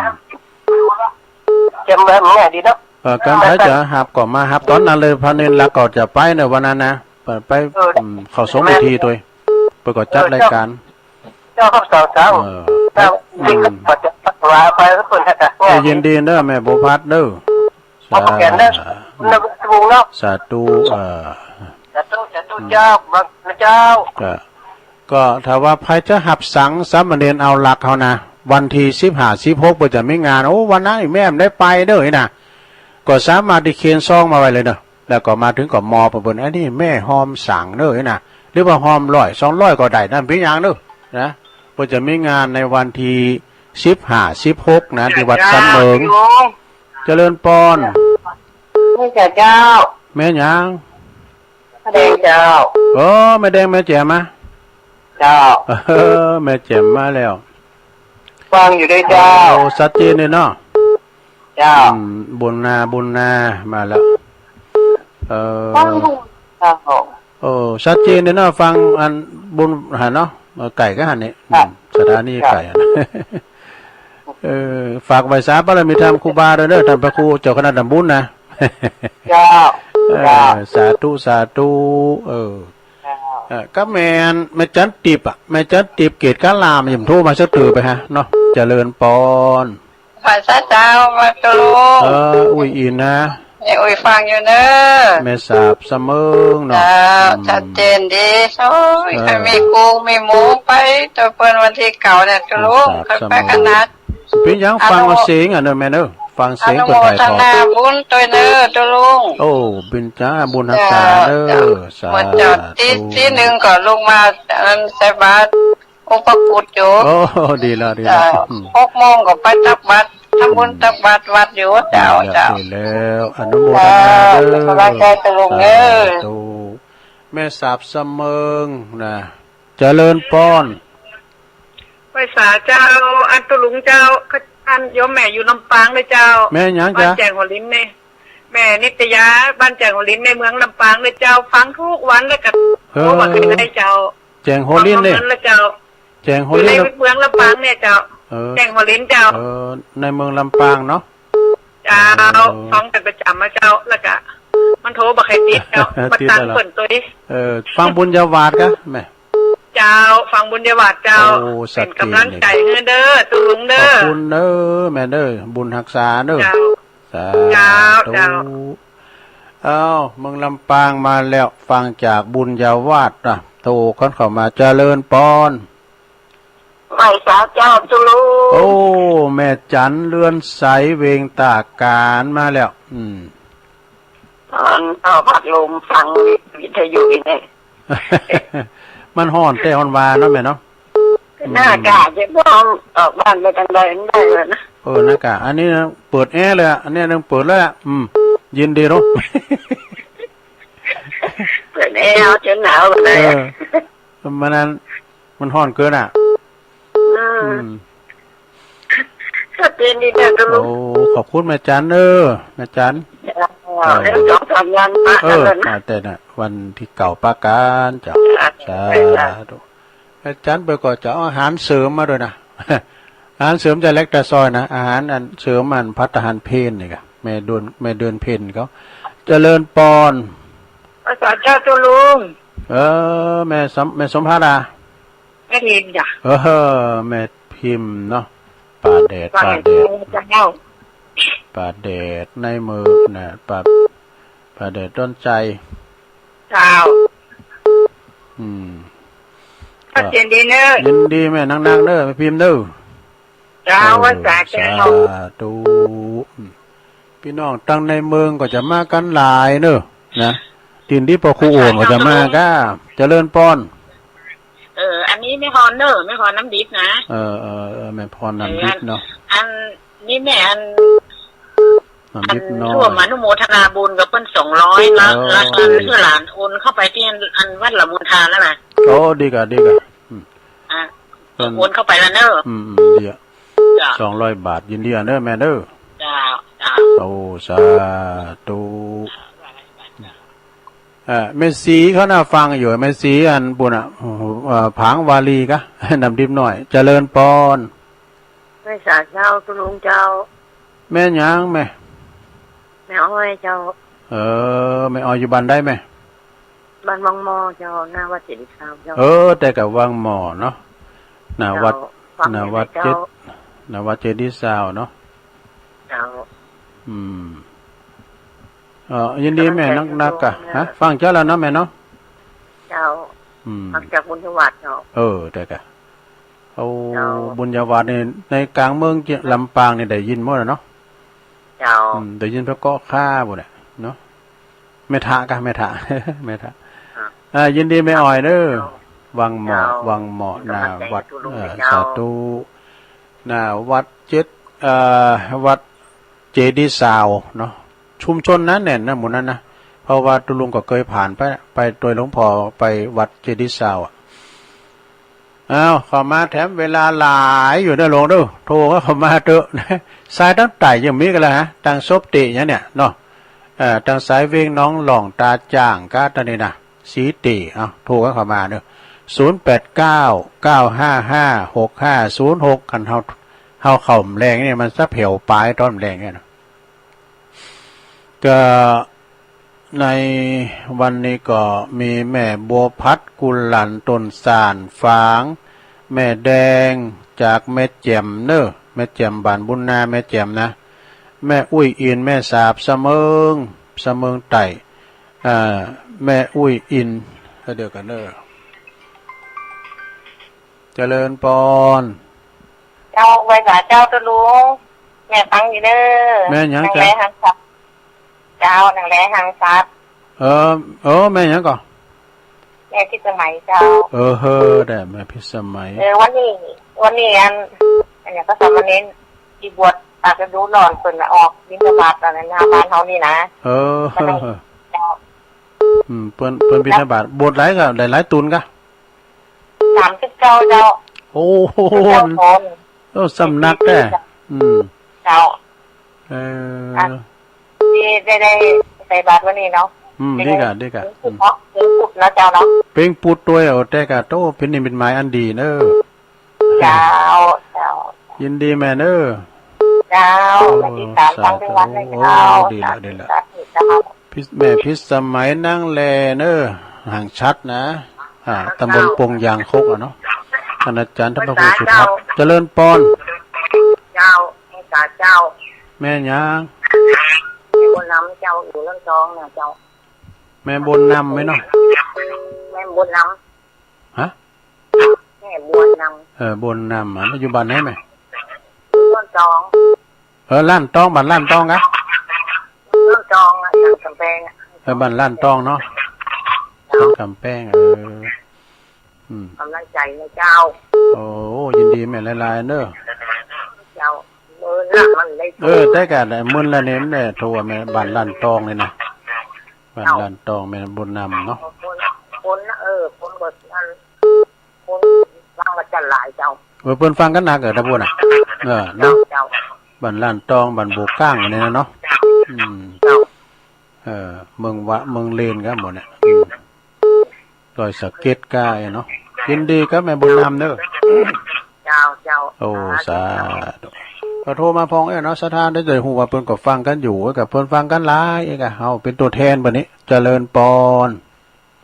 เตรียมไว้มันง่ายดีเนาะ เออ การไผจะฮับก็มาฮับตอนนั้นเลย พระเน้นรักก็จะไปในวันนั้นนะ ไป ไป เออ อืม เข้าสงฆ์พิธีตัว เปิ้นก็จัดรายการ เจ้าคำสอนสาว เออ เจ้า อืม ก็จะถวายไปเพิ่นให้ เออ ยินดีเด้อแม่บัวพัดเด้อ ขอบคุณนะ สาธุ นะลุงเนาะ สาธุ เออ สาธุ สาธุ อืม เจ้า พระเจ้า ก็ ก็ถ้าว่าไผจะฮับสังสามเณรเอาหลักเขานะ วันที่สิบห้า สิบหก เปิ้นจะมีงาน โอ้ วันนั้นแม่บ่ได้ไปเด้อนะ ก็สามารถที่เขียนซองมาไว้เลยเนาะ แล้วก็มาถึงก็มอบให้เปิ้น อันนี้แม่ฮอมสังเด้อนะ หรือว่าฮอมร้อย สองร้อย ก็ได้ นั่นเป็นอย่างเด้อนะ เปิ้นจะมีงานในวันที่สิบห้า สิบหก นะ ที่วัดสันเหมิง เจริญปอน นี่จ้ะเจ้า แม่หยัง แม่แดงเจ้า โอ้ แม่แดง แม่แจ่มมา เจ้า เออ แม่แจ่มมาแล้ว ฟังอยู่ด้วยเจ้า โอ้ ชัดเจนเลยเนาะ เจ้า อืม บุญนา บุญนา มาแล้ว เออ ฟังอยู่เจ้า โอ้ ชัดเจนเลยเนาะ ฟังอันบุญหันเนาะ เออ ไก่ก็หันนี่ ค่ะ อืม สถานี ค่ะ ไก่หัน เออ ฝากไหว้สาบารมีธรรมครูบาด้วยเด้อ ท่านพระครูเจ้าคณะตำบลนะ เจ้า เออ เจ้า สาธุ สาธุ เออ เจ้า เออ ก็แม่น แม่จันติบอะ แม่จันติบเกตกาลาม ยังโทรมาสักเตือไปฮะ เนาะ เจ เจริญปอน ไหว้สาเจ้า มาตุลุง เออ อุ้ยอินนะ นี่อุ้ยฟังอยู่เนอะ แม่สาบเสมิงเนาะ เจ้า อืม ชัดเจนดี โอ้ย เออ ใครมีกุ้งมีหมูไปตัวเปิ้นวันที่เก้าเนี่ย ตุลุง แม่สาบเสมิง ใครไปขนาด เป็นหยัง อนุ ฟังเอาเสียงอ่ะเนอะแม่เนอะ ฟังเสียง อนุโมทนา เปิ้นถ่ายทอด บุญตัวเนอะ ตุลุง โอ้ บุญจ้า บุญฮักษาเนอะ เจ้า สาธุ วันเจ้า ตี ตีหนึ่งก็ลุกมา อันนั้นใส่บาตร อุปคุตอยู่ โอ้ ดีแล้ว ดีแล้ว เจ้า อืม หกโมงก็ไปตักบาตร ทำบุญ อืม ตักบาตรวัดอยู่ เจ้า ดีแล้ว เจ้า ดีแล้ว อนุโมทนาเด้อ เจ้า สบายใจตะลุงเอ้ย สาธุ แม่สาบเสมิงนะ เจริญปอน ไหว้สาเจ้า อันตุลุงเจ้า อันโยมแม่อยู่ลำปางเลยเจ้า แม่หยังจ๊ะ บ้านแจ้งหัวลินเนี่ย แม่นิตยา บ้านแจ้งหัวลินในเมืองลำปางเลยเจ้า ฟังทุกวันเลยกับ เออ โอ้ ว่าคือได้เจ้า แจ้งหัวลินเนี่ย ฟังเงินละเจ้า แจ้งหัวลิน อยู่ในเมืองลำปางเนี่ยเจ้า เออ แจ้งหัวลินเจ้า เออ ในเมืองลำปางเนาะ เจ้า เออ ฟังเป็นประจำมาเจ้า แล้วก็มันโทรบ่ใครติดเจ้า มา ติด ตั้ง แล้วเหรอ เปิดตัว เออ ฟังบุญญาวาสกะแม่ เจ้า ฟังบุญญาวาสเจ้า โอ้ เป็นกำลังใจให้เด้อ ตุลุงเด้อ ขอบคุณเด้อแม่เด้อ บุญฮักษาเด้อ เจ้า สาธุ เจ้า เจ้า อ้าว เมืองลำปางมาแล้ว ฟังจากบุญญาวาสนะ โทรกันเข้ามา เจริญปอน ไหว้สาเจ้าตุลุง โอ้ แม่จันเรือนใสเวียงตากการมาแล้ว อืม ตอนเอาพัดลมฟังวิทยุอีกเนี่ย มันฮ้อนแต๊ฮ้อนวาเนาะแม่เนาะ หน้ากากจะต้องออกบ้านไปทางใดไม่ได้เลยนะ เออ หน้ากาก อันนี้นะ เปิดแอร์เลยอะ อันนี้ยังเปิดเลยอะ อืม เย็นดีเนาะ เปิดแอร์เอาจนหนาวเลยอะ เออ มันนั้น มันฮ้อนเกินอะ อืม อืม ก็เป็นดีนะตุลุง โอ้ ขอบคุณแม่จันเด้อ แม่จัน เออ เออ แล้วสองสามวันปะ เออ กันนะ อ่า แต่น่ะ วันที่เก้าปะกันเจ้า อ่า สาธุ แม่จันไปก็จะเอาอาหารเสริมมาด้วยนะ อาหารเสริมจะเล็กแต่ซอยนะ อาหารอันเสริมอันภัตตาหารเพลนี่กะ แม่เดือน แม่เดือนเพลเขา เจริญปอน ไหว้สาเจ้าตุลุง เออ แม่สม แม่สมภารา แม่พิมพ์จ้ะ เออ แม่พิมพ์เนาะ ป่าแดด ป่าแดด เจ้า ป่าแดดในมือนะ ป่า ป่าแดดต้นใจ เจ้า อืม ก็เสียงดีเนอะ ยินดีแม่นักๆเนอะ แม่พิมพ์เนอะ เจ้า เออ ไหว้สาเจ้า สาธุ พี่น้องตังในเมืองก็จะมากันหลายเนอะ นะ ตินที่ปอครูโอ่งก็จะมาก้า เจริญปอน เออ อันนี้แม่พรเนอะ แม่พรน้ำดิบนะ เออ เออ เออ แม่พรน้ำดิบเนาะ เออ อัน อันนี้แม่อัน น้ำดิบน้อย อันร่วมอนุโมทนาบุญกับเปิ้นสองร้อยละ เออ ละ อัน ดี คือหลานโอนเข้าไปที่อัน อันวัดละมุนทาแล้วนะ โอ้ ดีกะ ดีกะ อืม อ่ะ เปิ้น โอนเข้าไปแล้วเนอะ อืม อืม ดีอะ จ้ะ สองร้อยบาท ยินดีอะเนอะแม่เนอะ จ้ะ จ้ะ โอ้ สาธุ เอ่อ แม่ศรีเขาน่าฟังอยู่ แม่ศรีอันบุญอ่ะ เอ่อ ผางวาลีกะ น้ำดิบน้อย เจริญปอน ไหว้สาเจ้าตุลุงเจ้า แม่หยังแม่ แม่อ้อยเจ้า เออ แม่อ้อยอยู่บ้านใดแม่ บ้านวังหม้อเจ้า หน้าวัดเจดีย์ซาวเจ้า เออ แต่กับวังหม้อเนาะ หน้าวัด เจ้า ฟังอยู่ หน้าวัด เจ้า เจด หน้าวัดเจดีย์ซาวเนาะ เจ้า อืม เออ ยินดีแม่นักๆกะ กำลังใจอยู่ ฮะ ฟังเจ้าแล้วเนาะแม่เนาะ เจ้า อืม ฟังจากบุญญาวาสเจ้า เออ แต่กะ โอ้ เจ้า บุญญาวาสนี่ ในกลางเมืองเจีย ลำปางนี่ได้ยินหมดอะเนาะ เจ้า อืม ได้ยินเฉพาะข้าบุญอะเนาะ แม่ทะกะ แม่ทะ แม่ทะ อ่ะ อ่า ยินดีแม่อ้อยเด้อ เจ้า วังหม้อ เจ้า วังหม้อ หน้าวัด กำลังใจทุกๆ เอ่อ เจ้า สาธุ หน้าวัดเจ็ด เอ่อ วัดเจดีย์ซาวเนาะ ชุมชนนั้นแน่นนะ หมู่นั้นนะ เพราะว่าตุลุงก็เคยผ่านไป ไปโดยหลวงพ่อ ไปวัดเจดีย์ซาวอะ อ้าว เข้ามาแถมเวลาหลายอยู่เด้อหลวงเด้อ โทรก็เข้ามาเถอะ สายตั้งแต่ยังมีกันแล้วฮะ ทางซบติอย่างเนี้ยเนาะ เอ่อ ทางสายเวียงหนองหล่องตาจ่างกะตอนนี้นะ สีติ เอา โทรกันเข้ามาเด้อ ศูนย์แปดเก้า เก้าห้าห้า หกห้าศูนย์หก คันเฮา เฮาเข้าแรงเนี่ย มันสะแผวปลายตอนแรงเนี่ยนะ ก็ในวันนี้ก็มีแม่บัวผัด กุหลัน ต้นสาน ฝาง แม่แดงจากแม่แจ่มเนอะ แม่แจ่มบ้านบุญนา แม่แจ่มนะ แม่อุ้ยอิน แม่สาบสะเมิง สะเมิงใต้ อ่า แม่อุ้ยอิน เดี๋ยวกันเนอะ เจริญปอน เจ้า ไหว้สาเจ้า ตุ๊ลุง แม่ฟังอยู่เด้อ แม่หยัง นางแล จ๊ะ หังสัตว์ เจ้า นางแล หังสัตว์ เออ เออ แม่หยังก่อ แม่พิสมัยเจ้า เออ เฮ้อ ได้ แม่พิสมัย เออ วันนี้ วันนี้อัน อันเนี้ยก็สามเณรที่บวชตากฤดูร้อนเพิ่นน่ะออกบิณฑบาตตอนนั้นหน้าบ้านเฮานี่นะ เออ ก็ได้ เจ้า อืม เปิ้น เปิ้นบิณฑบาต บวชหลายกะ ได้หลายตูนกะ สามสิบเก้าเจ้า โอ้โห เจ้าคน โอ้ สำนักแท้ อืม เจ้า เออ อ่ะ ที่ได้ ได้ใส่บาตรวันนี้เนาะ อืม ดีกะ ดีกะ เป็นพุทธเนาะ เป็นพุทธนะเจ้าเนาะ เป็นพุทธด้วย โอ้ แต่กะโต เป็นนิมิตหมายอันดีเนอะ เจ้า เจ้า ยินดีแม่เนอะ เจ้า โอ้ มาติดตามฟังทุกวันเลยเจ้า สาธุ โอ้ ดีละ ดีละ สาธุเจ้า พิส แม่พิสมัย นางแลเนอะ หังสัตว์นะ อ่า ตำบลปงยางคกอะเนาะ ท่านอาจารย์ธรรมพงศ์สุทัศน์ เจริญปอน เจ้า แม่สาเจ้า แม่หยัง แม่บุญนำเจ้า อยู่เรื่องจองนะเจ้า แม่บุญนำไหมเนาะ แม่บุญนำ ฮะ แม่บัวนำ เออ บัวนำ อ่ะ อยู่บ้านไหนแม่ บ้านตอง เออ ล้านตอง บ้านล้านตองกะ บ้านตองอ่ะ ทางกำแพงอ่ะ เออ บ้านล้านตองเนาะ ทางกำแพง เออ อืม กำลังใจนะเจ้า โอ้ ยินดีแม่หลายๆเนอะ เจ้า เออ ละมันได้ เออ แต่กะได้มื้อละเนี่ย มันได้โทรแม่ บ้านล้านตองนี่นะ บ้านล้านตอง แม่บัวนำเนาะ คน คนนะ เออ คนก็นั่น คนฟังก็จะหลายเจ้า เออ เปิ้นฟังกันนักเออ ตะบุญน่ะ เออ เนาะ เจ้า บ้านล้านตอง บ้านโบกก้างอันนี้นะเนาะ อืม เจ้า เออ เมืองวะ เมืองเลนครับหมดเนี่ย อืม ดอยสะเก็ดก้าเนาะ ยินดีครับแม่บุญนำเนอะ เจ้า เจ้า โอ้ สาธุ ก็โทรมาพองเอ้ยเนาะ ศรัทธาได้ใจฮู้ว่าเปิ้นก็ฟังกันอยู่ กับเปิ้นฟังกันหลายเอ้ยกะ เอาเป็นตัวแทนบัดนี้ เจริญปอน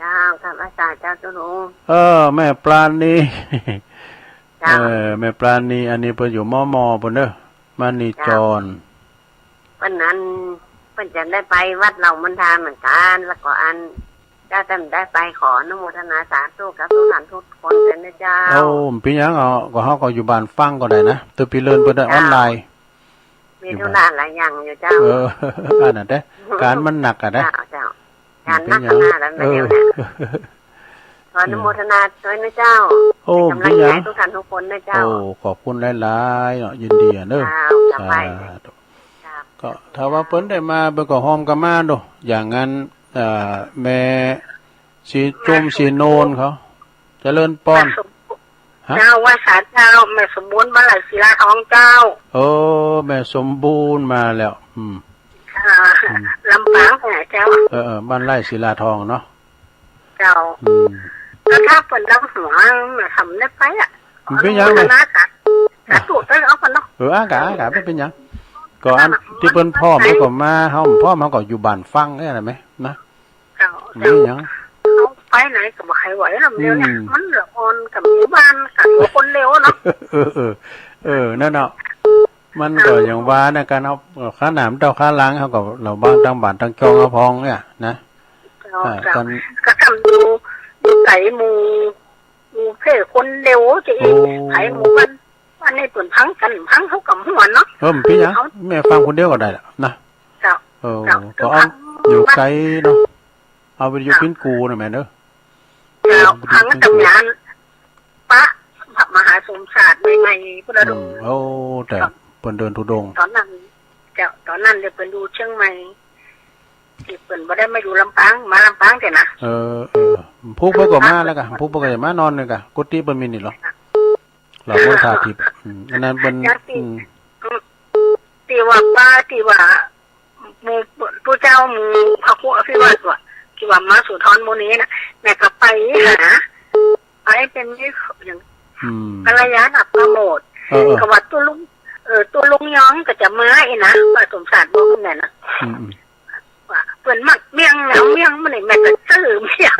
เจ้า ธรรมศาสตร์เจ้า เจ้าหนู เออ แม่ปราณี เจ้า เออ แม่ปราณี อันนี้เปิ้นอยู่มอมอเปิ้นเด้อ มณีจร เจ้า วันนั้นเปิ้นจะได้ไปวัดเหล่ามณฑาเหมือนกัน แล้วก็อัน เจ้า ท่านได้ไปขออนุโมทนาสาธุกับทุกท่านทุกคนเลยนะเจ้า โอ้ บ่เป็นหยัง เอา ก็เฮาก็อยู่บ้านฟังก็ได้นะ ตัวปีเลินเปิ้นได้ออนไลน์ มีธุระหลายอย่างอยู่เจ้า เออ อันนั้นเด้ การมันหนักอะนะ เจ้า เจ้า การนักหนาแล้วนะ เดี๋ยวเนี่ย เออ ขออนุโมทนาด้วยนะเจ้า โอ้ เป็นกำลังใจให้ทุกท่านทุกคนนะเจ้า โอ้ ขอบคุณหลายๆเนาะ ยินดีอะเนอะ เจ้า สาธุ เจ้า ก็ถ้าว่าเปิ้นได้มา เปิ้นก็ฮอมกันมาโด อย่างนั้น เอ่อ แม่สีจุมสีโนนเขา เจริญปอน แม่สม ฮะ เจ้า ไหว้สาเจ้า แม่สมบูรณ์ บ้านไร่ศิลาทองเจ้า เออ แม่สมบูรณ์มาแล้ว อืม อ่า อืม ลำปางเนี่ยเจ้า เออ เออ บ้านไร่ศิลาทองเนาะ เจ้า อืม แล้วถ้าเปิ้นลำหัว แม่ทำได้ไปอ่ะ มันเป็นหยัง อนุโมทนาสา สาธุไปเอากันเนาะ เออ อากะ อากะ บ่เป็นหยัง ก็อันที่เปิ้นพร้อมแล้วก็มา เฮาพร้อม เฮาก็อยู่บ้านฟังเนี่ยนะแม่นะ เจ้า บ่เป็นหยัง เจ้า เขาไปไหนก็บ่ใครไหวแล้วเดี๋ยวเนี่ย อืม มันละอ่อนกับหมู่บ้านกับคนเร็วเนาะ เออ เออ เออ นั่นเนาะ มันก็อย่างว่านะ การเอาข้าหนามเต้าข้าหลัง เขาก็ระวังตั้งบ้านตั้งจองเอาพองเนี่ยนะ เจ้า อ่า เจ้า กัน ก็ทำอยู่ อยู่ไกลหมู่ หมู่เพ่คนเร็วจะอีก โอ้ ไผหมู่บ้าน อันนี้เปิ้นพังกัน พังเขากับหัวเนาะ เออ บ่เป็นหยัง เขา แม่ฟังคนเดียวก็ได้ล่ะนะ เจ้า เออ เจ้า ก็เอา อยู่ไกลเนาะ เอาวิทยุปิ้นกูนะแม่เนอะ เจ้า เอาวิทยุปิ้นกู พังตำนาน ปะ พระมหาสมชาติใหม่ๆ พุทธดล อืม โอ้ แต่ ครับ เปิ้นเดินธุดงค์ ตอนนั้น เจ้า ตอนนั้นเนี่ยเปิ้นอยู่เชียงใหม่ ที่เปิ้นบ่ได้มาอยู่ลำปาง มาลำปางเถอะนะ เออ เออ ผู้เปิ้นก็มาแล้วกะ ผู้เปิ้นก็จะมานอนเลยกะ กุฏิเปิ้นมีนี่เหรอ เหล่ามณฑาทิพย์ อืม อันนั้นเปิ้น อย่างที่ อืม อืม ที่ว่าป้า ที่ว่า หมู่ผู้เจ้า หมู่พระครูอภิวัตรว่ะ ที่ว่ามาสุนทรมุนีนะ แม่ก็ไปหา ไปเป็นนี่อย่าง อืม กัลยาณประโมทย์ เออ เออ ก็ว่าตุ๊ลุง เออ ตุ๊ลุงยองก็จะมาอีกนะ ป้าสมชาติบอกแม่นะ อืม อืม ว่าเปิ้นมักเมี่ยง เอาเมี่ยงมานี่ แม่ก็ซื้อเมี่ยง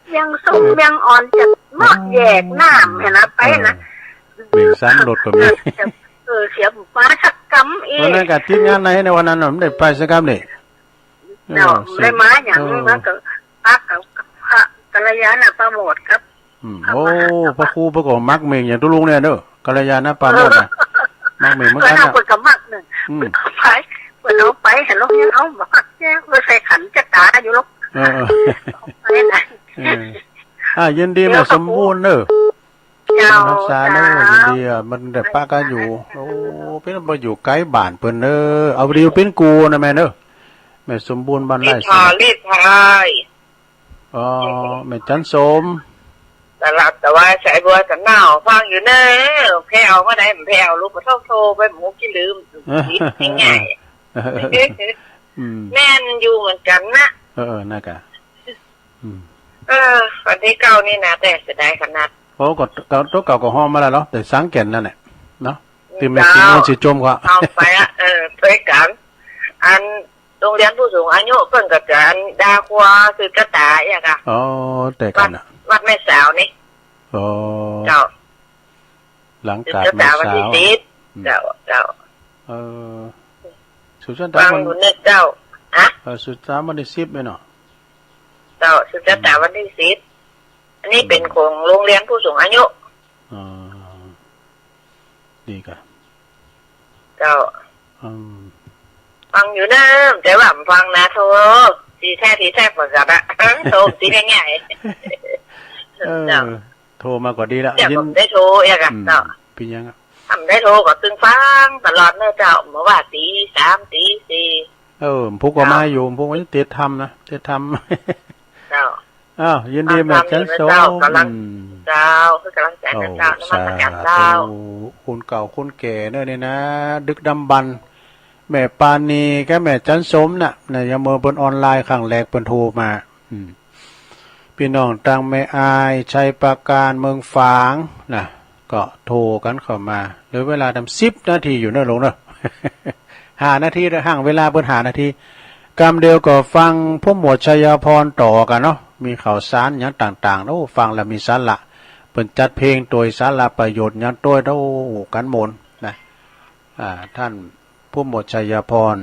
เมี่ยงส้ม เออ เมี่ยงอ่อนจะ មកយែកណាម ហេណា បៃណា เออ เบ่งสามรถก็มี เออ เสีย เออ เสียบุปผาสักกำอีก วันนั้นก็ติดงานใน ในวันนั้นน่ะ ไม่ได้ไปสักกำนี่ เนาะ เออ ได้มาอย่าง เออ นั้นก็ พักกับพระกัลยาณปราโมทย์ครับ อืม เขามา โอ้ พระครูเพิ่นก็มักเม่งอย่างตุ๊ลุงเนี่ยเด้อ กัลยาณปราโมทย์นะ มักเม่งเหมือนกันน่ะ เพิ่นเอา เพิ่นก็มักหนึ่ง อืม เพิ่นก็ไป เพิ่นเอาไปให้ลูกเนี่ย เอามาพักเนี่ย ไปใส่ขันจะตายอยู่ลูก เออ เออ เอาไปนะ เออ อ่า ยินดีแม่สมบูรณ์เด้อ เจ้า รักษาเด้อ เจ้า ยินดีอ่ะ มันได้ปะกันอยู่ โอ้ เป็นบ่อยู่ใกล้บ้านเพิ่นเด้อ เอาดีเป็นกูนะแม่เด้อ แม่สมบูรณ์บ้านไร่ รีดพาย รีดพาย อ๋อ แม่จันสม ตลาดตะวายสายบัวตะนาว ฟังอยู่เนอะ แผ่วมาได้ แผ่วลูก บ่ต้องโทรไป หมูขี้ลืม ติดง่ายๆ อืม แม่นอยู่เหมือนกันนะ เออ เออ นั่นกะ อืม เออ วันที่เก้านี่นะ แต่เสียดายขนาด โอ้ ก็ ก็ ตัวเก่าก็ฮ้องมาแล้วเนาะ แต่สังเกตนั่นแหละเนาะ ที่แม่ เจ้า สีม่วงสีจมก็ เอาไปอะ เออ ช่วยกัน อัน โรงเรียนผู้สูงอายุ เพิ่นก็จะอันดาครัวสืบชะตาอย่างอะ อ๋อ แต่กันน่ะ วัด วัดแม่สาวนี่ อ๋อ เจ้า หลังกาดแม่สาว สืบชะตาวันที่สิบ อืม เจ้า เจ้า เออ สืบชะตา ฟัง วัน อยู่เนี่ยเจ้า ฮะ เออ สืบชะตาวันที่สิบเลยเนาะ เจ้า สืบชะตา อืม วันที่สิบ อันนี้เป็น อืม ของโรงเรียนผู้สูงอายุ อ๋อ ดีกะ เจ้า อืม ฟังอยู่นะ แต่ว่าบ่ฟังนะโท ทีแท้ ทีแท้เหมือนกันอะ โทรทีง่ายๆ เออ เจ้า โทรมาก็ดีละ เดี๋ยว ยิน ผมได้โทรเองอะ อืม เจ้า เป็นยังอะ ทำได้โทรก็ตึงฟังตลอดเนอะเจ้า เมื่อว่าตีสาม ตีสี่ เออ ผมก็มาอยู่ ผมก็ยังติดทำนะ ติดทำ เจ้า อ้าว ยินดีแม่จันสม เจ้ากำลัง อืม เจ้า คือกำลังใจนะเจ้า โอ้ นมัสการเจ้า สาธุ คนเก่าคนแก่เนอะเนี่ยนะ ดึกดำบรรพ์ แม่ปานีกับแม่จันสมน่ะ นะ ยามเมื่อเปิ้นออนไลน์ครั้งแรกเปิ้นโทรมา อืม พี่น้องตังแม่อาย ชัยปราการ เมืองฝางนะ ก็โทรกันเข้ามา เหลือเวลาตั้งสิบนาทีอยู่เนอะลุงเนอะ ห้านาทีเด้อ ห่างเวลาเปิ้นห้านาที กำเดียวก็ฟังผู้หมวดชัยพรต่อกันเนาะ มีข่าวสารอย่างต่างๆ โอ้ ฟังแล้วมีสาระ เปิ้นจัดเพลงโดยสาระประโยชน์อย่างโดย โอ้ กันหมดนะ อ่า ท่านผู้หมวดชัยพร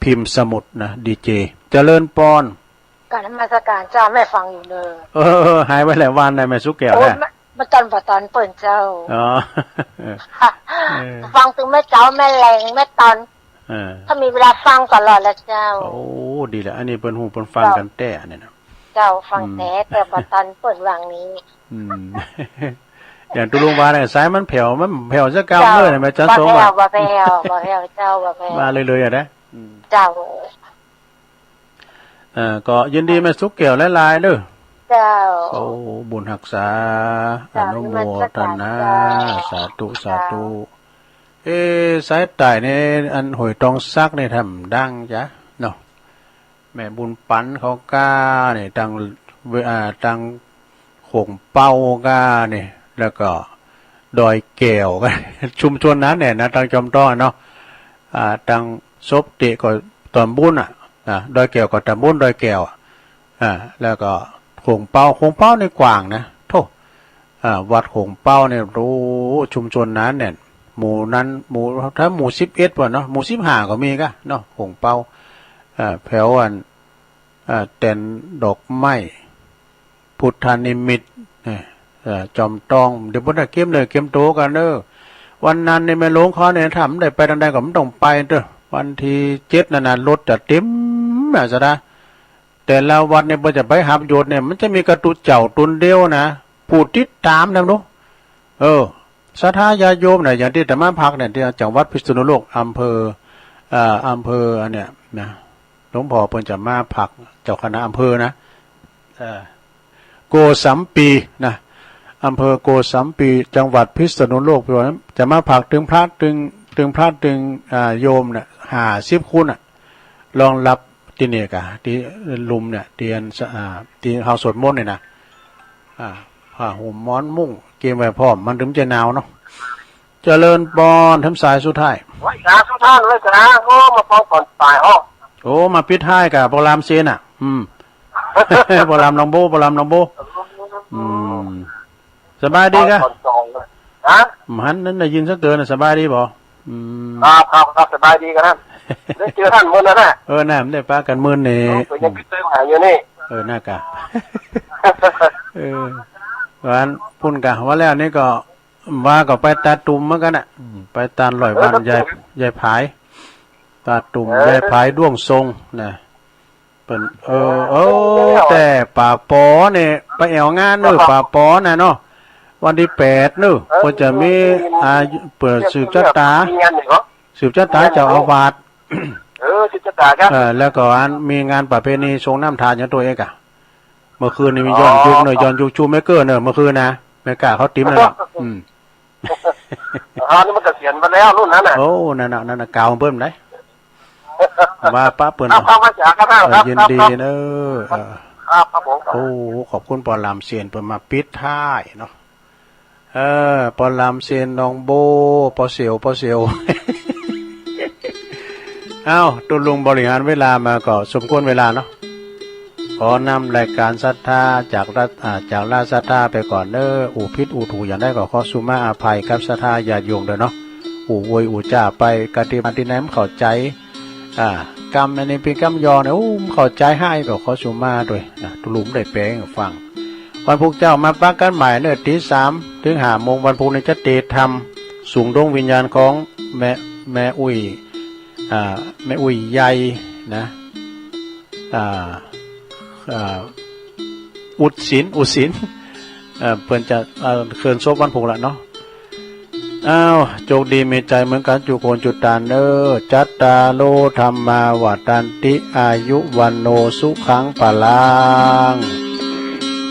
พิมพ์สมุทรนะ ดีเจ เจริญปอน กราบนมัสการเจ้า แม่ฟังอยู่เนอะ เออ หายไปหลายวันนะแม่สุกแก้วนะ โอ้ แม่ บ่ตัน บ่ตันเปิ้นเจ้า อ๋อ เออ ฟังตึงแม่เจ๊า แม่แลง แม่ตอน เออ ถ้ามีเวลาฟังตลอดแหละเจ้า โอ้ ดีแล้ว อันนี้เปิ้นฮู้เปิ้นฟังกันแต๊เนี่ยนะ เจ้า ฟังแต๊ อืม แต่บ่ตันเปิ้นวางนี้ อืม อย่างตุ๊ลุงว่าเนี่ย สายมันแผ่ว มันแผ่วสักกำเลยนะแม่จันสม บ่แผ่ว บ่แผ่ว บ่แผ่วเจ้า บ่แผ่ว มาเรื่อยๆอะนะ อืม เจ้า เอ่อ ก็ยินดีแม่สุกแก้วหลายๆเด้อ เจ้า โอ้ บุญฮักษา เจ้า อนุโมทนา นมัสการเจ้า สาธุ สาธุ เจ้า เอ้ สายใต้นี่ อันห้วยตองสักนี่ทำดังจ้ะเนาะ แม่บุญปันเขาก้านี่ ตัง อ่า ตังโขงเป้าก้านี่ แล้วก็ดอยแก้วก้า ชุมชนนั้นเนี่ยนะ ตังจอมทองเนาะ อ่า ตังศพเตะก็ตำบลน่ะ นะ ดอยแก้วก็ตำบลดอยแก้วอะ อ่า แล้วก็โขงเป้า โขงเป้านี่กว้างนะ โธ่ อ่า วัดโขงเป้าเนี่ย โอ้ ชุมชนนั้นเนี่ย หมู่นั้น หมู่ ถ้าหมู่สิบเอ็ดป่ะเนาะ หมู่สิบห้าก็มีก้าเนาะ โขงเป้า อ่า แถวอัน อ่า แตนดอกไม้ พุทธนิมิตเนี่ย เอ่อ จอมทอง เดี๋ยวเปิ้นจะเก็บเนื้อเก็บตัวกันเด้อ วันนั้นนี่แม่หลวงเขาเนี่ย ถ้ามันได้ไปทางใดก็มันต้องไปเด้อ วันที่เจ็ดนั่นน่ะ รถจะเต็มอ่ะ สะนะ แต่ละวัดเนี่ย เปิ้นจะไปหับโยชน์เนี่ย มันจะมีกระตุเจ้าตนเดียวนะ ผู้ติดตามนะลูก เออ ศรัทธาญาติโยมน่ะ อย่างที่อาตมาพักเนี่ย ที่จังหวัดพิษณุโลก อำเภอ เอ่อ อำเภออันเนี้ยนะ หลวงพ่อเปิ้นจะมาพัก เจ้าคณะอำเภอนะ เอ่อ โกสัมปีนะ อำเภอโกสัมปี จังหวัดพิษณุโลก จะมาพักตึงพระตึง ตึงพระตึง อ่า โยมน่ะ ห้าสิบคนน่ะ รองรับที่นี่กะ ที่ลุ่มเนี่ย ที่อันสะ อ่า ที่เฮาสวดมนต์เนี่ยนะ อ่า ผ้าห่มหมอนมุ้งเตรียมไว้พร้อม มันถึงจะหนาวเนาะ เจริญปอน ถึงสายสุดท้าย ไหว้สาธุท่าน ไหว้สา โอ้ มาเป่าก่อนตาย อ้อ โอ้ มาปิดท้ายกับพระรามเซนน่ะ อืม พระรามหนองโบ พระรามหนองโบ อืม สบายดีกะ ตอนสองนะ ฮะ มันนั่นได้ยินซะเกินน่ะ สบายดีบ่ อืม ครับ ครับ ครับ สบายดีกันนะ ได้เจอท่านมื้อนั้นนะ เออ น่ะ มันได้ปะกันมื้อนี้ เออ ก็ยังคิดถึงหาอยู่นี่ เออ น่ากะ เออ วันพุธกะ ว่าแล้วนี่ก็ ว่าก็ไปตาดตุ่มเหมือนกันน่ะ อืม ไปตาดร้อยวัน เออ ยาย ยายผาย ตาดตุ่ม เออ ยายผายด้วงทรงนะ เปิ้น เออ เออ แต่ป๋าปอเนี่ย ไปแอวงานเนอะ ป๋าปอน่ะเนาะ วันที่แปดเนอะ เออ เปิ้นจะมี เออ อ่า เปิ้นสืบชะตา มีงานนี่เหรอ สืบชะตาเจ้าอาวาส เออ สืบชะตากะ เออ แล้วก็อันมีงานประเพณีสรงน้ำทานอย่างตัวเองอะ เมื่อคืนนี้มีย้อนยุคเนอะ อ๋อ ย้อนยุคชูแม่เกอร์เนอะ เมื่อคืนนะ แม่กะเขาติมนั่นน่ะ อืม อ๋อ นี่มันเกษียณไปแล้วรุ่นนั้นน่ะ โอ้ นั่นน่ะ นั่นน่ะ กล่าวเพิ่มได้ ว่าปะเปิ้น ครับ ครับ อาจารย์ครับ เออ ครับ ยินดี ครับ เนอะ เออ ครับ ครับผม โอ้ ขอบคุณปอลามเซียนเปิ้นมาปิดท้ายเนาะ เออ ปอลามเซียน น้องโบ ปอเสียว ปอเสียว เอ้า ตุลุงบริหารเวลามาก็สมควรเวลาเนาะ ขอนำรายการศรัทธาจากรัฐ อ่า จากราชศรัทธาไปก่อนเนอะ อู่ผิดอู่ถูกอย่างใดก็ขอสุมาอภัยกับศรัทธาญาติโยมด้วยเนาะ อู่อวยอู่จ่าไป กะตี้บ้านตี้ไหนบ่เข้าใจ๋ อ่า กำอันนี้เปิ้นกำยอเนี่ย อู้ บ่เข้าใจ๋หายก็ขอสุมาด้วยนะ ตุลุงได้แป๋ให้ฟัง วันพุธเจ้ามาปะกันใหม่เนอะ ตีสามเถิงห้าโมง วันพุธนี้จะเตะธรรม สูงดวงวิญญาณของแม่ แม่อุ้ย อ่า แม่อุ้ยใหญ่นะ อ่า อ่า อุดศีล อุดศีล เอ่อ เปิ้นจะ เอ่อ เคลื่อนศพวันพุธละเนาะ อ้าว โจคดีมีใจ๋เหมือนกั๋นจุคนจุต๋านเนอะ จัตตาโร ธัมมา วัฑฒันติ อายุ วัณโณ สุขัง พลัง